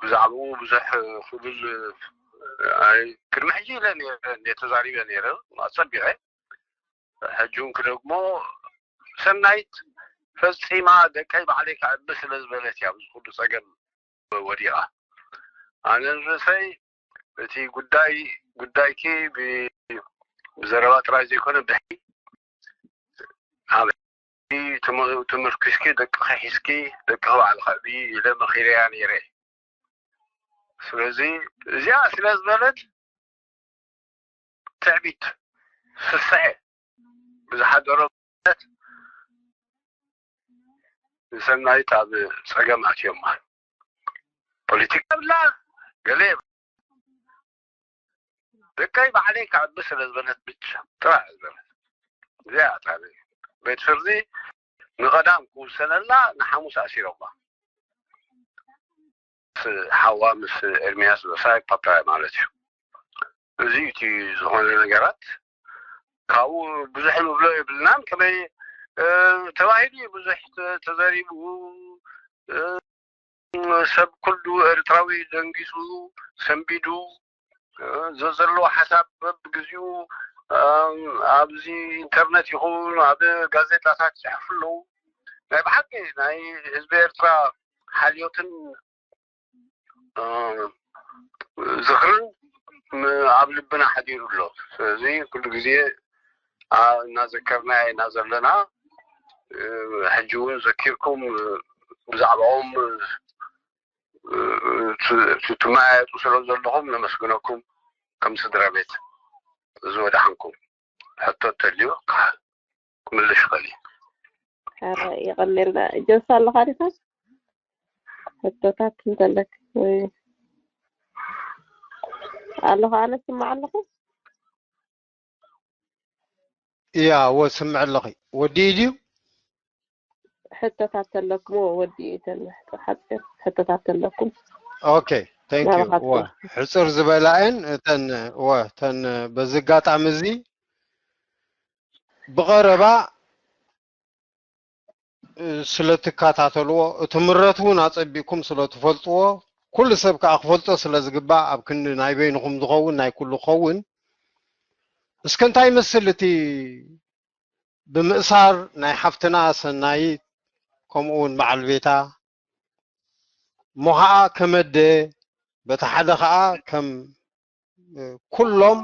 ብዛዕባኡ ብዙሕ ክብል ኣይ ቅድሚ ሕጂ ኢለ ነይረ፣ እንደ ተዛሪበ ነይረ ኣጸቢቐ። ሕጂ እውን ክደግሞ፣ ሰናይት ፈጺማ ደቀይ ባዕለይ ክዕቢ ስለ ዝበለት እያ ኣብዚ ኩሉ ጸገም ወዲቓ። ኣነ ንርእሰይ እቲ ጉዳይ ጉዳይኪ ብ- ብዘረባ ጥራይ ዘይኮነ ብሕጊ ኣብ ሕጊ ተመ- ተመርኪስኪ ደቅኺ ሒዝኪ ደቅኺ ባዕልኺ ዕብዪ ኢለ መኺረያ ነይረ። ስለዚ እዚኣ ስለ ዝበለት ትዕቢት ስስዐ ብዝሓደሮ ንሰናይት ኣብ ጸገም ኣትዮማ። ፖለቲካ ብላ ገለ ደቀይ ባዕለይ ክዕቢ ስለ ዝበለት ብቻ ጥራሕ ዝበለት እዚኣ ጣቢ ቤት ፍርዲ ንቐዳም ክውሰነላ ንሓሙስ ኣሲሮማ። ምስ ሓዋ ምስ ኤርሚያስ በሳይ ፓፓያ ማለት እዩ። እዚ እቲ ዝኾነ ነገራት ካብኡ ብዙሕ ንብሎ የብልናን። ከመይ ተባሂሉ እዩ ብዙሕ ተዘሪቡ፣ ሰብ ኩሉ ኤርትራዊ ደንጊጹ ሰንቢዱ፣ ዘዘለዎ ሓሳብ በብግዚኡ ኣብዚ ኢንተርነት ይኹን ኣብ ጋዜጣታት ይጽሕፉ ኣለዉ። ናይ ብሓቂ ናይ ህዝቢ ኤርትራ ሓልዮትን ዝኽርን ኣብ ልብና ሓዲሩ ኣሎ። ስለዚ ኩሉ ግዜ እናዘከርናዮ ኢና ዘለና። ሕጂ እውን ዘኪርኩም ብዛዕባኦም ትመያየጡ ስለ ዘለኹም ነመስግነኩም። ከም ስድራ ቤት ዝወዳሕንኩም ሕቶ እንተልዩ ክምልሽ ይኽእል እዩ። ኧረ የቐኔልና። ጀምስ ኣለኻ ዲኻ? ሕቶታት እንተለክ ወይ ኣለኹ፣ ኣነ ስማዕ ኣለኹ። እያ ወስምዕ ኣለኺ። ወዲኡ ድዩ? ሕቶታት ተለኩም ወዲኡ ተን ሓፂር ሕቶታት ተለኩም። ኦኬ፣ thank you። ወ ሕፅር ዝበላየን እተን ወ ተን በዚ ኣጋጣሚ እዚ ብቐረባ ስለ ትከታተልዎ፣ እቲ ምረት እውን ኣጸቢቕኩም ስለ ትፈልጥዎ፣ ኩሉ ሰብ ከኣ ክፈልጦ ስለ ዝግባእ፣ ኣብ ክንዲ ናይ በይንኹም ዝኸውን ናይ ኩሉ ክኸውን፣ እስከ እንታይ ይመስል እቲ ብምእሳር ናይ ሓፍትና ሰናይት ከምኡ እውን በዓል ቤታ እሞ ኸዓ ከም ኣደ፣ በቲ ሓደ ኸዓ ከም ኩሎም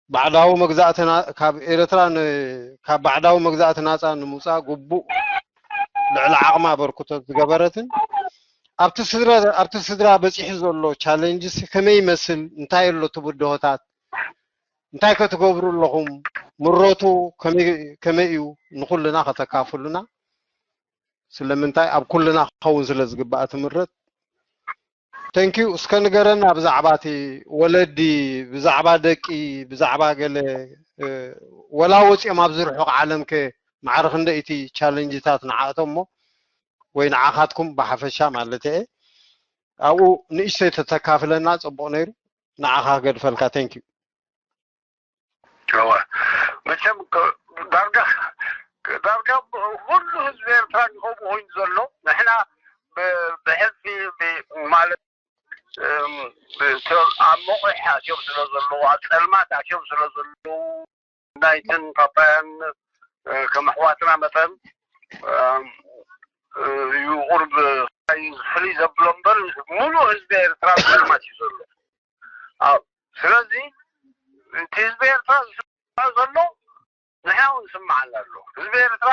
ባዕዳዊ መግዛእቲ ካብ ኤርትራ ካብ ባዕዳዊ መግዛእቲ ናፃ ንምውፃእ ግቡእ ልዕሊ ዓቕማ ኣበርክቶ ዝገበረትን ኣብቲ ስድራ ኣብቲ ስድራ በፂሑ ዘሎ ቻሌንጅስ ከመይ ይመስል እንታይ ኣሎ እቲ ብድሆታት እንታይ ከ ትገብሩ ኣለኹም ምረቱ ከመይ እዩ ንኹልና ከተካፍሉና ስለምንታይ ኣብ ኩልና ክኸውን ስለ ዝግባእ ትምረት Thank you እስከ ንገረና ብዛዕባ እቲ ወለዲ ብዛዕባ ደቂ ብዛዕባ ገለ ወላ ወፂኦም ኣብዚ ርሑቕ ዓለም ከ ማዕረ ክንደይ እቲ ቻለንጅታት ንዓእቶም እሞ ወይ ንዓኻትኩም ብሓፈሻ ማለት እየ ኣብኡ ንእሽተይ ተተካፍለና ፅቡቕ ነይሩ ንዓኻ ክገድፈልካ Thank you እወ መቸም ዳርጋ ዳርጋ ኩሉ ህዝቢ ኤርትራ ከምኡ ኮይኑ ዘሎ ንሕና ብሕልፊ ማለት ኣብ መቑሕ ኣትዮም ስለ ዘለዉ ኣብ ፀልማት ኣትዮም ስለ ዘለዉ ናይትን ፓፓያን ከም ኣሕዋትና መጠን እዩ ቁርብ ፍልይ ዘብሎ እምበር ሙሉእ ህዝቢ ኤርትራ ኣብ ፀልማት እዩ ዘሎ ስለዚ እቲ ህዝቢ ኤርትራ ዝስምዖ ዘሎ ንሕና እውን ይስምዓና ኣሎ ህዝቢ ኤርትራ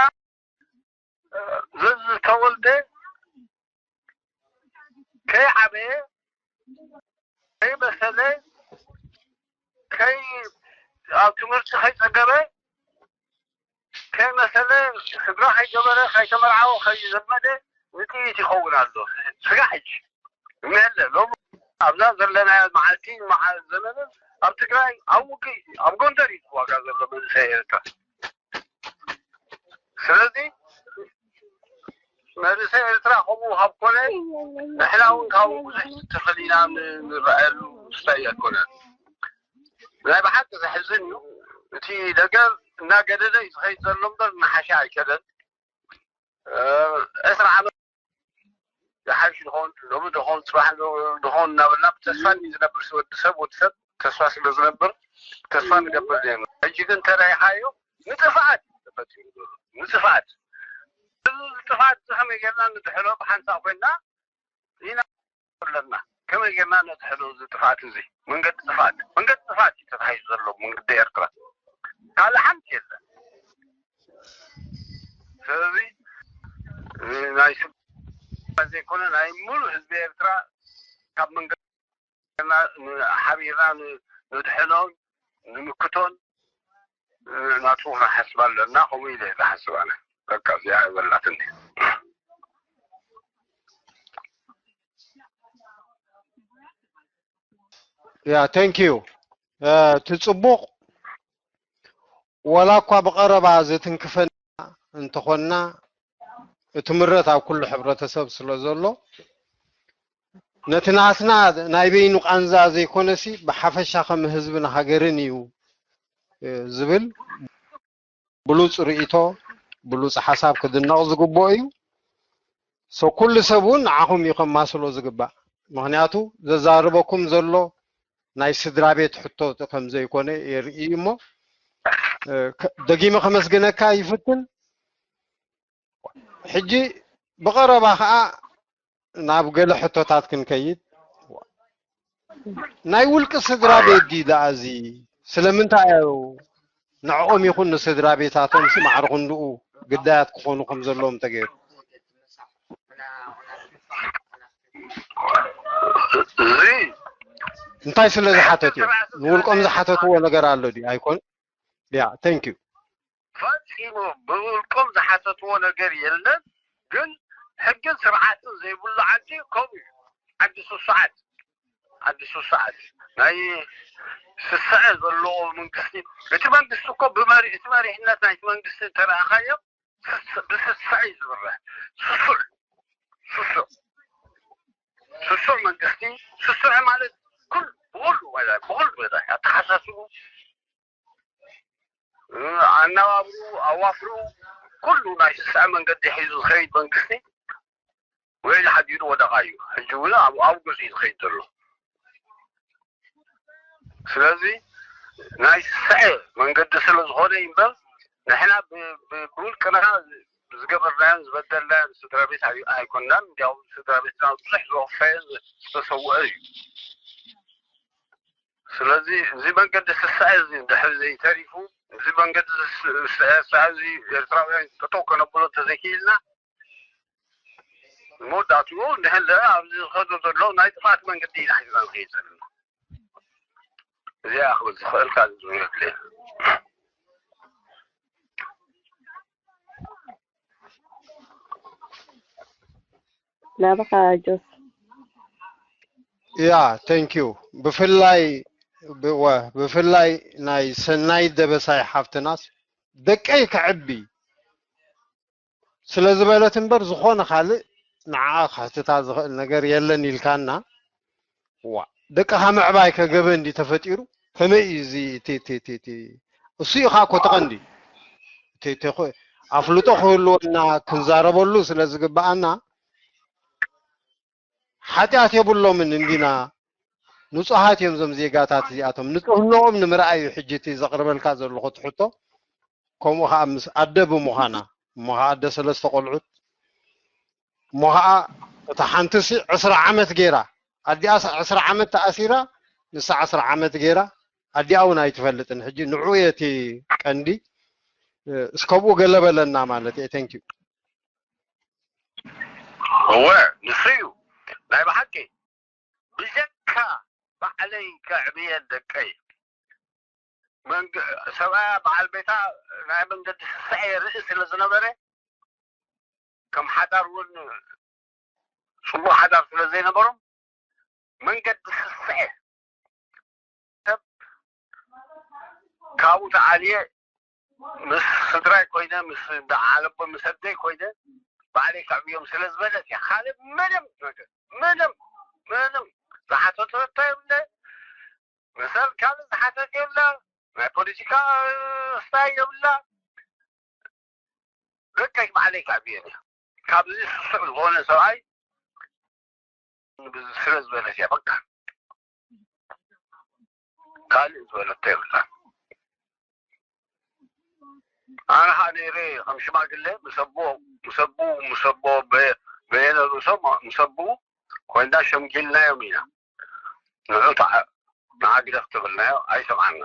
ዘዝተወልደ ከይዓበየ ከይበሰለ ከይ ኣብ ትምህርቲ ከይፀገበ ከይመሰለ ስድራ ከይገበረ ከይተመርዓወ ከይዘመደ ንጥይት ይኸውን ኣሎ ስጋ ሕጂ እነሀለ ሎም ኣብዛ ዘለናዮ መዓልቲ መዓል ዘመንን ኣብ ትግራይ ኣብ ውግእ ኣብ ጎንደር እዩ ዋጋ ዘሎ መንእሰይ ኤርትራ ስለዚ መንእሰይ ኤርትራ ከምኡ ካብ ኮነ ንሕና እውን ካብኡ ብዙሕ ትኽእል ኢና ንረኣየሉ ስታይ ኣይኮነን ናይ ብሓቂ ዘሕዝን እዩ እቲ ነገር እናገደደ እዩ ዝኸይድ ዘሎ እምበር እናሓሸ ኣይከደን። ዕስራ ዓመት ዝሓይሽ ድኾን፣ ሎሚ ድኾን፣ ፅባሕ ድኾን እናበልና ብተስፋ ዝነብር ወዲ ሰብ ወዲ ሰብ ተስፋ ስለ ዝነብር ተስፋ ንገብር ዜና። ሕጂ ግን ተረኢኻዮ ንጥፍኣት ተፈጢሩ ዘሎ ንጥፍኣት ጥፍኣት ከመይ ጌርና ንድሕሎ ብሓንሳእ ኮይና ኢና ኣለና። ከመይ ጌርና ነድሕሎ እዚ ጥፍኣት እዚ? መንገዲ ጥፍኣት መንገዲ ጥፍኣት እዩ ተታሒዙ ዘሎ መንገዲ ኤርትራ። ካልእ ሓንቲ የለን። ስለዚ ናይ ስብ ዘይኮነ ናይ ሙሉ ህዝቢ ኤርትራ ካብ መንገዲ ሓቢርና ንድሕኖን ንምክቶን ናቱ ክሓስብ ኣለና። ከምኡ ኢለ ዝሓስብ ኣነ በቃ እዚኣ በላትኒ። ያ thank you። እቲ ፅቡቕ ወላ እኳ ብቐረባ ዘትንክፈና እንተኾንና እቲ ምረት ኣብ ኩሉ ሕብረተሰብ ስለ ዘሎ ነቲ ናትና ናይ በይኑ ቃንዛ ዘይኮነሲ ብሓፈሻ ከም ህዝብን ሃገርን እዩ ዝብል ብሉፅ ርእይቶ ብሉፅ ሓሳብ ክድነቕ ዝግብኦ እዩ። so ኩሉ ሰብ እውን ንዓኹም እዩ ከማስሎ ዝግባእ። ምኽንያቱ ዘዛርበኩም ዘሎ ናይ ስድራ ቤት ሕቶ ከም ዘይኮነ የርኢ እሞ ደጊመ ከመስግነካ ይፍትን። ሕጂ ብቐረባ ከዓ ናብ ገለ ሕቶታት ክንከይድ። ናይ ውልቂ ስድራ ቤት ድዩ ደኣ እዚ? ስለምንታይ እዩ ንዕኦም ይኹን ንስድራ ቤታቶም ሲ ማዕረ ክንድኡ ግዳያት ክኾኑ ከም ዘለዎም ተገይሩ? እዚ እንታይ ስለ ዝሓተት እዮም? ንውልቆም ዝሓተትዎ ነገር ኣሎ ድዩ? ኣይኮን? ያ thank you። ፈፂሙ ብውልቆም ዝሓተትዎ ነገር የለን። ግን ሕግን ስርዓትን ዘይብሉ ዓዲ ከምኡ እዩ። ዓዲ ስሱዓት ዓዲ ስሱዓት ናይ ስስዐ ዘለዎ መንግስቲ። እቲ መንግስቲ እኮ ብመሪ እቲ መሪሕነት ናይቲ መንግስቲ እንተረኣኻዮ ብስስዐ እዩ ዝምራሕ። ስሱዕ ስሱዕ ስሱዕ መንግስቲ። ስሱዕ ማለት ኩሉ ብኩሉ መዳይ ብኩሉ መዳይ ኣተሓሳስቡ ኣነባብሩ ኣዋፍሩ ኩሉ ናይ ስስዐ መንገዲ ሒዙ ዝኸይድ መንግስቲ ውዒሉ ሓዲሩ ወደቓ እዩ። ሕጂ እውን ኣብኡ ገዝኡ እዩ ዝኸይድ ዘሎ። ስለዚ ናይ ስስዐ መንገዲ ስለ ዝኾነ እዩ እምበር ንሕና ብውልቅና ዝገበርናዮን ዝበደልናዮን ስድራ ቤት ኣይኮንናን። እንዲያውም ስድራ ቤትና ብዙሕ ዝወፈየ ዝተሰውአ እዩ። ስለዚ እዚ መንገዲ ስስዐ እዚ እንድሕር ዘይተሪፉ እዚ መንገዲ ስስዐ እዚ ኤርትራውያን ጠጠው ከነብሎ እንተዘይክኢልና መወዳእትኡ እንድሕር ኣብዚ ዝኸዶ ዘሎ ናይ ጥፍኣት መንገዲ ኢና ሒዝና ንኸይድ ዘለና። እዚኣ ክብል ዝኽእል ካልእ ዝብሎ የብለይን። ናባኻ ጆስ። ያ thank you። ብፍላይ ብፍላይ ናይ ሰናይት ደበሳይ ሓፍትናስ ደቀይ ከዕቢ ስለ ዝበለት እምበር ዝኾነ ካልእ ንዓኣ ከሕትታ ዝኽእል ነገር የለን ኢልካና። ዋ ደቅኻ ምዕባይ ከ ገበን ድዩ ተፈጢሩ? ከመይ እዩ እዚ እቲ እቲ እቲ እቲ እሱ እዩ ኸዓ እኮ እቲ ቀንዲ እቲ እቲ ኾ- ኣፍልጦ ክህልወና ክንዛረበሉ ስለ ዝግብኣና ሓጢኣት የብሎምን እንዲና ንጹሃት እዮም እዞም ዜጋታት እዚኣቶም ንጽህንኦም ንምርኣይ እዩ ሕጂ እቲ ዘቕርበልካ ዘለኹ እቲ ሕቶ ከምኡ ኸዓ ምስ ኣደ ብምዃና እሞ ኸዓ ኣደ ሰለስተ ቆልዑት እሞ ኸዓ እታ ሓንትሲ ዕስራ ዓመት ገይራ ኣዲኣስ ዕስራ ዓመት ተኣሲራ ንሳ ዕስራ ዓመት ገይራ ኣዲኣ እውን ኣይትፈልጥን ሕጂ ንዑ እየ እቲ ቀንዲ እስከብኡ ገለ በለና ማለት እየ thank you እወ ንሱ እዩ ናይ ብሓቂ ብጀካ ባዕለይ ከዕብየን ደቀይ ሰብኣያ በዓል ቤታ ናይ መንገዲ ስስዐ የርኢ ስለ ዝነበረ ከም ሓዳር እውን ፅቡቅ ሓዳር ስለ ዘይነበሮም መንገዲ ስስዐ ሰብ ካብኡ ተኣልየ ምስ ስድራይ ኮይነ ምስ ዓለቦ ምስ ኣደይ ኮይነ ባዕለይ ከዕብዮም ስለ ዝበለት እያ ካልእ ምንም ነገር ምንም ምንም ዝሓተተቶ የብለ መሰል ካልእ ዝሓተት የብለ ናይ ፖለቲካ ስታይ የብላ። በቃ ይስማዓለይ ካብ እየ ካብዚ ስሱዕ ዝኾነ ሰብኣይ ስለ ዝበለት እያ በቃ ካልእ ዝበለቶ የብላ። ኣነ ኸዓ ነይረ ከም ሽማግለ ምስ ኣቦ ምስ ኣቦ ምስ ኣቦ በየነ ርእሶም ምስ ኣቦ ኮይና ሸምጊልናዮም ኢና። ንዑ ንዓ ግደፍ ተበልናዮ ኣይሰምዓና።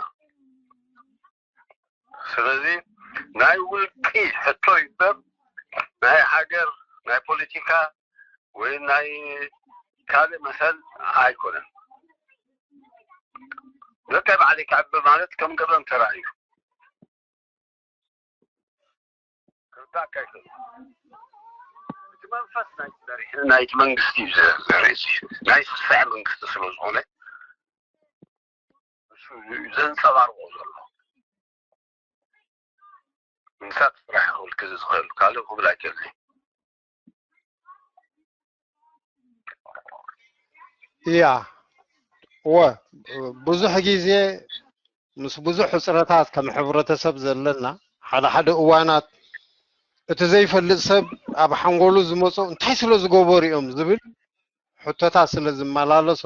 ስለዚ ናይ ውልቂ ሕቶ ይበር ናይ ሃገር ናይ ፖለቲካ ወይ ናይ ካልእ መሰል ኣይኮነን። ዘታይ ባዕለይ ክዕቢ ማለት ከም ገበን ተራእዩ። እቲ መንፈስ ናይቲ መሪሕን ናይቲ መንግስቲ እዩ ዘርኢ ናይ ስስዐ መንግስቲ ስለ ዝኾነ እሱ ዘንፀባርቆ ዘሎ ምሳት ስራሕ ክብል ክዚ ዝኽእል ካልእ ክብል ኣይክእልን። እያ እወ ብዙሕ ግዜ ምስ ብዙሕ ሕፅረታት ከም ሕብረተሰብ ዘለና ሓደ ሓደ እዋናት እቲ ዘይፈልጥ ሰብ ኣብ ሓንጎሉ ዝመፁ እንታይ ስለ ዝገበሩ እዮም ዝብል ሕቶታት ስለ ዝመላለሶ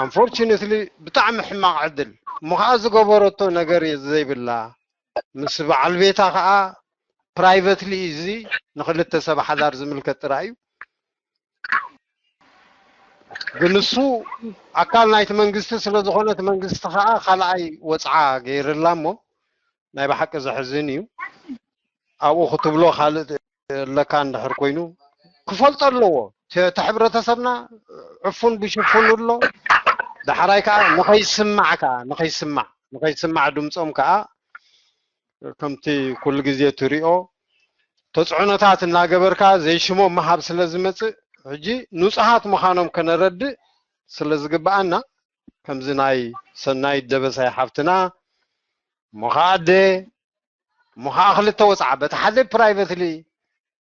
unfortunately ብጣዕሚ ሕማቕ ዕድል እሞ ከዓ ዝገበረቶ ነገር ዘይብላ ምስ በዓል ቤታ ከዓ privately እዚ ንክልተ ሰብ ሓዳር ዝምልከት ጥራይ እዩ ግን እሱ ኣካል ናይቲ መንግስቲ ስለ ዝኾነ እቲ መንግስቲ ከዓ ካልኣይ ወፅዓ ገይርላ እሞ ናይ ብሓቂ ዘሕዝን እዩ ኣብኡ ክትብሎ ካልእ ኣለካ እንድሕር ኮይኑ ክፈልጦ ኣለዎ እቲ ሕብረተሰብና ዕፉን ብሽፉን ኣሎ ዳሕራይ ከዓ ንኸይስማዕ ከዓ ንኸይስማዕ ንኸይስማዕ ድምፆም ከዓ ከምቲ ኩሉ ግዜ ትሪኦ ተፅዕኖታት እናገበርካ ዘይሽሞም ምሃብ ስለ ዝመፅእ ሕጂ ንፁሃት ምዃኖም ከነረድእ ስለ ዝግበኣና ከምዚ ናይ ሰናይት ደበሳይ ሓፍትና እሞ ከዓ ኣደ እሞ ከዓ ክልተ ወፅዓ በቲ ሓደ privately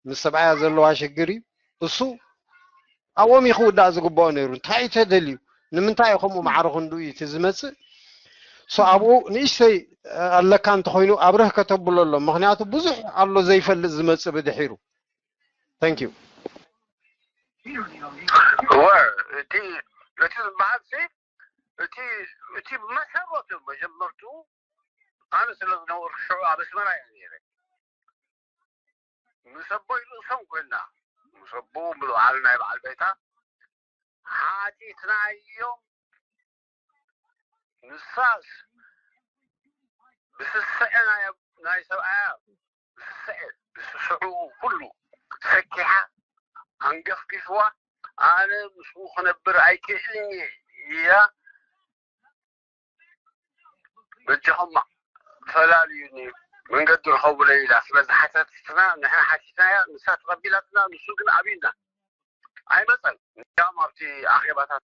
ምስ ሰብኣያ ዘለዋ ሽግር እዩ እሱ ኣብኦም እዩ ክውዳእ ዝግበኦ ነይሩ እንታይ እዩ ተደልዩ ንምንታይ እዩ ከምኡ ማዕረ ክንዱ እዩ እቲ ዝመፅእ so ኣብኡ ንእሽተይ ኣለካ እንተኮይኑ ኣብርህ ከተብሎ ኣሎ ምክንያቱ ብዙሕ ኣሎ ዘይፈልጥ ዝመፅእ ብድሒሩ thank you እወ እቲ እቲ ዝበሃል ሲ እቲ እቲ መሰረቱ መጀመርቱ ኣነ ስለ ዝነበርኩ ሽዑ ኣብ ኣስመራ እየ ነይረ ምስ ኣቦይ ርእሶም ኮይና ምስ ኣቦ ምልዓል ናይ በዓል ቤታ ሓቲትናዮም ንሳስ ብስስዐ ናይ ሰብኣያ ብስስዐ ብስስዕኡ ኩሉ ሰኪሓ ኣንገፍጊፍዋ ኣነ ምስኡ ክነብር ኣይክእልን እየ ኢላ በጃኹም ፈላልዩኒ መንገዲ ርኸቡለይ ኢላ ስለ ዝሓተትና ንሕና ሓቲትናያ ንሳ ተቐቢላትና ንሱ ግን ኣብዩና ኣይመፀን እንዲያውም ኣብቲ ኣኼባታት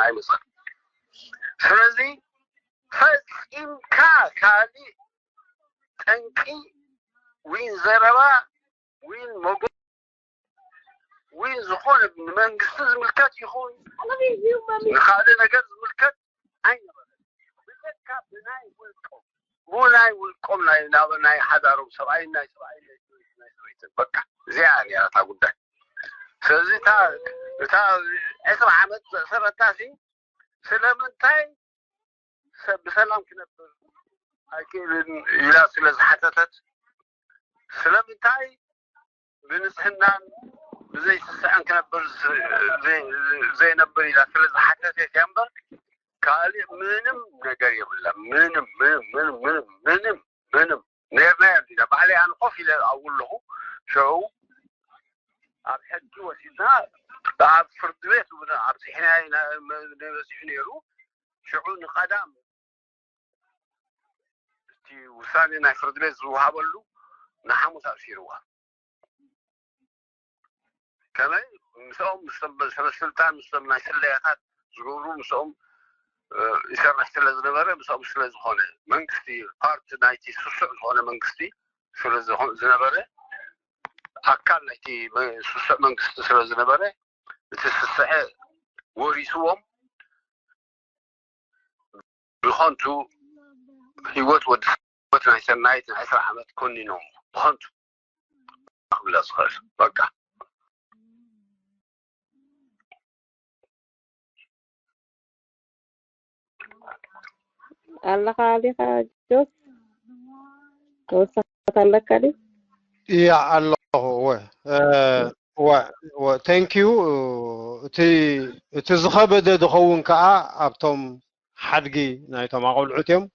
ኣይመፀን ስለዚ ፈፂምካ ካሊእ ጠንቂ ዊን ዘረባ ዊን መጎ ዊን ዝኾነ ንመንግስቲ ዝምልከት ይኹን ንካልእ ነገር ዝምልከት ኣይነበረን ብዘካ ብናይ ውልቆም ብናይ ውልቆም ናይ ናብ ናይ ሓዳሮም ሰብኣይን ናይ ሰብኣይን ናይ ሰበይትን በቃ እዚኣ ነራ እታ ጉዳይ ስለዚ እታ ዕስራ ዓመት ዘእሰረታ ሲ ስለምንታይ ሰብ ብሰላም ክነብር ኣይክእልን ኢላ ስለ ዝሓተተት ስለምንታይ ብንፅህናን ብዘይ ስስዐን ክነብር ዘይነብር ኢላ ስለ ዝሓተተት እያ እምበር ካልእ ምንም ነገር የብላ ምንም ምንም ምንም ምንም ምንም ምንም ነርና ዲና ባዕለይ ኣነ ኮፍ ኢለ ኣብኡ ኣለኹ ሽዑ ኣብ ሕጊ ወሲድና ኣብ ፍርዲ ቤት እውን ኣብዚሕና ኢና በፂሑ ነይሩ ሽዑ ንቀዳም እቲ ውሳኔ ናይ ፍርዲ ቤት ዝወሃበሉ ንሓሙስ ኣብሲርዋ ከመይ ምስኦም ሰበስልጣን ምስቶም ናይ ስለያታት ዝገብሩ ምስኦም ይሰርሕ ስለ ዝነበረ ምስኦም ስለ ዝኾነ መንግስቲ ፓርቲ ናይቲ ስሱዕ ዝኾነ መንግስቲ ስለ ዝነበረ ኣካል ናይቲ ስሱዕ መንግስቲ ስለ ዝነበረ እቲ ስስዐ ወሪስዎም ብኸንቱ ህይወት ወዲ ህይወት ናይ ሰናይት ናይ ዕስራ ዓመት ኮኒኖም ብኸንቱ ክብለ ዝኽእል በቃ። ኣለኻ ዲኻ ጆስ? ተወሳኺ ኣለካ ድዩ? እያ ኣለኹ። ወ ወ thank you። እቲ እቲ ዝኸበደ ዝኸውን ከዓ ኣብቶም ሓድጊ ናይቶም ኣቆልዑት እዮም።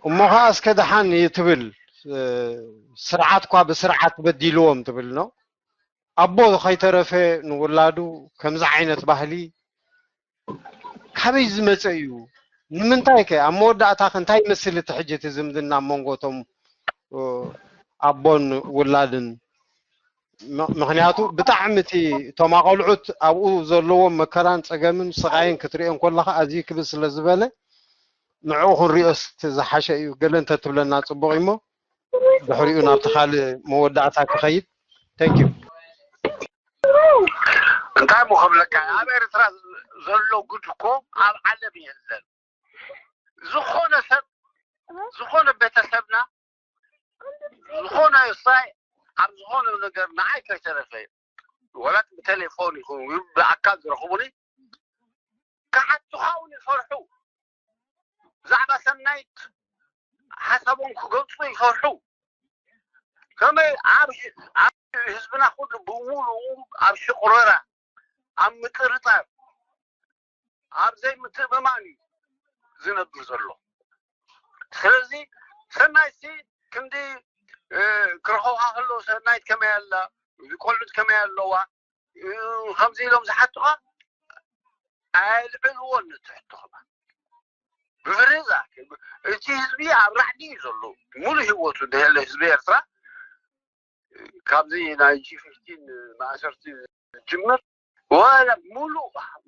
እሞ ከዓ እስከ ደሓን ይትብል፣ ስርዓት እኳ ብስርዓት በዲልዎም ትብል ነው። ኣቦ ከይተረፈ ንውላዱ ከምዚ ዓይነት ባህሊ ካበይ ዝመፀ እዩ? ንምንታይ ከ ኣብ መወዳእታ ከ እንታይ ይመስል እቲ ሕጂ እቲ ዝምድና ኣብ መንጎ እቶም ኣቦን ውላድን? ምክንያቱ ብጣዕሚ እቲ እቶም ኣቆልዑት ኣብኡ ዘለዎም መከራን ፀገምን ስቃይን ክትሪኦ እንኮለካ ኣዝዩ ክብዝ ስለ ዝበለ ንዕኡ ክንሪኦስ ዝሓሸ እዩ። ገለ እንተትብለና ፅቡቅ እዩሞ ድሕሪኡ ናብቲ ካልእ መወዳእታ ክኸይድ። Thank you። እንታይ ሞ ከብለካ ኣብ ኤርትራ ዘሎ ጉድ እኮ ኣብ ዓለም የለን። ዝኾነ ሰብ ዝኾነ ቤተሰብና ዝኾነ ሳይ ኣብ ዝኾነ ነገር ንዓይ ከይተረፈ ወላት ብቴሌፎን ይኹን ብኣካል ዝረኽቡኒ ክሓቱኻ እውን ይፈርሑ። ብዛዕባ ሰናይት ሓሳቦም ክገልፁ ይፈርሑ። ከመይ ኣብ ኣብ ህዝብና ኩሉ ብምሉኡ ኣብ ሽቁረራ ኣብ ምጥርጣር ኣብ ዘይምትእምማን እዩ ዝነብር ዘሎ። ስለዚ ሰናይት ክንዲ ክረኸብካ ከሎ ሰናይት ከመይ ኣላ፣ ቆልዑት ከመይ ኣለዋ፣ ከምዚ ኢሎም ዝሓቱኻ ኣየልዕልዎን። ንትሕትኹ ብፍርዛ እቲ ህዝቢ ኣብ ራዕዲ እዩ ዘሎ። ሙሉ ህይወቱ ንህለ ህዝቢ ኤርትራ ካብዚ ናይ ጂ ፊፍቲን ማእሰርቲ ዝጅምር ወላ ሙሉእ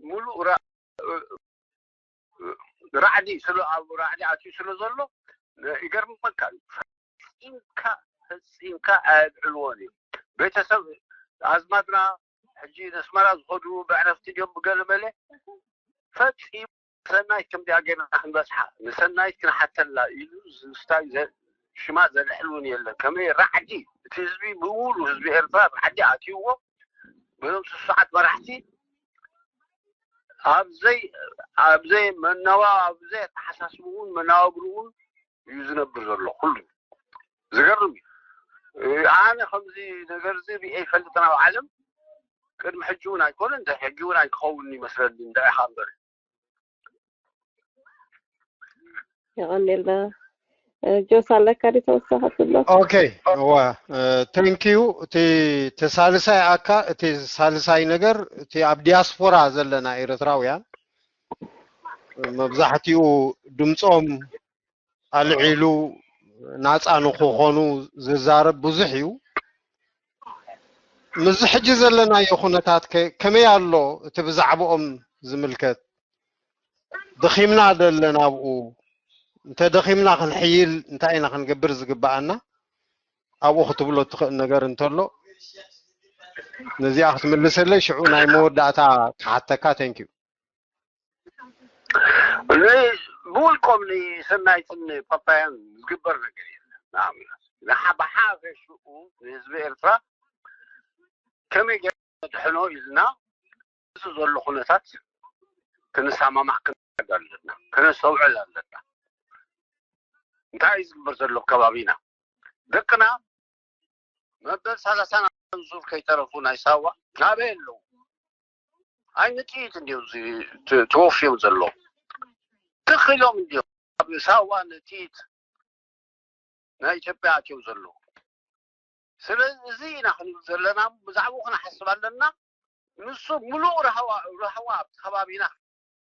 ሙሉእ ራዕዲ ስለ ኣብ ራዕዲ ኣትዩ ስለ ዘሎ ይገርመካ እዩ። ፈፂምካ ፈፂምካ ኣየልዕልዎን እዩ። ቤተሰብ ኣዝማድና ሕጂ ነስመራ ዝኸዱ ብዕረፍቲ ድዮም ብገለመለ ፈፂሙ ሰናይት ከምዚኣ ጌርና ክንበፅሓ ንሰናይት ክንሓተላ ኢሉ ዝስታይ ሽማ ዘልዕል እውን የለን። ከመይ ራዕዲ እቲ ህዝቢ ብምሉ ህዝቢ ኤርትራ ራዕዲ ኣትይዎ በዞም ስሱዓት መራሕቲ ኣብዘይ ኣብዘይ መናዋ ኣብዘይ ኣተሓሳስብኡን መናባብርኡን እዩ ዝነብር ዘሎ። ኩሉ ዝገርም እዩ። ኣነ ከምዚ ነገር እዚ ሪኤ ይፈልጥ ናብ ዓለም ቅድሚ ሕጂ እውን ኣይኮነ እንደ ሕጂ እውን ኣይክኸውን ይመስለኒ እንደ ኢኻ እምበር የቐኔልና። ጆስ ኣለካ ዲ ተወሳኺ ትብሎ? ኦኬ እዋ thank you። እቲ ተሳልሳይ ኣካ እቲ ሳልሳይ ነገር እቲ ኣብ ዲያስፖራ ዘለና ኤርትራውያን መብዛሕትኡ ድምፆም ኣልዒሉ ናፃ ንክኾኑ ዝዛረብ ብዙሕ እዩ። ምስዚ ሕጂ ዘለናዮ ኩነታት ከ ከመይ ኣሎ እቲ ብዛዕባኦም ዝምልከት? ደኺምና ደለና ኣብኡ እንተ ደኺምና ክንሕይል እንታይ ኢና ክንገብር ዝግበኣና? ኣብኡ ክትብሎ እትኽእል ነገር እንተሎ ነዚኣ ክትምልሰለይ ሽዑ ናይ መወዳእታ ክሓተካ። Thank you። ብውልቆም ንሰናይትን ፓፓያን ዝግበር ነገር የለን። ብሓፈሽኡ ንህዝቢ ኤርትራ ከመይ ገይርና ነድሕኖ ኢልና እዚ ዘሎ ኩነታት ክንሰማማዕ ክንረዳድ ኣለና፣ ከነስተውዕል ኣለና። እንታይ እዩ ዝግበር ዘሎ ኣብ ከባቢና? ደቅና መበል ሰላሳን ኣርባዕተን ዙር ከይተረፉ ናይ ሳዋ ናበይ ኣለዉ? ኣይ ንጥይት እንዲዮም ተወፍዮም ዘለዉ። ትኽ ኢሎም እንዲዮም ኣብ ሳዋ ንጥይት ናይ ኢትዮጵያ ኣትዮም ዘለዉ። ስለዚ እዚ ኢና ክንብል ዘለና፣ ብዛዕባኡ ክንሓስብ ኣለና። ንሱ ምሉእ ራህዋ ራህዋ ኣብቲ ከባቢና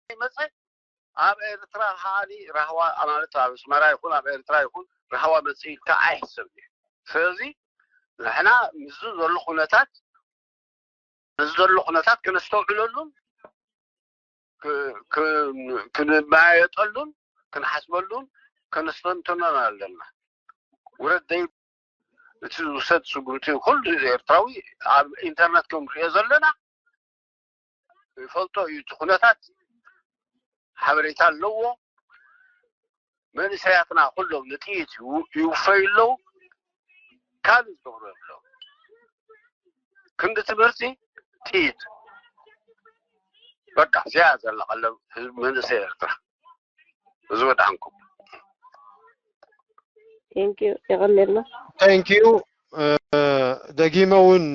ከይመፀ ኣብ ኤርትራ ከዓኒ ራህዋ ማለት ኣብ ኣስመራ ይኹን ኣብ ኤርትራ ይኹን ራህዋ መፅእ ኢልካ ኣይሕሰብን እዩ። ስለዚ ንሕና ምስዚ ዘሎ ኩነታት ምስዚ ዘሎ ኩነታት ከነስተውዕለሉን ክንመያየጠሉን ክንሓስበሉን ከነስተንትኖን ኣለና። ውረድ ደይ እቲ ዝውሰድ ስጉምቲ ኩሉ ኤርትራዊ ኣብ ኢንተርነት ከም ንሪኦ ዘለና ይፈልጦ እዩ። እቲ ኩነታት ሓበሬታ ኣለዎ። መንእሰያትና ኩሎም ንጥይት ይው- ይውፈዩ ኣለዉ። ካልእ ዝገብሩ የብሎም። ክንዲ ትምህርቲ ጥይት። በቃ እዚኣ ዘላ ቀለብ ህዝቢ መንእሰይ ኤርትራ። እዚ ወድሓንኩም። Thank you። የቐኔልና። Thank you። ደጊመ እውን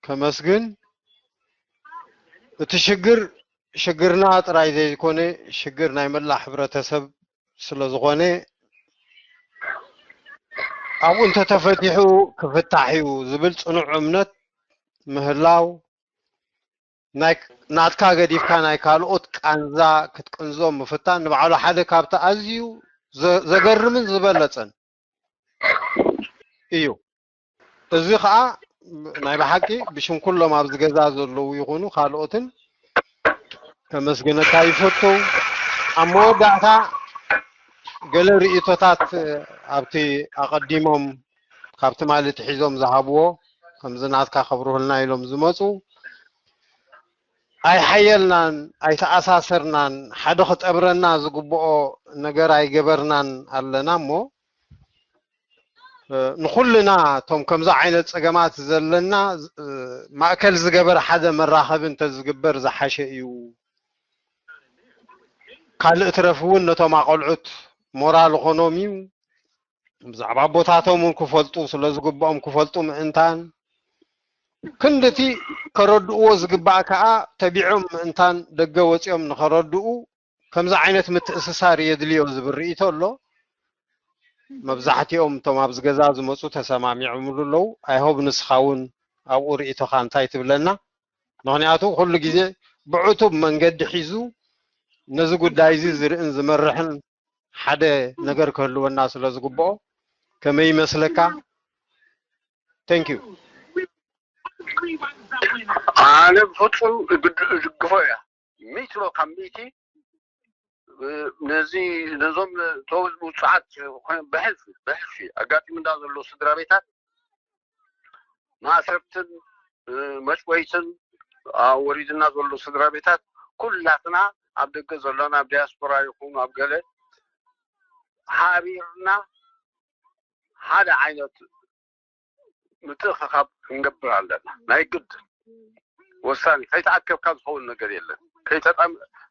ከመስግን። እቲ ሽግር ሽግርና ጥራይ ዘይኮነ ሽግር ናይ መላእ ሕብረተሰብ ስለ ዝኾነ ኣብኡ እንተተፈቲሑ ክፍታሕ እዩ ዝብል ፅኑዕ እምነት ምህላው፣ ናይ ናትካ ገዲፍካ ናይ ካልኦት ቃንዛ ክትቅንዞ ምፍታን ንባዕሉ ሓደ ካብቲ ኣዝዩ ዘ- ዘገርምን ዝበለጸን እዩ። እዚ ከዓ ናይ ብሓቂ ብሽም ኩሎም ኣብዚ ገዛ ዘለዉ ይኹኑ ካልኦትን ከመስግነካ ይፈቱ። ኣብ መወዳእታ ገለ ርእይቶታት ኣብቲ ኣቐዲሞም ካብ ትማሊ ኣትሒዞም ዝሃብዎ ከምዚ ናትካ ከብርሁልና ኢሎም ዝመፁ ኣይሓየልናን ኣይተኣሳሰርናን ሓደ ክጠብረና ዝግብኦ ነገር ኣይገበርናን ኣለና እሞ ንኩልና እቶም ከምዚ ዓይነት ፀገማት ዘለና ማእከል ዝገበር ሓደ መራኸቢ እንተዝግበር ዝሓሸ እዩ። ካልእ ትረፍ እውን ነቶም ኣቆልዑት ሞራል ኾኖም እዩ። ብዛዕባ ኣቦታቶም እውን ክፈልጡ ስለ ዝግብኦም ክፈልጡ ምእንታን ክንድቲ ከረድእዎ ዝግባእ ከዓ ተቢዖም ምእንታን ደገ ወፂኦም ንኸረድኡ ከምዚ ዓይነት ምትእስሳር የድልዮ ዝብል ርእይቶ ኣሎ። መብዛሕትኦም እቶም ኣብዚ ገዛ ዝመፁ ተሰማሚዖምሉ ኣለዉ። ኣይሆብ ንስኻ እውን ኣብኡ ርእይቶኻ እንታይ ትብለና? ምኽንያቱ ኩሉ ግዜ ብዕቱብ መንገዲ ሒዙ ነዚ ጉዳይ እዚ ዝርእን ዝመርሕን ሓደ ነገር ክህልወና ስለ ዝግብኦ ከመይ ይመስለካ? Thank you። ኣነ ብፍፁም ዝግፎ እያ። ሚእቲ ካብ ሚእቲ ነዚ ነዞም ውፅዓት ብሕልፊ ብሕልፊ ኣጋጢሙና ዘሎ ስድራ ቤታት ማእሰርትን መጭወይትን ወሪድና ዘሎ ስድራ ቤታት ኩላትና ኣብ ደገ ዘሎና ኣብ ዲያስፖራ ይኹኑ ኣብ ገለ ሓቢርና ሓደ ዓይነት ምትእኽኻብ ክንገብር ኣለና። ናይ ግድ ወሳኒ። ከይተኣከብካ ዝኸውን ነገር የለን።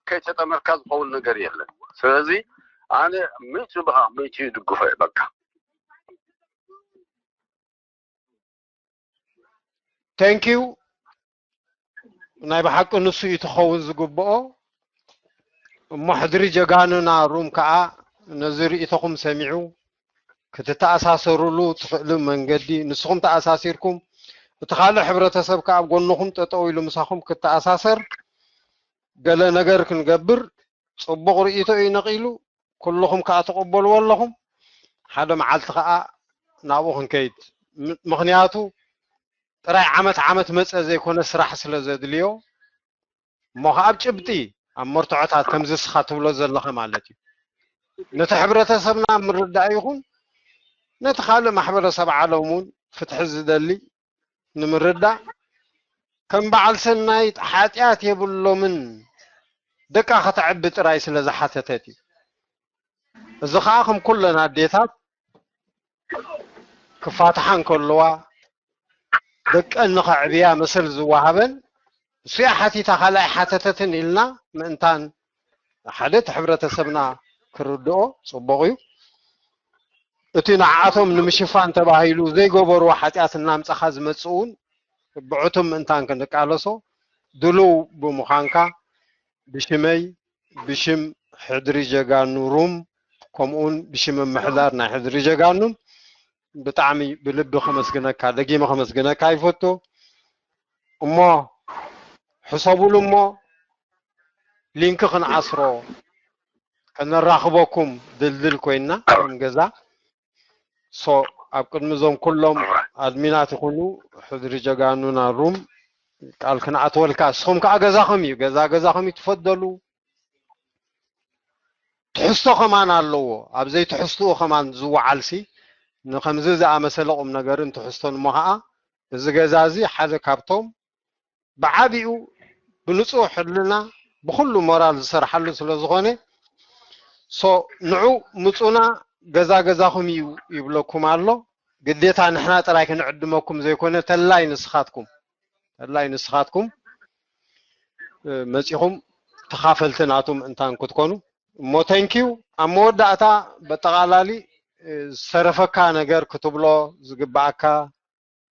ከይተጠመርካ ዝኸውን ነገር የለን። ስለዚ ኣነ ምእቲ ብኻ ምእቲ ይድግፎ እየ በቃ። Thank you። ናይ ብሓቂ ንሱ እዩ ትኸውን ዝግብኦ። እሞ ሕድሪ ጀጋኑና ሩም ከዓ ነዚ ርእይቶኹም ሰሚዑ ክትተኣሳሰሩሉ ትኽእሉ መንገዲ ንስኹም ተኣሳሲርኩም እቲ ካልእ ሕብረተሰብ ከዓ ኣብ ጎንኹም ጠጠው ኢሉ ምሳኹም ክተኣሳሰር ገለ ነገር ክንገብር ፅቡቕ ርእይቶ እዩ ነቒሉ። ኩልኹም ከዓ ትቕበልዎ ኣለኹም። ሓደ መዓልቲ ከዓ ናብኡ ክንከይድ። ምኽንያቱ ጥራይ ዓመት ዓመት መፀ ዘይኮነ ስራሕ ስለ ዘድልዮ እሞ ከዓ ኣብ ጭብጢ ኣብ መርትዖታት ከምዚ እስኻ ትብሎ ዘለኻ ማለት እዩ። ነቲ ሕብረተሰብና ምርዳእ ይኹን ነቲ ካልእ ማሕበረሰብ ዓለም እውን ፍትሒ ዝደሊ ንምርዳእ ከም በዓል ሰናይት ሓጢኣት የብሎምን ደቃ ከተዕቢ ጥራይ ስለ ዝሓተተት እዩ። እዚ ከዓ ከም ኩለን ኣዴታት ክፋትሓ እንከለዋ ደቀን ንኸዕብያ መሰል ዝወሃበን እሱያ ሓቲታ ካልኣይ ሓተተትን ኢልና ምእንታን ሓደ እቲ ሕብረተሰብና ክርድኦ ፅቡቕ እዩ። እቲ ንዓኣቶም ንምሽፋን ተባሂሉ ዘይገበርዎ ሓጢኣት እናምፃኻ ዝመፅእ እውን ብዕቱብ ምእንታን ክንቃለሶ ድሉው ብምዃንካ ብሽመይ ብሽም ሕድሪ ጀጋኑ ሩም ከምኡውን ብሽም ምምሕዳር ናይ ሕድሪ ጀጋኑን ብጣዕሚ ብልቢ ከመስግነካ ደጊመ ከመስግነካ ይፈቱ። እሞ ሕሰቡሉ እሞ ሊንክ ክንዓስሮ ከነራኽበኩም ድልድል ኮይና ከም ገዛ ሶ ኣብ ቅድሚ እዞም ኩሎም ኣድሚናት ይኹኑ ሕድሪ ጀጋኑና ሩም ቃል ክንኣትወልካ እስኹም ከዓ ገዛኹም እዩ ገዛ ገዛኹም እዩ ትፈደሉ። ትሕዝቶ ከማን ኣለዎ። ኣብ ዘይትሕዝትኡ ከማን ዝወዓልሲ ንከምዚ ዝኣመሰለ ቁም ነገርን ትሕዝቶን እሞ ከዓ እዚ ገዛ እዚ ሓደ ካብቶም ብዓቢኡ ብንጹህ ሕልና ብኹሉ ሞራል ዝሰርሓሉ ስለ ዝኾነ so ንዑ ምጹና፣ ገዛ ገዛኹም እዩ ይብለኩም ኣሎ። ግዴታ ንሕና ጥራይ ክንዕድመኩም ዘይኮነ፣ ተላይ ንስኻትኩም፣ ተላይ ንስኻትኩም መጺኹም ተኻፈልቲ ናቱ ምእንታን ክትኮኑ እሞ፣ thank you። ኣብ መወዳእታ በጠቓላሊ ዝተረፈካ ነገር ክትብሎ ዝግባኣካ፣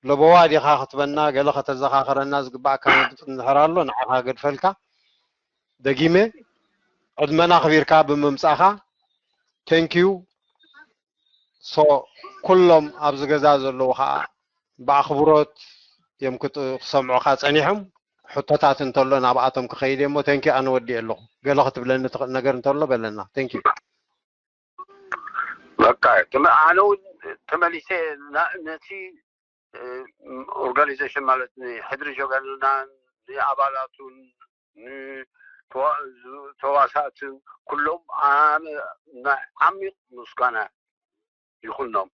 ለበዋ ዲኻ ክትበና፣ ገለ ከተዘኻኽረና ዝግባኣካ ነጥቢ እንድሕር ኣሎ ንዓኻ ገድፈልካ። ደጊመ ዕድመና ኣኽቢርካ ብምምጻእኻ thank you። So ኩሎም ኣብዚ ገዛ ዘለዉ ኸዓ ብኣኽብሮት እዮም ክጥ- ክሰምዑኻ ጸኒሖም። ሕቶታት እንተሎ ናብኣቶም ክኸይድ እየ እሞ፣ thank you፣ ኣነ ወዲኤ ኣለኹ። ገለ ክትብለኒ ትኽእል ነገር እንተሎ በለና። Thank you። በቃ ትመ- ኣነ እውን ተመሊሰ ና- ነቲ ኦርጋኒዜሽን ማለት ንሕድሪ ጀጋኑናን ንኣባላቱን ንተዋ- ተዋሳእትን ኩሎም ኣነ ናይ ዓሚቕ ምስጋና ይኹኖም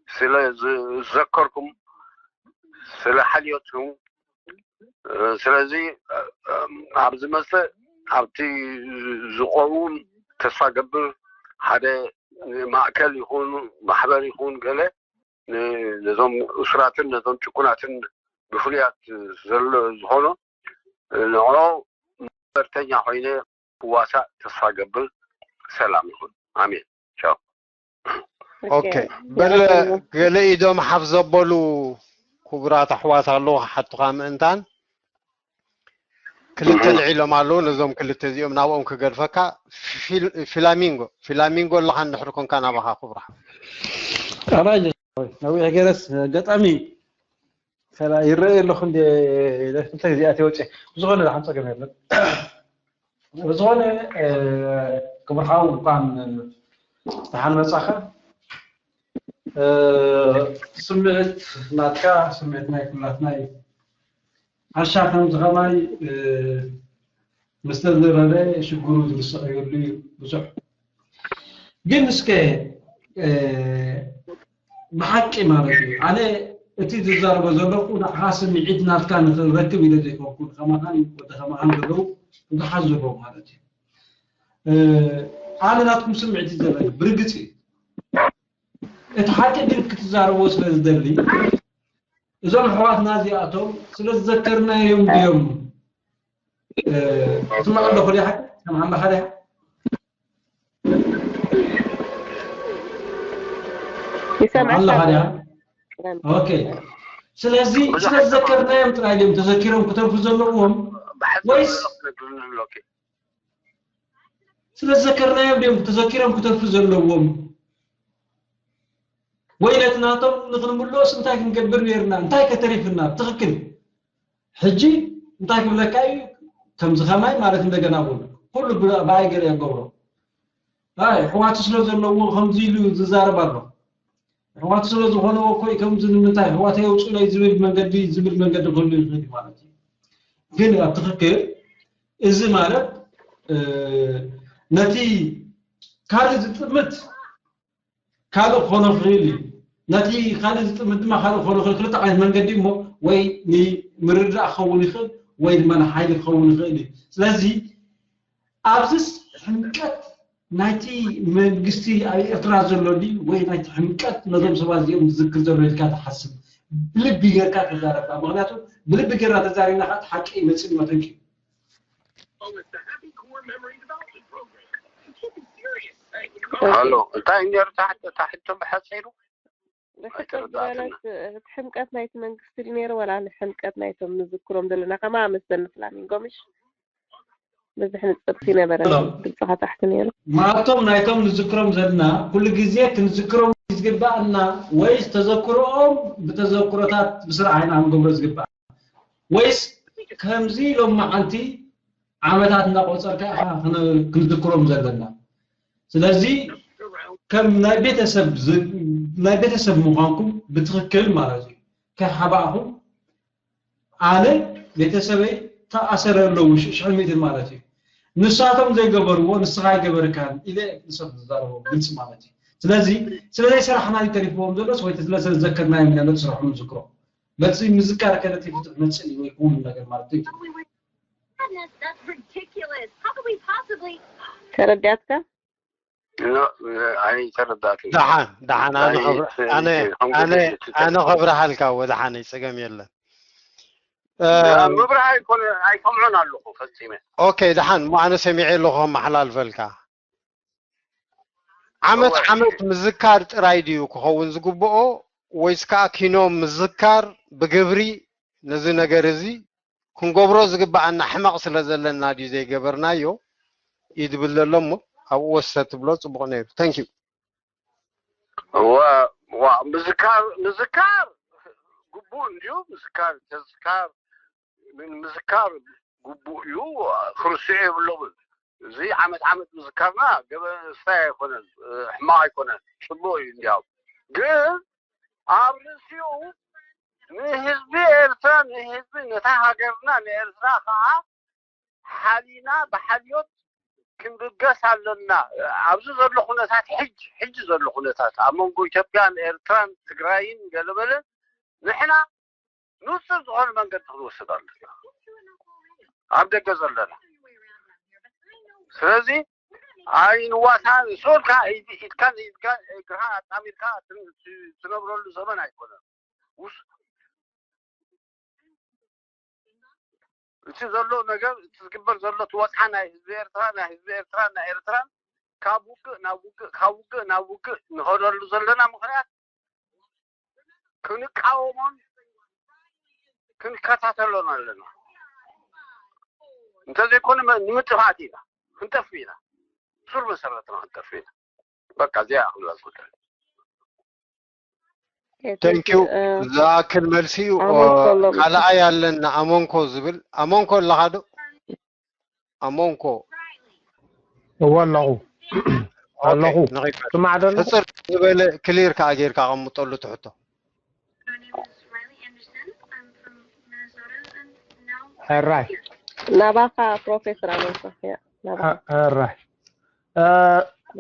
ስለ ዝዘከርኩም ስለ ሓልዮትኩም። ስለዚ ኣብዚ መስተ ኣብቲ ዝኸውን ተስፋ ገብር ሓደ ማእከል ይኹን ማሕበር ይኹን ገለ ነዞም እሱራትን ነዞም ጭቁናትን ብፍሉያት ዘሎ ዝኾኑ ንዕኦ መበርተኛ ኮይነ ክዋሳእ ተስፋ ገብር። ሰላም ይኹን። ኣሜን። ቻው። ኦኬ፣ በለ ገለ ኢዶም ሓፍ ዘበሉ ክቡራት ኣሕዋት ኣለዉ ክሓቱኻ ምእንታን። ክልተ ልዒሎም ኣለዉ፣ ነዞም ክልተ እዚኦም ናብኦም ክገድፈካ። ፊል- ፊላሚንጎ፣ ፊላሚንጎ ኣለኻ እንድሕር ኮንካ ናባኻ ክቡር ሓው። ኣባይ ነዊሕ ገረስ ኣጋጣሚ ይረአ ኣለኹ እንደ ክልተ ግዜ ኣትየ ወፅየ። ብዝኾነ ዝሓም ፀገም የለን። ብዝኾነ ክቡር ሓው እንኳን ደሓን መፃኻ። ስምዒት ናትካ ስምዒት ናይ ኩላትና እዩ። ዓሻ ከምዚ ከማይ ምስ ተዘረበ ሽግሩ ዝርስቕ የብሉ እዩ ብዙሕ። ግን እስከ ብሓቂ ማለት እዩ ኣነ እቲ ዝዛረቦ ዘለኹ ንዓኻ ስምዒት ናትካ ንክረክብ ኢለ ዘይኮንኩ ንከማኻን ወዲ ከማኻን ዘለዉ ብዙሓት ዘለዉ ማለት እዩ። ኣነ ናትኩም ስምዒት እዩ ዘለኒ ብርግፅ እዩ። እቲ ሓቂ ግን ክትዛረቦ ስለ ዝደሊ እዞም ኣሕዋትና እዚኣቶም ስለ ዝዘከርናዮም ድዮም ትስማዕ ኣለኹ ዲኻ? ትሰምዓ ኣለኻ ዲኻ? ይሰምዓካ ኣለኻ ዲኻ? ኦኬ። ስለዚ ስለ ዝዘከርናዮም ጥራይ ድዮም ተዘኪሮም ክተርፉ ዘለዎም ወይስ ስለ ዝዘከርናዮም ድዮም ተዘኪሮም ክተርፉ ዘለዎም? ወይ ነቲ ናቶም ንክንምልኦስ እንታይ ክንገብር ነይርና? እንታይ ከተሪፍና? ብትኽክል ሕጂ እንታይ ክብለካ እዩ? ከምዚ ከማይ ማለት እንደገና እውን ኩሉ ብኣይ ገለ ገብሮ ኣይ ሕዋቱ ስለ ዘለዎ ከምዚ ኢሉ ዝዛረብ ኣሎ። ሕዋቱ ስለ ዝኾነዎ እኮ እዩ ከምዚ ንምንታይ ሕዋተይ ኣውፅኡለይ ዝብል መንገዲ ዝብል መንገዲ ክህሉ ይኽእል እዩ ማለት እዩ። ግን ኣብ ትኽክል እዚ ማለት ነቲ ካልእ ዝጥምት ካልእ ክኾኖ ክኽእል እዩ። ነቲ ካልእ ዝጥምት ድማ ካልእ ክኾኖ ክኽእል ክልተ ዓይነት መንገዲ እሞ ወይ ንምርድዳእ ክኸውን ይኽእል ወይ ድማ ንሓይሊ ክኸውን ይኽእል እዩ። ስለዚ ኣብዚስ ሕምቀት ናይቲ መንግስቲ ኣብ ኤርትራ ዘሎ ድዩ ወይ ናይቲ ሕምቀት ነዞም ሰባት እዚኦም ዝዝክር ዘሎ ኢልካ ትሓስብ? ብልቢ ጌርካ ተዛረባ። ምክንያቱ ብልቢ ጌርና ተዛሪብና ከዓ ሓቂ ይመፅእ እዩ። ኣሎ እንታይ ነሩ ታሕቶ ብሓፂሩ ብሕፅር ዝበለት እቲ ሕምቀት ናይቲ መንግስቲ ድዩ ነይሩ ወላ ሕምቀት ናይቶም ንዝክሮም ዘለና ከማ መሰኒ ፍላሚንጎ ምሽ ብዙሕ ንፅርቲ ነበረ ድምፅኻ ታሕቲ ነይሩ ማለቶም ናይቶም ንዝክሮም ዘለና ኩሉ ግዜ ክንዝክሮም ዝግባእና ወይስ ተዘክሮኦም ብተዘክሮታት ብስራሕ ኢና ክንገብሮ ዝግባእ ወይስ ከምዚ ሎም መዓልቲ ዓመታት እናቆፀርካ ኢኻ ክንዝክሮም ዘለና። ስለዚ ከም ናይ ቤተሰብ ናይ ቤተሰብ ምዃንኩም ብትኽክል ማለት እዩ ከይሓባእኹም ኣነ ቤተሰበይ ተኣሰረ ኣለዉ ሽሕ ሚእትን ማለት እዩ። ንሳቶም ዘይገበርዎ ንስኻ ኣይገበርካን ኢለ ንሶም ዝዛረቦም ግልፂ ማለት እዩ። ስለዚ ስለዘይሰራሕና እዩ ተሪፍዎም ዘሎስ ወይ ስለዘይዘከርናዮም ኢና ነቲ ስርሖም ንዝክሮ። በዚ ምዝካር ከለቲ ፍትሕ መፅእ እዩ ወይ ክውን ነገር ማለት እዩ። ተረዳትካ? ኖ፣ ኣይተረዳእክን። ደሓን ደሓን ኣነ ኣይ፣ ኸብር- እ- ኣነ እ- ኣነ እ- ኣነ ኸብርሃልካ ወደ ሓነይ ጸገም የለን። እ፣ ምብራህ ኣይኮነ ኣይሰምዖን ኣለኹ ፈጺመ። ኦኬ ደሓን እሞ ኣነ ሰሚዐ ኣለኹ ከመሓላልፈልካ። ዓመት እወ። ዓመት ምዝካር ጥራይ ድዩ ክኸውን ዝግብኦ ወይስ ከዓ ኪኖ ምዝካር ብግብሪ ነዚ ነገር እዚ ክንገብሮ ዝግብኣና ሕመቕ ስለ ዘለና ድዩ ዘይገበርናዮ እዩ ዝብል ዘሎ እሞ ኣብኡ ወሰ ትብሎ ጽቡቕ ነይሩ። Thank you። ዋ ዋ ምዝካር ምዝካር ግቡእ እንድዩ። ምዝካር ተዝካር ምን ምዝካር ግቡእ እዩ። ክርስዑ የብሎምን። እዚ ዓመት ዓመት ምዝካርና ገበስታይ ኣይኮነን፣ ሕማቕ ኣይኮነን፣ ጽቡቕ እዩ። እንዲያው ግን ኣብ ርእሲኡ ንህዝቢ ኤርትራ ንህዝቢ ነታ ሃገርና ንኤርትራ ከዓ ሓሊና ብሓልዮት ክንብገስ ኣለና። ኣብዚ ዘሎ ኩነታት ሕጂ ሕጂ ዘሎ ኩነታት ኣብ መንጎ ኢትዮጵያን ኤርትራን ትግራይን ገለመለ ንሕና ንጹር ዝኾነ መንገዲ ክንወስድ ኣለና ኣብ ደገ ዘለና። ስለዚ ኣይንዋሳን ሶልካ ኢድካን ኢድካ እግርካ ኣጣሚርካ ትነብረሉ ዘመን ኣይኮነን። ውስ እቲ ዘሎ ነገር እቲ ዝግበር ዘሎ እቲ ወፅዓ ናይ ህዝቢ ኤርትራ ናይ ህዝቢ ኤርትራ ናይ ኤርትራ ካብ ውግእ ናብ ውግእ ካብ ውግእ ናብ ውግእ ንኸደሉ ዘለና ምኽንያት ክንቃወሞን ክንከታተሎን ኣለና። እንተዘይኮነ መ- ንምጥፋእት ኢና ክንጠፍ ኢና። ሱር መሰረትና ክንጠፍ ኢና። በቃ እዚኣ ክብላ ዝኽእል። Okay, Thank thank you። you. Uh, ዝኣክል መልሲ እዩ። ኣሞንኮ ኣሎ። ካልኣይ ኣለና። ኣሞንኮ ዝብል ኣሞንኮ ኣለኻ ዶ? ኣሞንኮ እወ ኣለኹ ኣለኹ። ንኺድ ስማዕ ደሎ ሕፅር ዝበለ ክሊር ከዓ ጌርካ ኣቐምጠሉ ትሕቶ። ሕራይ ናባኻ ፕሮፌሰር ኣመንኮ። ያ፣ ናባኻ። ሕራይ እ፣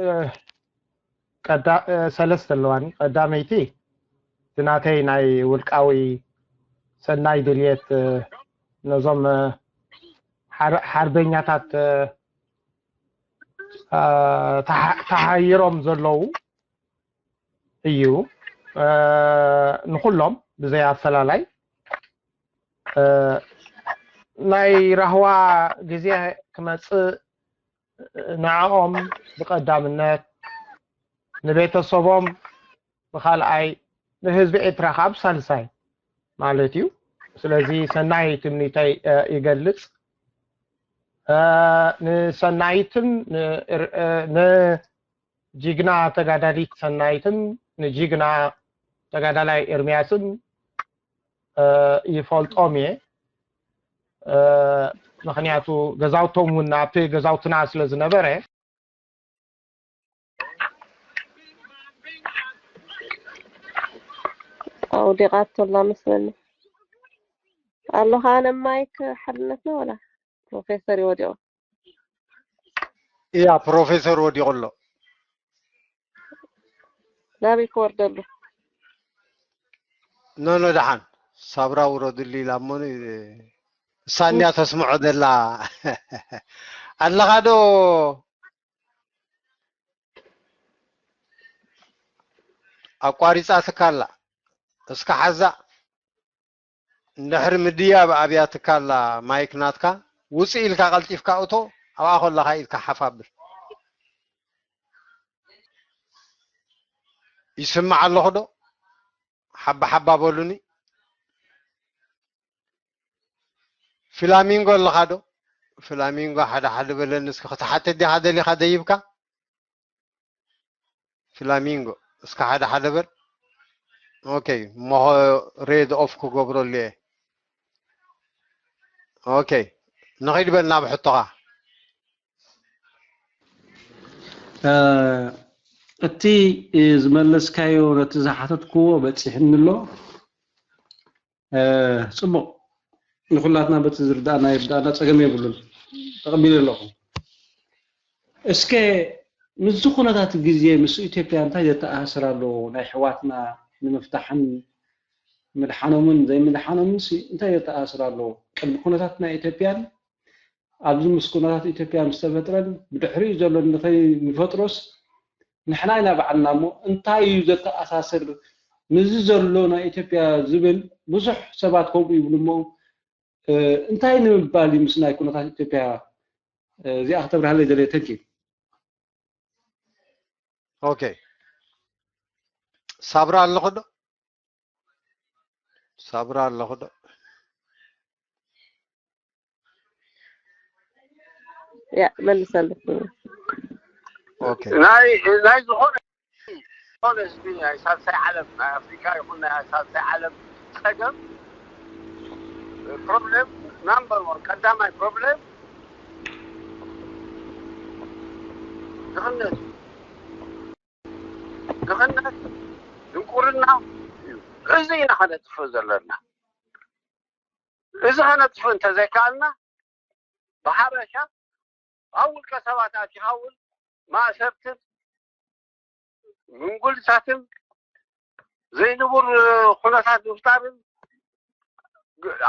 እ፣ ቀዳ እ፣ ሰለስተ ኣለዋኒ። ቀዳመይቲ እቲ ናተይ ናይ ውልቃዊ ሰናይ ድልየት እ፣ ነዞም እ፣ ሓር- ሓርበኛታት እ፣ እ፣ ተሓ- ተሓይሮም ዘለዉ እዩ። እ፣ ንኹሎም ብዘይ ኣፈላላይ እ፣ ናይ ራህዋ ግዜ ክመጽእ ንዕኦም ብቐዳምነት፣ ንቤተሰቦም ብኻልኣይ፣ ንህዝቢ ኤርትራ ከዓ ብሳልሳይ ማለት እዩ። ስለዚ ሰናይ ትምኒተይ እ፣ ይገልጽ። እ፣ ንሰናይትን ን- እ፣ ንጅግና ተጋዳሊት ሰናይትን ንጅግና ተጋዳላይ ኤርምያስን እ፣ ይፈልጦም እየ። እ፣ ምኽንያቱ ገዛውቶም እውን ኣብቲ ገዛውትና ስለ ዝነበረ ኣውዲቓቶ ኣላ መስለኒ። ኣለኻ ኣነ ማይክ ሓድነት ነው ወላ ፕሮፌሰር ይወዲቑ። እያ ፕሮፌሰር ወዲቑ ኣሎ። ናበይ ክወርደሉ? ኖ ኖ ደሓን ሳብራ ውረድሉ ኢላ እሞ ን- እሳ እንድያ ተስምዖ ዘላ ኣለኻ ዶ? ኣቋሪጻትካ ኣላ። እስካ ሓዛ እንድሕሪ ምድያብ ኣብያትካ ኣላ ማይክ ናትካ ውፅእ ኢልካ ቀልጢፍካ እቶ ኣብኣ ከለካ ኢድካ ሓፍ ኣብል። ይስማዕ ኣለኹ ዶ? ሓባ ሓባ በሉኒ። ፍላሚንጎ ኣለኻ ዶ? ፍላሚንጎ ሓደ ሓደ በለኒ እስኪ። ክትሓትት ዲኻ ደሊኻ ደይብካ? ፍላሚንጎ እስኪ ሓደ ሓደ በል። ኦኬ እሞ ሬድ ኦፍ ክገብረሉ እየ። ኦኬ ንኺድ በል ናብ ሕቶኻ። እቲ ዝመለስካዮ ነቲ ዝሓተትክዎ በፂሕኒ ኣሎ። ጽቡቕ ንኹላትና በቲ ዝርዳእና ይርዳእና ጸገም የብሉን። ተቐቢለ ኣለኹ። እስከ ምስዚ ኩነታት ግዜ ምስ ኢትዮጵያ እንታይ ዘተኣሳስር ኣለዎ? ናይ ኣሕዋትና ንምፍታሕን ምድሓኖምን ዘይምድሓኖምን እንታይ ዘተኣሳስር ኣለዎ? ቅድሚ ኩነታት ናይ ኢትዮጵያን ኣብዚ ምስ ኩነታት ኢትዮጵያ ምስ ተፈጥረን ብድሕሪኡ ዘሎ ንኸይንፈጥሮስ ንሕና ኢና ባዕልና እሞ እንታይ እዩ ዘተኣሳስር ምስዚ ዘሎ ናይ ኢትዮጵያ ዝብል ብዙሕ ሰባት ከምኡ ይብሉ እሞ እንታይ ንምባል እዩ ምስ ናይ ኩነታት ኢትዮጵያ እዚኣ ክተብርሃለይ ደለየ ተኪ ኦኬ ሳብራ ኣለኹ ዶ ሳብራ ኣለኹ ዶ ያ መልሰልኩ ኦኬ ናይ ናይ ዝኾነ ዝኾነ ህዝቢ ናይ ሳልሳይ ዓለም ናይ ኣፍሪካ ይኹን ናይ ሳልሳይ ዓለም ፀገም ፕሮብሌም ናምበር ዋን ቀዳማይ ፕሮብሌም ድኽነት እዩ። ድኽነት ድንቁርና እዩ። እዚ ኢና ከነጥፍእ ዘለና። እዚ ከነጥፍእ እንተዘይከኣልና ብሓበሻ ኣብ ውልቀ ሰባት ኣቲኻ እውን ማእሰርትን ምንጉልታትን ዘይንቡር ኩነታት ምፍጣርን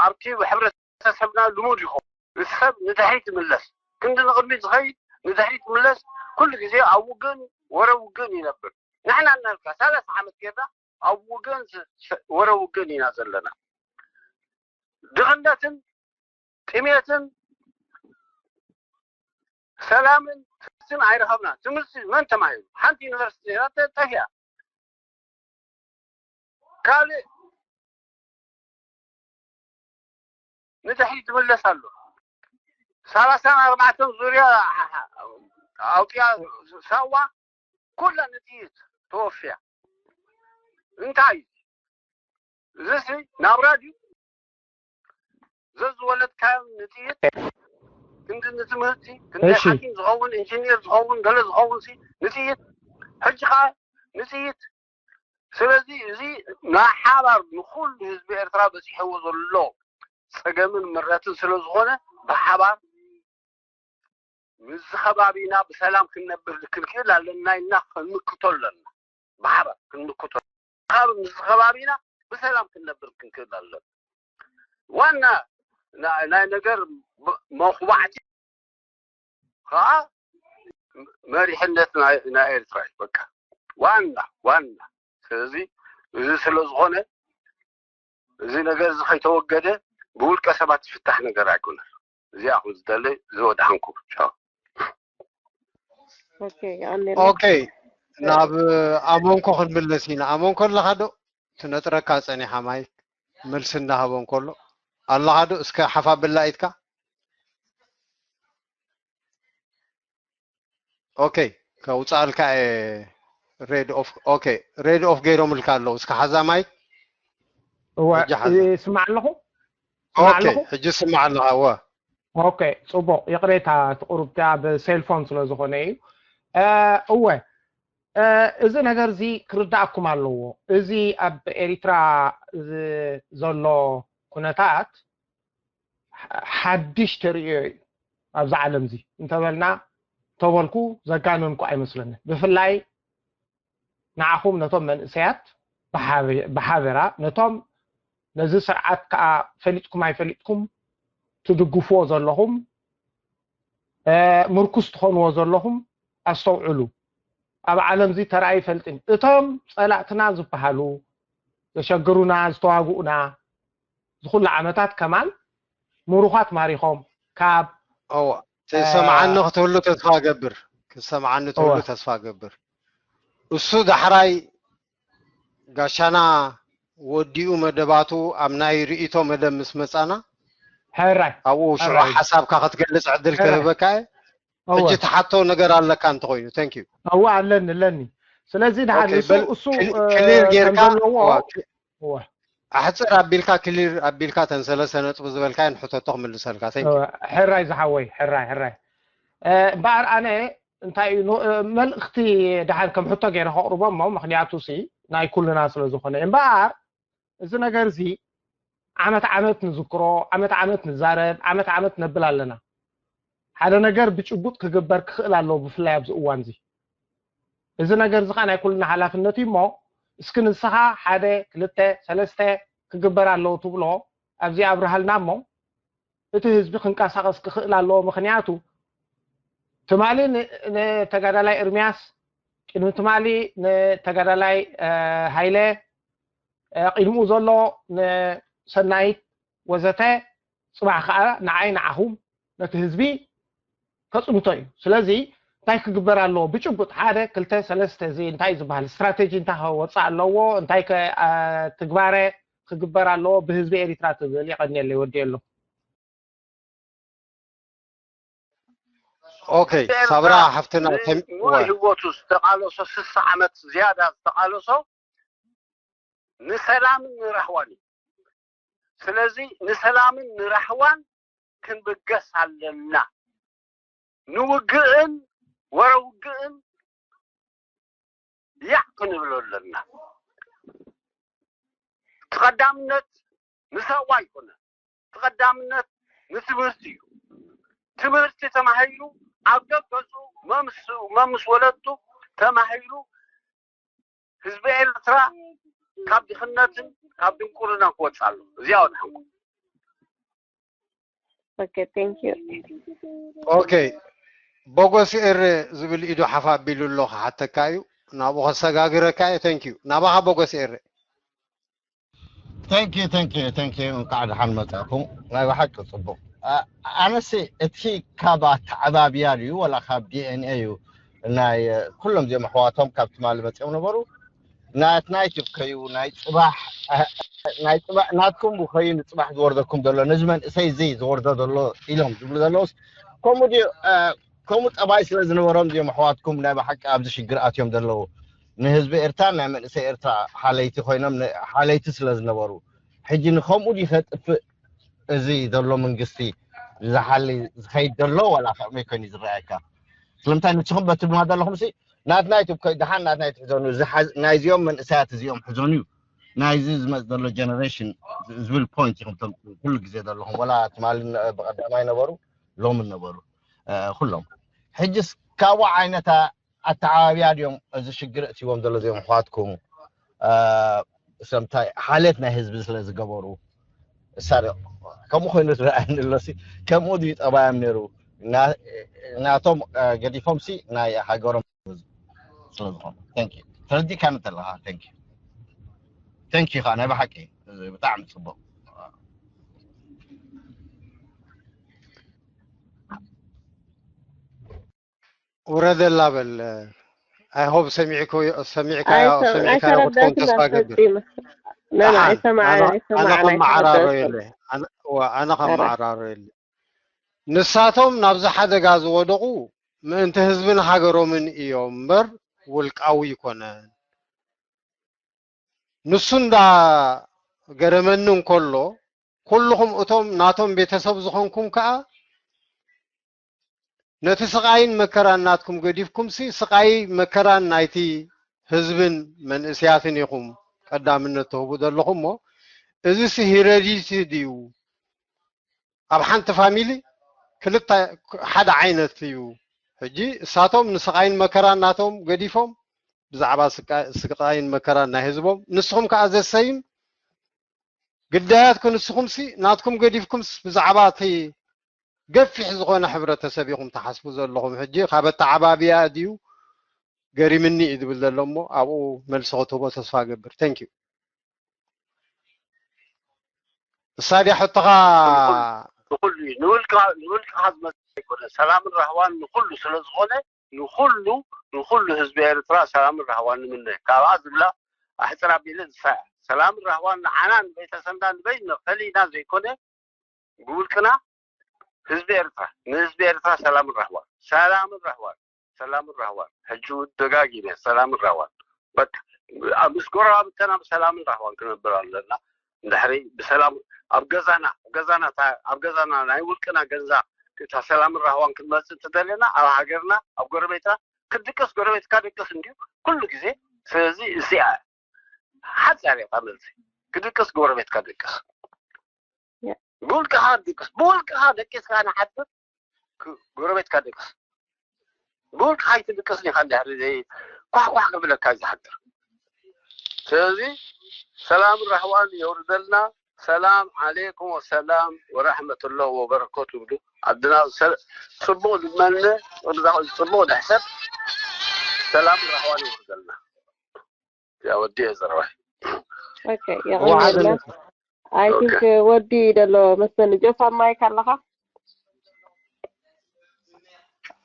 ኣብቲ ሕብረተሰብና ልሙድ ይኸውን። ሰብ ንድሕሪት ይምለስ፣ ክንዲ ንቕድሚት ዝኸይድ ንድሕሪት ይምለስ። ኩሉ ግዜ ኣብ ውግእን ወረ ውግእን ይነብር። ንሕና እናልካ ሰላሳ ዓመት ጌርና ኣብ ውግእን ወረ ውግእን ኢና ዘለና። ድኽነትን ጥሜትን ሰላምን ትምህርትን ኣይረኸብና። ትምህርቲ መን ተማሂሩ? ሓንቲ ዩኒቨርሲቲ ነይራ ጠፊኣ። ካልእ ንድሕሪት ትምለስ ኣሎ። ሰላሳን ኣርባዕተን ዙርያ ኣውፅያ ሳዋ ኩላ ንጥይት ተወፍያ። እንታይ እዚ ሲ ናብራ ድዩ? ዘዝወለድካዮም ንጥይት ክንዲ ንትምህርቲ ክንዲ እሺ። ሓኪም ዝኸውን ኢንጂኒር ዝኸውን ገለ ዝኸውን ሲ ንጥይት ሕጂ ከዓ ንጥይት። ስለዚ እዚ ናይ ሓባር ንኩሉ ህዝቢ ኤርትራ በፂሕዎ ዘሎ ፀገምን ምረትን ስለ ዝኾነ ብሓባር ምስዚ ከባቢና ብሰላም ክንነብር ክንክእል ኣለና ኢልና ክንምክቶ ኣለና። ብሓባር ክንምክቶ ካብ ምስዚ ከባቢና ብሰላም ክንነብር ክንክእል ኣለና። ዋና ናይ ነገር መኹባዕቲ ከዓ መሪሕነት ናይ ኤርትራ እዩ። በቃ ዋና ዋና። ስለዚ እዚ ስለ ዝኾነ እዚ ነገር እዚ ከይተወገደ ብውልቀ ሰባት ዝፍታሕ ነገር ኣይኮነን። እዚኣ ከም ዝደሊ ዝወድሓንኩም ቻው። ኦኬ ኣነ ኦኬ ናብ ኣሞንኮ ክንምለስ ኢና። ኣሞንኮ ኣለኻ ዶ? ትነጥረካ ጸኒሓ ማይክ መልሲ እንዳሃቦ እንከሎ ኣለኻ ዶ? እስከ ሓፋ ብላ ኢድካ። ኦኬ ከውጻልካ ሬድ ኦፍ ኦኬ ሬድ ኦፍ ገይሮምልካ ኣለዉ። እስከ ሓዛ ማይክ እወ ሕጂ ሓዛ። ይስማዕ ኣለኹ ኦኬ ኣለኹ? ሕጂ ስማዕ ኣለኻ። እወ ኦኬ ጽቡቕ ይቕሬታ እቲ ቁሩብ እቲ ኣብ ሴልፎን ስለ ዝኾነ እዩ እ፣ እወ እ፣ እዚ ነገር እዚ ክርዳእኩም ኣለዎ እዚ ኣብ ኤሪትራ ዝ- ዘሎ ኩነታት ሓ- ሓድሽ ተርእዮ እዩ ኣብዚ ዓለም እዚ እንተበልና ተበልኩ ዘጋነንኩ ኣይመስለንን ብፍላይ ንዓኹም ነቶም መንእሰያት ብሓበ- ብሓበራ ነቶም ነዚ ስርዓት ከዓ ፈሊጥኩም ኣይፈሊጥኩም ትድግፍዎ ዘለኹም እ፣ ምርኩስ ትኾንዎ ዘለኹም ኣስተውዕሉ ኣብ ዓለም እዚ ተራእዩ ይፈልጥን እቶም ፀላእትና ዝበሃሉ ዘሸግሩና ዝተዋግኡና ዝኩሉ ዓመታት ከማን ምሩኻት ማሪኾም ካብ እዋ ትሰምዓኒ ክትህሉ ተስፋ ገብር ክትሰምዓኒ ትህሉ ተስፋ ገብር እሱ ዳሕራይ ጋሻና ወዲኡ መደባቱ ኣብ ናይ ርእይቶ መደብ ምስ መጻና ሕራይ ኣብኡ ሽዑ ሕራይ። ሓሳብካ ክትገልጽ ዕድል ሕራይ። ክህበካ እየ እወ ሕጂ ትሓቶ ነገር ኣለካ እንተኮይኑ thank you እወ ኣለኒ ኣለኒ ስለዚ ድሓር ኦኬ ንሱ በል እሱ ክሊ- እ፣ ክሊር ከም ጌርካ ዘለዎ እዋ፣ እወ ኣሕፅር ኣቢልካ ክሊር ኣቢልካ ተን ሰለስተ ነጥቢ ዝበልካየን ሕተቶ ክምልሰልካ thank you እወ፣ ሕራይ ዝሓወይ ሕራይ ሕራይ እ፣ እምበኣር ኣነ እንታይ እዩ ኖ- እ፣ መልእኽቲ ድሓር ከም ሕቶ ገይረ ከቕርቦ እሞ ምክንያቱ ሲ ናይ ኩልና ስለ ዝኾነ እምበኣር እዚ ነገር እዚ ዓመት ዓመት ንዝክሮ ዓመት ዓመት ንዛረብ ዓመት ዓመት ነብል ኣለና ሓደ ነገር ብጭቡጥ ክግበር ክኽእል ኣለዎ ብፍላይ ኣብዚ እዋን እዚ እዚ ነገር እዚ ከዓ ናይ ኩልና ሓላፍነት እዩ እሞ እስኪ ንስኻ ሓደ ክልተ ሰለስተ ክግበር ኣለዎ ትብሎ ኣብዚ ኣብርሃልና እሞ እቲ ህዝቢ ክንቀሳቐስ ክኽእል ኣለዎ ምክንያቱ ትማሊ ን- ንተጋዳላይ ኤርምያስ ቅድሚ ትማሊ ንተጋዳላይ ሃይለ፣ ቅድምኡ ዘሎ ንሰናይት ወዘተ፣ ፅባሕ ከዓ ንዓይ ንዓኹም ነቲ ህዝቢ ከፅንቶ እዩ። ስለዚ እንታይ ክግበር ኣለዎ? ብጭቡጥ ሓደ ክልተ ሰለስተ፣ እዚ እንታይ ዝበሃል ስትራቴጂ እንታይ ከወፅእ ኣለዎ? እንታይ ከ ትግባረ ክግበር ኣለዎ ብህዝቢ ኤሪትራ ትብል? የቐንየለይ፣ ወዲኤ ኣለኹ። ኦኬ፣ ሳብራ ሓፍትና፣ ሙሉ ህይወቱ ዝተቃለሶ፣ ስሳ ዓመት ዝያዳ ዝተቃለሶ ንሰላምን ንራህዋን እዩ። ስለዚ ንሰላምን ንራህዋን ክንብገስ ኣለና። ንውግእን ወረ ውግእን ያዕ ክንብሎ ኣለና። እቲ ቀዳምነት ንሰዋ ኣይኮነን። እቲ ቀዳምነት ንትምህርቲ እዩ። ትምህርቲ ተማሂሩ ኣብ ገገዝኡ መምስ ወለዱ ተማሂሩ ህዝቢ ኤርትራ ካብ ድኽነትን ካብ ድንቁርና ክወፅእ ኣሎ። እዚኣ ወድሓንኩም። Okay, thank you. ኦኬ፣ ቦጎስ ኤረ ዝብል ኢዱ ሓፍ ኣቢሉ ኣሎ፣ ክሓተካ እዩ። ናብኡ ከሰጋግረካ እየ። Thank you። ናባኻ ቦጎስ ኤረ። Thank you, thank you, thank you። እንኳዕ ደሓን መጻእኩም። ናይ ብሓቂ ጽቡቕ። ኣነሲ እቲ ካብ ኣተዓባብያ ድዩ ወላ ካብ ዲ ኤን ኤ እዩ? ናይ ኩሎም እዚኦም ኣሕዋቶም ካብ ትማሊ መጺኦም ነበሩ። ናት ናይት ከዩ ናይ ጽባሕ ናይ ጽባሕ ናትኩም ከዩ ንጽባሕ ዝወርደኩም ዘሎ ነዚ መንእሰይ እዚ ዝወርዶ ዘሎ ኢሎም ዝብሉ ዘለውስ ከምኡ ድዩ? ከምኡ ጠባይ ስለ ዝነበሮም እዚኦም ኣሕዋትኩም ናይ ብሓቂ ኣብዚ ሽግር ኣትዮም ዘለዉ። ንህዝቢ ኤርትራ ናይ መንእሰይ ኤርትራ ሓለይቲ ኮይኖም ሓለይቲ ስለ ዝነበሩ ሕጂ ንከምኡ ድዩ ከጥፍእ እዚ ዘሎ መንግስቲ ዝሓሊ ዝኸይድ ዘሎ ዋላ ከምይ ኮይኑ ዝረኣየካ? ስለምንታይ ንስኹም በቲ ድማ ዘለኹም ሲ ናት ናይት እኮ ደሓን ናት ናይት ሕዘኑ ናይዚኦም መንእሰያት እዚኦም ሕዘኑ እዩ ናይዚ ዝመፅ ዘሎ ጀነሬሽን ዝብል ፖይንት ኢኹም ኩሉ ግዜ ዘለኹም ወላ ትማሊ ብቀዳማይ ነበሩ ሎሚ ነበሩ ኩሎም ሕጅስ ካብኡ ዓይነት ኣተዓባብያ ድዮም እዚ ሽግር እትዎም ዘሎ እዚኦም ኣሕዋትኩም ሰምታይ ሓልየት ናይ ህዝቢ ስለ ዝገበሩ ሳሪ ከምኡ ኮይኑ ዝረኣየኒ ኣሎ ሲ ከምኡ ድዩ ጠባዮም ነይሩ ናቶም ገዲፎም ሲ ናይ ሃገሮም ስለዝኾኑ ተረዲእካኒ ተለኻ ተንኪ ተንኪ ከዓ ናይ ብሓቂ ብጣዕሚ ፅቡቅ ውረደላ በል I hope ሰሚዕካዮ ሰሚዕካዮ ክትኮን ተስፋ ገብር ኣነ ከመዓራሮ የለ ኣነ ከመዓራሮ የለ ንሳቶም ናብዚ ሓደጋ ዝወደቑ ምእንቲ ህዝብን ሃገሮምን እዮም እምበር ውልቃዊ ይኮነን ንሱ እንዳ ገረመኒ እንከሎ ኩልኹም እቶም ናቶም ቤተሰብ ዝኾንኩም ከኣ ነቲ ስቓይን መከራን ናትኩም ገዲፍኩምሲ ስቓይ መከራን ናይቲ ህዝብን መንእስያትን ኢኹም ቀዳምነት ትህቡ ዘለኹም እሞ እዚሲ ሂረዲቲ ድዩ ኣብ ሓንቲ ፋሚሊ ክልተ ሓደ ዓይነት እዩ ሕጂ እሳቶም ንስቓይን መከራን ናቶም ገዲፎም ብዛዕባ ስቃይን መከራን ናይ ህዝቦም ንስኹም ከዓ ዘሰይም ግዳያት ክንስኹምሲ ናትኩም ገዲፍኩምስ ብዛዕባ እቲ ገፊሕ ዝኾነ ሕብረተሰብ ኢኹም ትሓስቡ ዘለኹም ሕጂ ካብ ኣተዓባብያ ድዩ ገሪምኒ እዩ ዝብል ዘሎ እሞ ኣብኡ መልሲ ክትህቦ ተስፋ ገብር thank you እሳ ድያ ሕቶኻ ንኹሉ እዩ ንውልቅኻ ንውልቅኻ ዝመስል ኣይኮነ ሰላምን ራህዋን ንኹሉ ስለ ዝኾነ ንኹሉ ንኹሉ ህዝቢ ኤርትራ ሰላምን ራህዋን ንምነ ካብኣ ዝብላ ኣሕፅር ኣቢለ ዝሳያ ሰላምን ራህዋን ንዓና ንቤተሰብና ንበይንና ፈሊና ዘይኮነ ብውልቅና ህዝቢ ኤርትራ ንህዝቢ ኤርትራ ሰላምን ራህዋን ሰላምን ራህዋን ሰላምን ራህዋን ሕጂ እውን ደጋጊመ ሰላምን ራህዋን በቃ ኣብ ምስ ጎረባብትና ብሰላምን ራህዋን ክነብር ኣለና እንድሕሪ ብሰላም ኣብ ገዛና ኣብ ገዛና ኣብ ገዛና ናይ ውልቅና ገዛ እታ ሰላምን ራህዋን ክንመፅእ እንተደለና ኣብ ሃገርና ኣብ ጎረቤትና ክትድቅስ ጎረቤትካ ድቅስ እንድዩ ኩሉ ግዜ ስለዚ እዚኣ ሓፂር እያ መልሲ ክድቅስ ጎረቤትካ ድቅስ ብውልቅኻ ድቅስ ብውልቅኻ ደቂስካ ንሓድር ጎረቤትካ ድቅስ ብውልቅኻ ኣይትድቅስን ኢኻ እንድሕሪ ኳሕኳሕ ክብለካ እዩ ዝሓድር ስለዚ ሰላምን ራህዋን የውርደልና ሰላም ዓሌኩም ወሰላም ወራሕመቱላህ ወበረከቱ ይብሉ ዓድና ጽቡቕ ንመነ ጽቡቕ ንሕሰብ ሰላም ራህዋን ይወርደልና። ያ ወዲ ዘረባይ ኦኬ፣ የቐንየልና። I think ወዲ ደሎ መሰኒ። ጆስ ኣብ ማይክ ኣለኻ?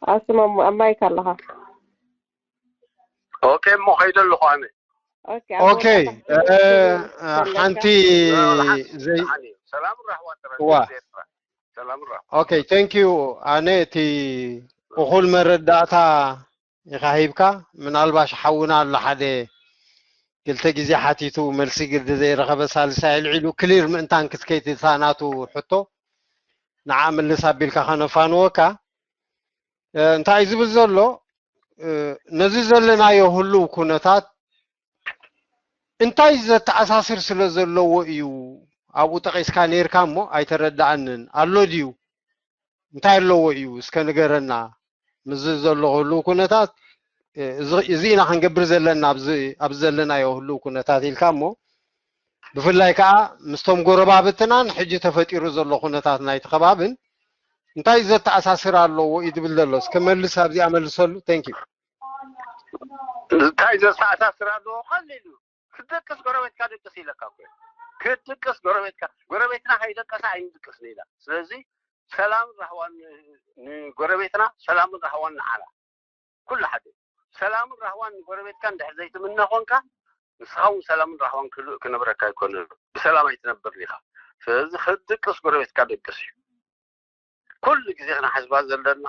ኣስማ ኣብ ማይክ ኣለኻ? ኦኬ፣ እሞ ኸይደ ኣለኹ ኣነ። ኦኬ፣ ኦኬ፣ ሓንቲ ዘይ ሰላም ራህዋን ዋ ሰላም ራህዋን ኦኬ፣ thank you። ኣነ እቲ እኹል መረዳእታ ኢኻ ሂብካ። ምናልባሽ ሓውና ኣሎ ሓደ ክልተ ግዜ ሓቲቱ መልሲ ግዲ ዘይረኸበ ሳልሳይ ኣልዒሉ ክሊር ምእንታን ክትከይድ እታ ናቱ ሕቶ ንዓ ምልስ ኣቢልካ ከነፋንወካ። እ፣ እንታይ እዩ ዝብል ዘሎ? እ፣ ነዚ ዘለናዮ ህሉው ኩነታት እንታይ ዘተኣሳስር ስለ ዘለዎ እዩ ኣብኡ ጠቒስካ ነይርካ እሞ ኣይተረድኣንን። ኣሎ ድዩ? እንታይ ኣለዎ እዩ እስከ ንገረና። ምስዚ ዘሎ ህሉው ኩነታት እዚ ኢና ክንገብር ዘለና ኣብዚ ዘለናዮ ህሉው ኩነታት ኢልካ እሞ ብፍላይ ከዓ ምስቶም ጎረባብትናን ሕጂ ተፈጢሩ ዘሎ ኩነታት ናይቲ ከባብን እንታይ ዘተኣሳስር ኣለዎ እዩ ዝብል ዘሎ እስከ መልስ ኣብዚኣ መልሰሉ። Thank you። እንታይ ዘተኣሳስር ኣለዎ? ቀሊል እዩ። ክትደቅስ ጎረቤትካ ደቅስ ኢለካ እኮ ክትድቅስ ጎረቤትካ ጎረቤትና ከይደቀሰ ኣይንድቅስ ሌላ። ስለዚ ሰላምን ራህዋን ንጎረቤትና፣ ሰላምን ራህዋን ንዓና ኩሉ ሓደ። ሰላምን ራህዋን ንጎረቤትካ እንድሕር ዘይትምነ ኮንካ ንስኻ እውን ሰላምን ራህዋን ክህልእ ክነብረካ ኣይኮነን። ብሰላም ኣይትነብር ኢኻ። ስለዚ ክትድቅስ ጎረቤትካ ደቅስ እዩ። ኩሉ ግዜ ክንሓስባ ዘለና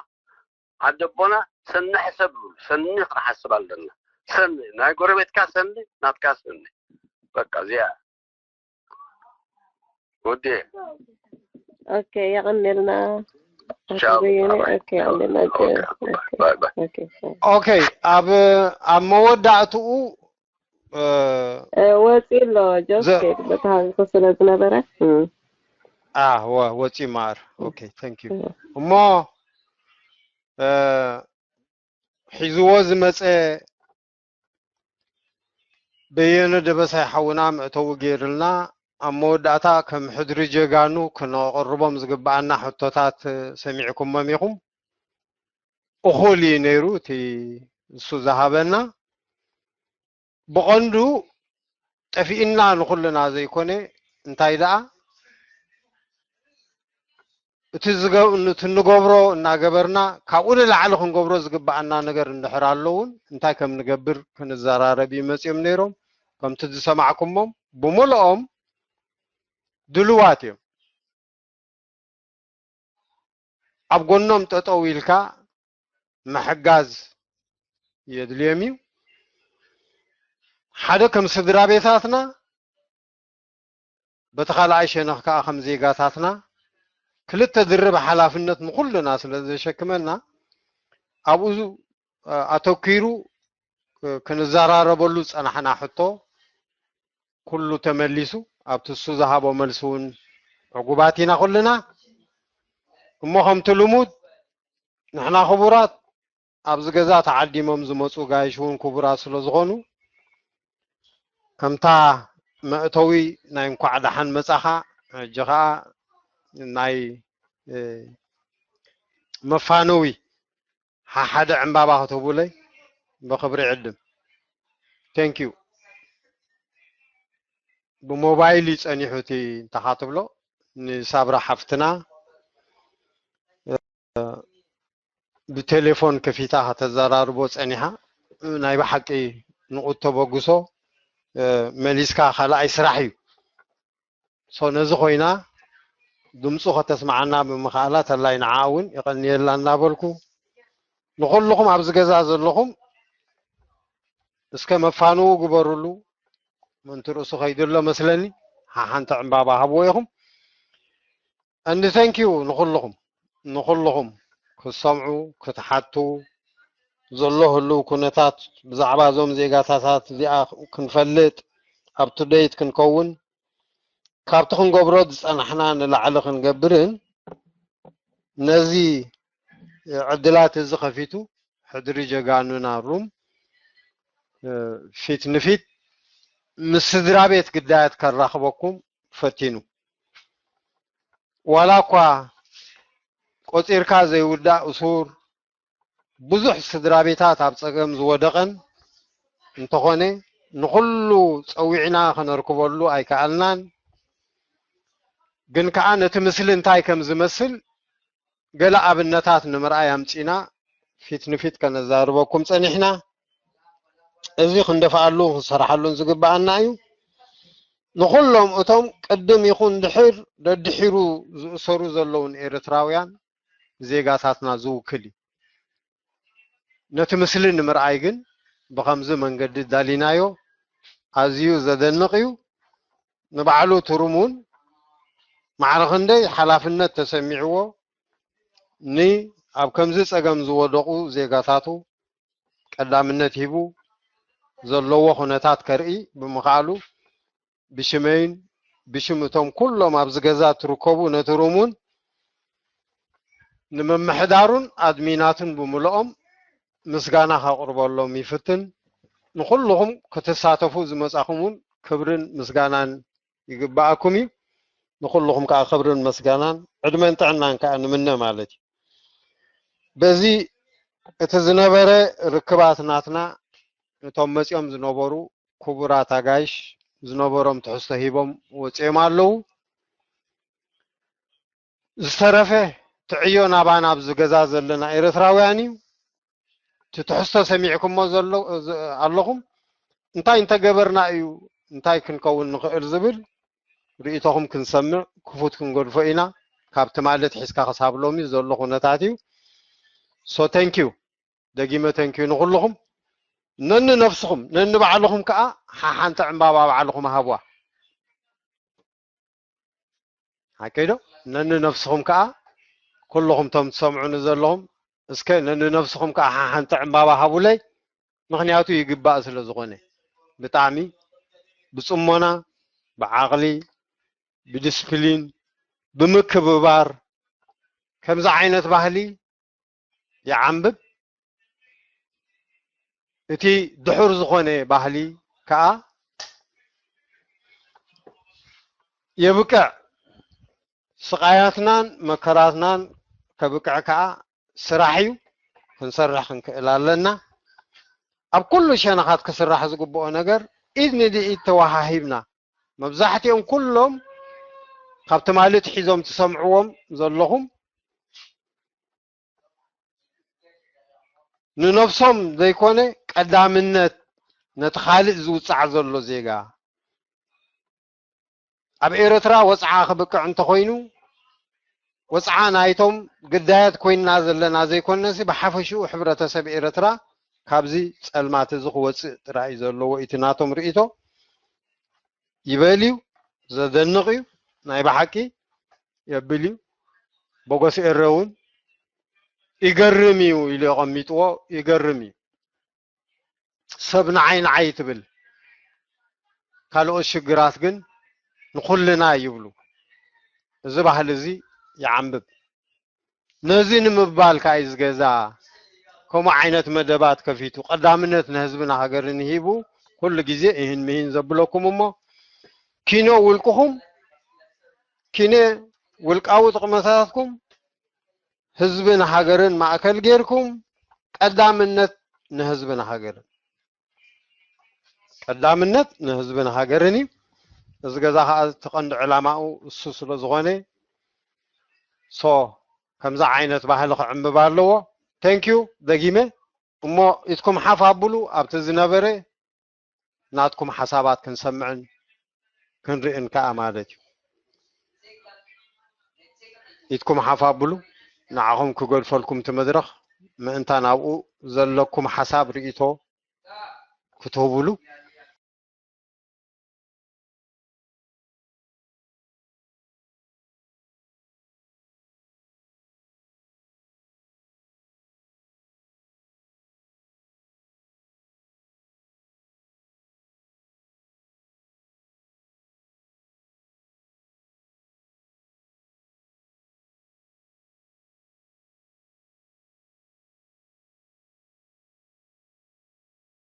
ኣደቦና ሰኒ ሕሰብ ይብሉ። ሰኒ ክንሓስብ ኣለና። ሰኒ ናይ ጎረቤትካ ሰኒ ናትካ ሰኒ በቃ እዚኣ ወዲ ኦኬ፣ የቐንየልና። ቻው። በየነ ኦኬ፣ የቐንየልና። ባይ ባይ። ኦኬ፣ ኦኬ፣ ኣብ ኣብ መወዳእትኡ እ፣ እ፣ ወፂኡ ኣሎ ጆስ ዘ- ከይዱ በተሃንኮ ስለ ዝነበረ እ፣ አ ወ- ወፂኡ ማር። ኦኬ፣ thank you። እ። እሞ እ፣ ሒዝዎ ዝመፀ በየነ ደበሳይ ሓውና መእተዊ ገይርልና ኣብ መወዳእታ ከም ሕድሪ ጀጋኑ ክነቕርቦም ዝግብኣና ሕቶታት ሰሚዕኩሞም ኢኹም። እኹል እዩ ነይሩ እቲ እሱ ዝሃበና። ብቐንዱ ጠፊእና ንኹልና ዘይኮነ እንታይ ደኣ እቲ ዝገ- እቲ እንገብሮ እናገበርና ካብኡ ንላዕሊ ክንገብሮ ዝግብኣና ነገር እንድሕር ኣሎ እውን እንታይ ከም ንገብር ክንዘራረብ እዩ መፂኦም ነይሮም። ከምቲ ዝሰማዕኩሞም ብምልኦም ድልዋት እዮም። ኣብ ጎኖም ጠጠው ኢልካ ምሕጋዝ የድልዮም እዩ። ሓደ ከም ስድራ ቤታትና በቲ ካልኣይ ሸነኽ ከዓ ከም ዜጋታትና ክልተ ድርብ ሓላፍነት ንኩልና ስለ ዘሸክመና ኣብኡ ኣተኪሩ ክንዘራረበሉ ዝፀናሕና ሕቶ ኩሉ ተመሊሱ ኣብቲ እሱ ዝሃቦ መልሲ እውን ዕጉባት ኢና ኩልና። እሞ ከምቲ ልሙድ ንሕና ክቡራት ኣብዚ ገዛ ተዓዲሞም ዝመፁ ጋይሽ እውን ክቡራት ስለ ዝኾኑ ከምታ መእተዊ ናይ እንኳዕ ደሓን መፃኻ ሕጂ ከዓ ናይ መፋነዊ ሓደ ዕምባባ ክትህቡለይ ብክብሪ ዕድም። Thank you። ብሞባይል እዩ ፀኒሑ እቲ እንተኻ ትብሎ ንሳብራ ሓፍትና ብቴሌፎን ከፊታ ከተዘራርቦ ፀኒሓ ናይ ብሓቂ ንቁት ተበግሶ መሊስካ ካልኣይ ስራሕ እዩ። ሶ ነዚ ኮይና ድምፁ ከተስማዓና ብምኽኣላ ተላይ ንዓ እውን የቐንየላ እናበልኩ ንኩልኹም ኣብዚ ገዛ ዘለኹም እስከ መፋንዉ ግበሩሉ። ምእንቲ ርእሱ ከይድሎ መስለኒ ሓሓንቲ ዕምባባ ሃብዎ ኢኹም። And thank you ንኩልኹም ንኩልኹም ክትሰምዑ ክትሓቱ ዘሎ ህልው ኩነታት ብዛዕባ እዞም ዜጋታታት እዚኣ ክንፈልጥ up to date ክንከውን ካብቲ ክንገብሮ ዝፀናሕና ንላዕሊ ክንገብርን ነዚ ዕድላት እዚ ከፊቱ ሕድሪ ጀጋኑና ሩም ፊት ንፊት ምስ ስድራ ቤት ግዳያት ከራኽበኩም ፈቲኑ ዋላ እኳ ቆፂርካ ዘይውዳእ እሱር ብዙሕ ስድራ ቤታት ኣብ ጸገም ዝወደቐን እንተኾነ፣ ንኹሉ ጸዊዕና ከነርክበሉ ኣይከኣልናን። ግን ከኣ ነቲ ምስሊ እንታይ ከም ዝመስል ገለ ኣብነታት ንምርኣይ ኣምጺና ፊት ንፊት ከነዛርበኩም ጸኒሕና። እዚ ክንደፍኣሉ ክንሰርሓሉን ዝግብኣና እዩ። ንኹሎም እቶም ቅድም ይኹን ድሕር ደድሒሩ ዝእሰሩ ዘለውን ኤርትራውያን ዜጋታትና ዝውክል እዩ። ነቲ ምስሊ ንምርኣይ ግን ብኸምዚ መንገዲ ዳሊናዮ ኣዝዩ ዘደንቕ እዩ። ንባዕሉ ትሩም እውን ማዕረ ክንደይ ሓላፍነት ተሰሚዕዎ ን ኣብ ከምዚ ጸገም ዝወደቑ ዜጋታቱ ቀዳምነት ሂቡ ዘለዎ ኩነታት ከርኢ ብምኽኣሉ ብሽመይን ብሽም እቶም ኩሎም ኣብዚ ገዛ ትርከቡ ነቲ ሩም እውን ንምምሕዳሩን ኣድሚናቱን ብምልኦም ምስጋና ከቕርበሎም ይፍትን። ንኹልኹም ክትሳተፉ ዝመጻኹም እውን ክብርን ምስጋናን ይግብኣኩም እዩ። ንኹልኹም ከዓ ክብርን ምስጋናን ዕድመን ጥዕናን ከዓ ንምነ ማለት እዩ። በዚ እቲ ዝነበረ ርክባት ናትና እቶም መጺኦም ዝነበሩ ክቡራት ኣጋይሽ ዝነበሮም ትሕዝቶ ሂቦም ወጺኦም ኣለዉ። ዝተረፈ ትዕዮ ናባና ኣብዚ ገዛ ዘለና ኤርትራውያን እዩ። እቲ ትሕዝቶ ሰሚዕኩሞ ዘሎ ኣለኹም። እንታይ እንተገበርና እዩ እንታይ ክንከውን ንኽእል ዝብል ርእይቶኹም ክንሰምዕ ክፉት ክንገድፎ ኢና። ካብ ትማሊ ኣትሒዝካ ክሳብ ሎሚ ዘሎ ኩነታት እዩ። So thank you፣ ደጊመ thank you ንኹልኹም። ነንነፍስኹም ነንባዕልኹም ከዓ ሓሓንቲ ዕምባባ ባዕልኹም ሃብዋ። ሓቀይ ዶ? ነንነፍስኹም ከዓ ኩልኹም እቶም ትሰምዑኒ ዘለኹም እስከ ነንነፍስኹም ከዓ ሓሓንቲ ዕምባባ ሃቡለይ። ምኽንያቱ ይግባእ ስለ ዝኾነ ብጣዕሚ ብጽሞና ብዓቕሊ ብዲስፕሊን ብምክብባር ከምዚ ዓይነት ባህሊ ይዓንብብ። እቲ ድሑር ዝኾነ ባህሊ ከዓ የብቅዕ። ስቓያትናን መከራትናን ከብቅዕ ከዓ ስራሕ እዩ። ክንሰርሕ ክንክእል ኣለና። ኣብ ኩሉ ሸነኻት ክስራሕ ዝግብኦ ነገር ኢድ ንድኢድ ተወሃሂብና መብዛሕትኦም ኩሎም ካብ ትማሊ ትሒዞም ትሰምዕዎም ዘለኹም ንነብሶም ዘይኮነ ቀዳምነት ነቲ ካልእ ዝውጻዕ ዘሎ ዜጋ ኣብ ኤርትራ ወጽዓ ክብቅዕ እንተኾይኑ ወጽዓ ናይቶም ግዳያት ኮይንና ዘለና ዘይኮነሲ ብሓፈሽኡ ሕብረተሰብ ኤርትራ ካብዚ ጸልማት እዚ ክወጽእ ጥራይ እዩ ዘለዎ። እቲ ናቶም ርእይቶ ይበል እዩ፣ ዘደንቕ እዩ፣ ናይ ብሓቂ የብል እዩ። ቦጎስ ኤረ እውን ይገርም እዩ ኢሉ የቐሚጥዎ፣ ይገርም እዩ። ሰብ ንዓይ ንዓይ ትብል ካልኦት ሽግራት ግን ንኹልና ይብሉ። እዚ ባህሊ እዚ ይዓንብብ። ነዚ ንምባል ከዓ እዩ ዝገዛ ከምኡ ዓይነት መደባት ከፊቱ ቀዳምነት ንህዝብና ሃገርን ሂቡ ኩሉ ግዜ እህን ምሂን ዘብለኩም እሞ ኪኖ ውልቅኹም ኪነ ውልቃዊ ጥቕምታትኩም ህዝብን ሃገርን ማእከል ጌርኩም ቀዳምነት ንህዝብን ሃገርን ቀዳምነት ንህዝብን ሃገርን እዩ። እዚ ገዛ ከዓ እቲ ቀንዲ ዕላማኡ እሱ ስለ ዝኾነ ሶ ከምዚ ዓይነት ባህሊ ክዕምብ ኣለዎ። Thank you ደጊመ እሞ ኢትኩም ሓፍ ኣብሉ ኣብቲ ዝነበረ ናትኩም ሓሳባት ክንሰምዕን ክንርእን ከዓ ማለት እዩ። ኢትኩም ሓፍ ኣብሉ ንዓኹም ክገድፈልኩም እቲ መድረኽ ምእንታን ኣብኡ ዘለኩም ሓሳብ ርእይቶ ክትህብሉ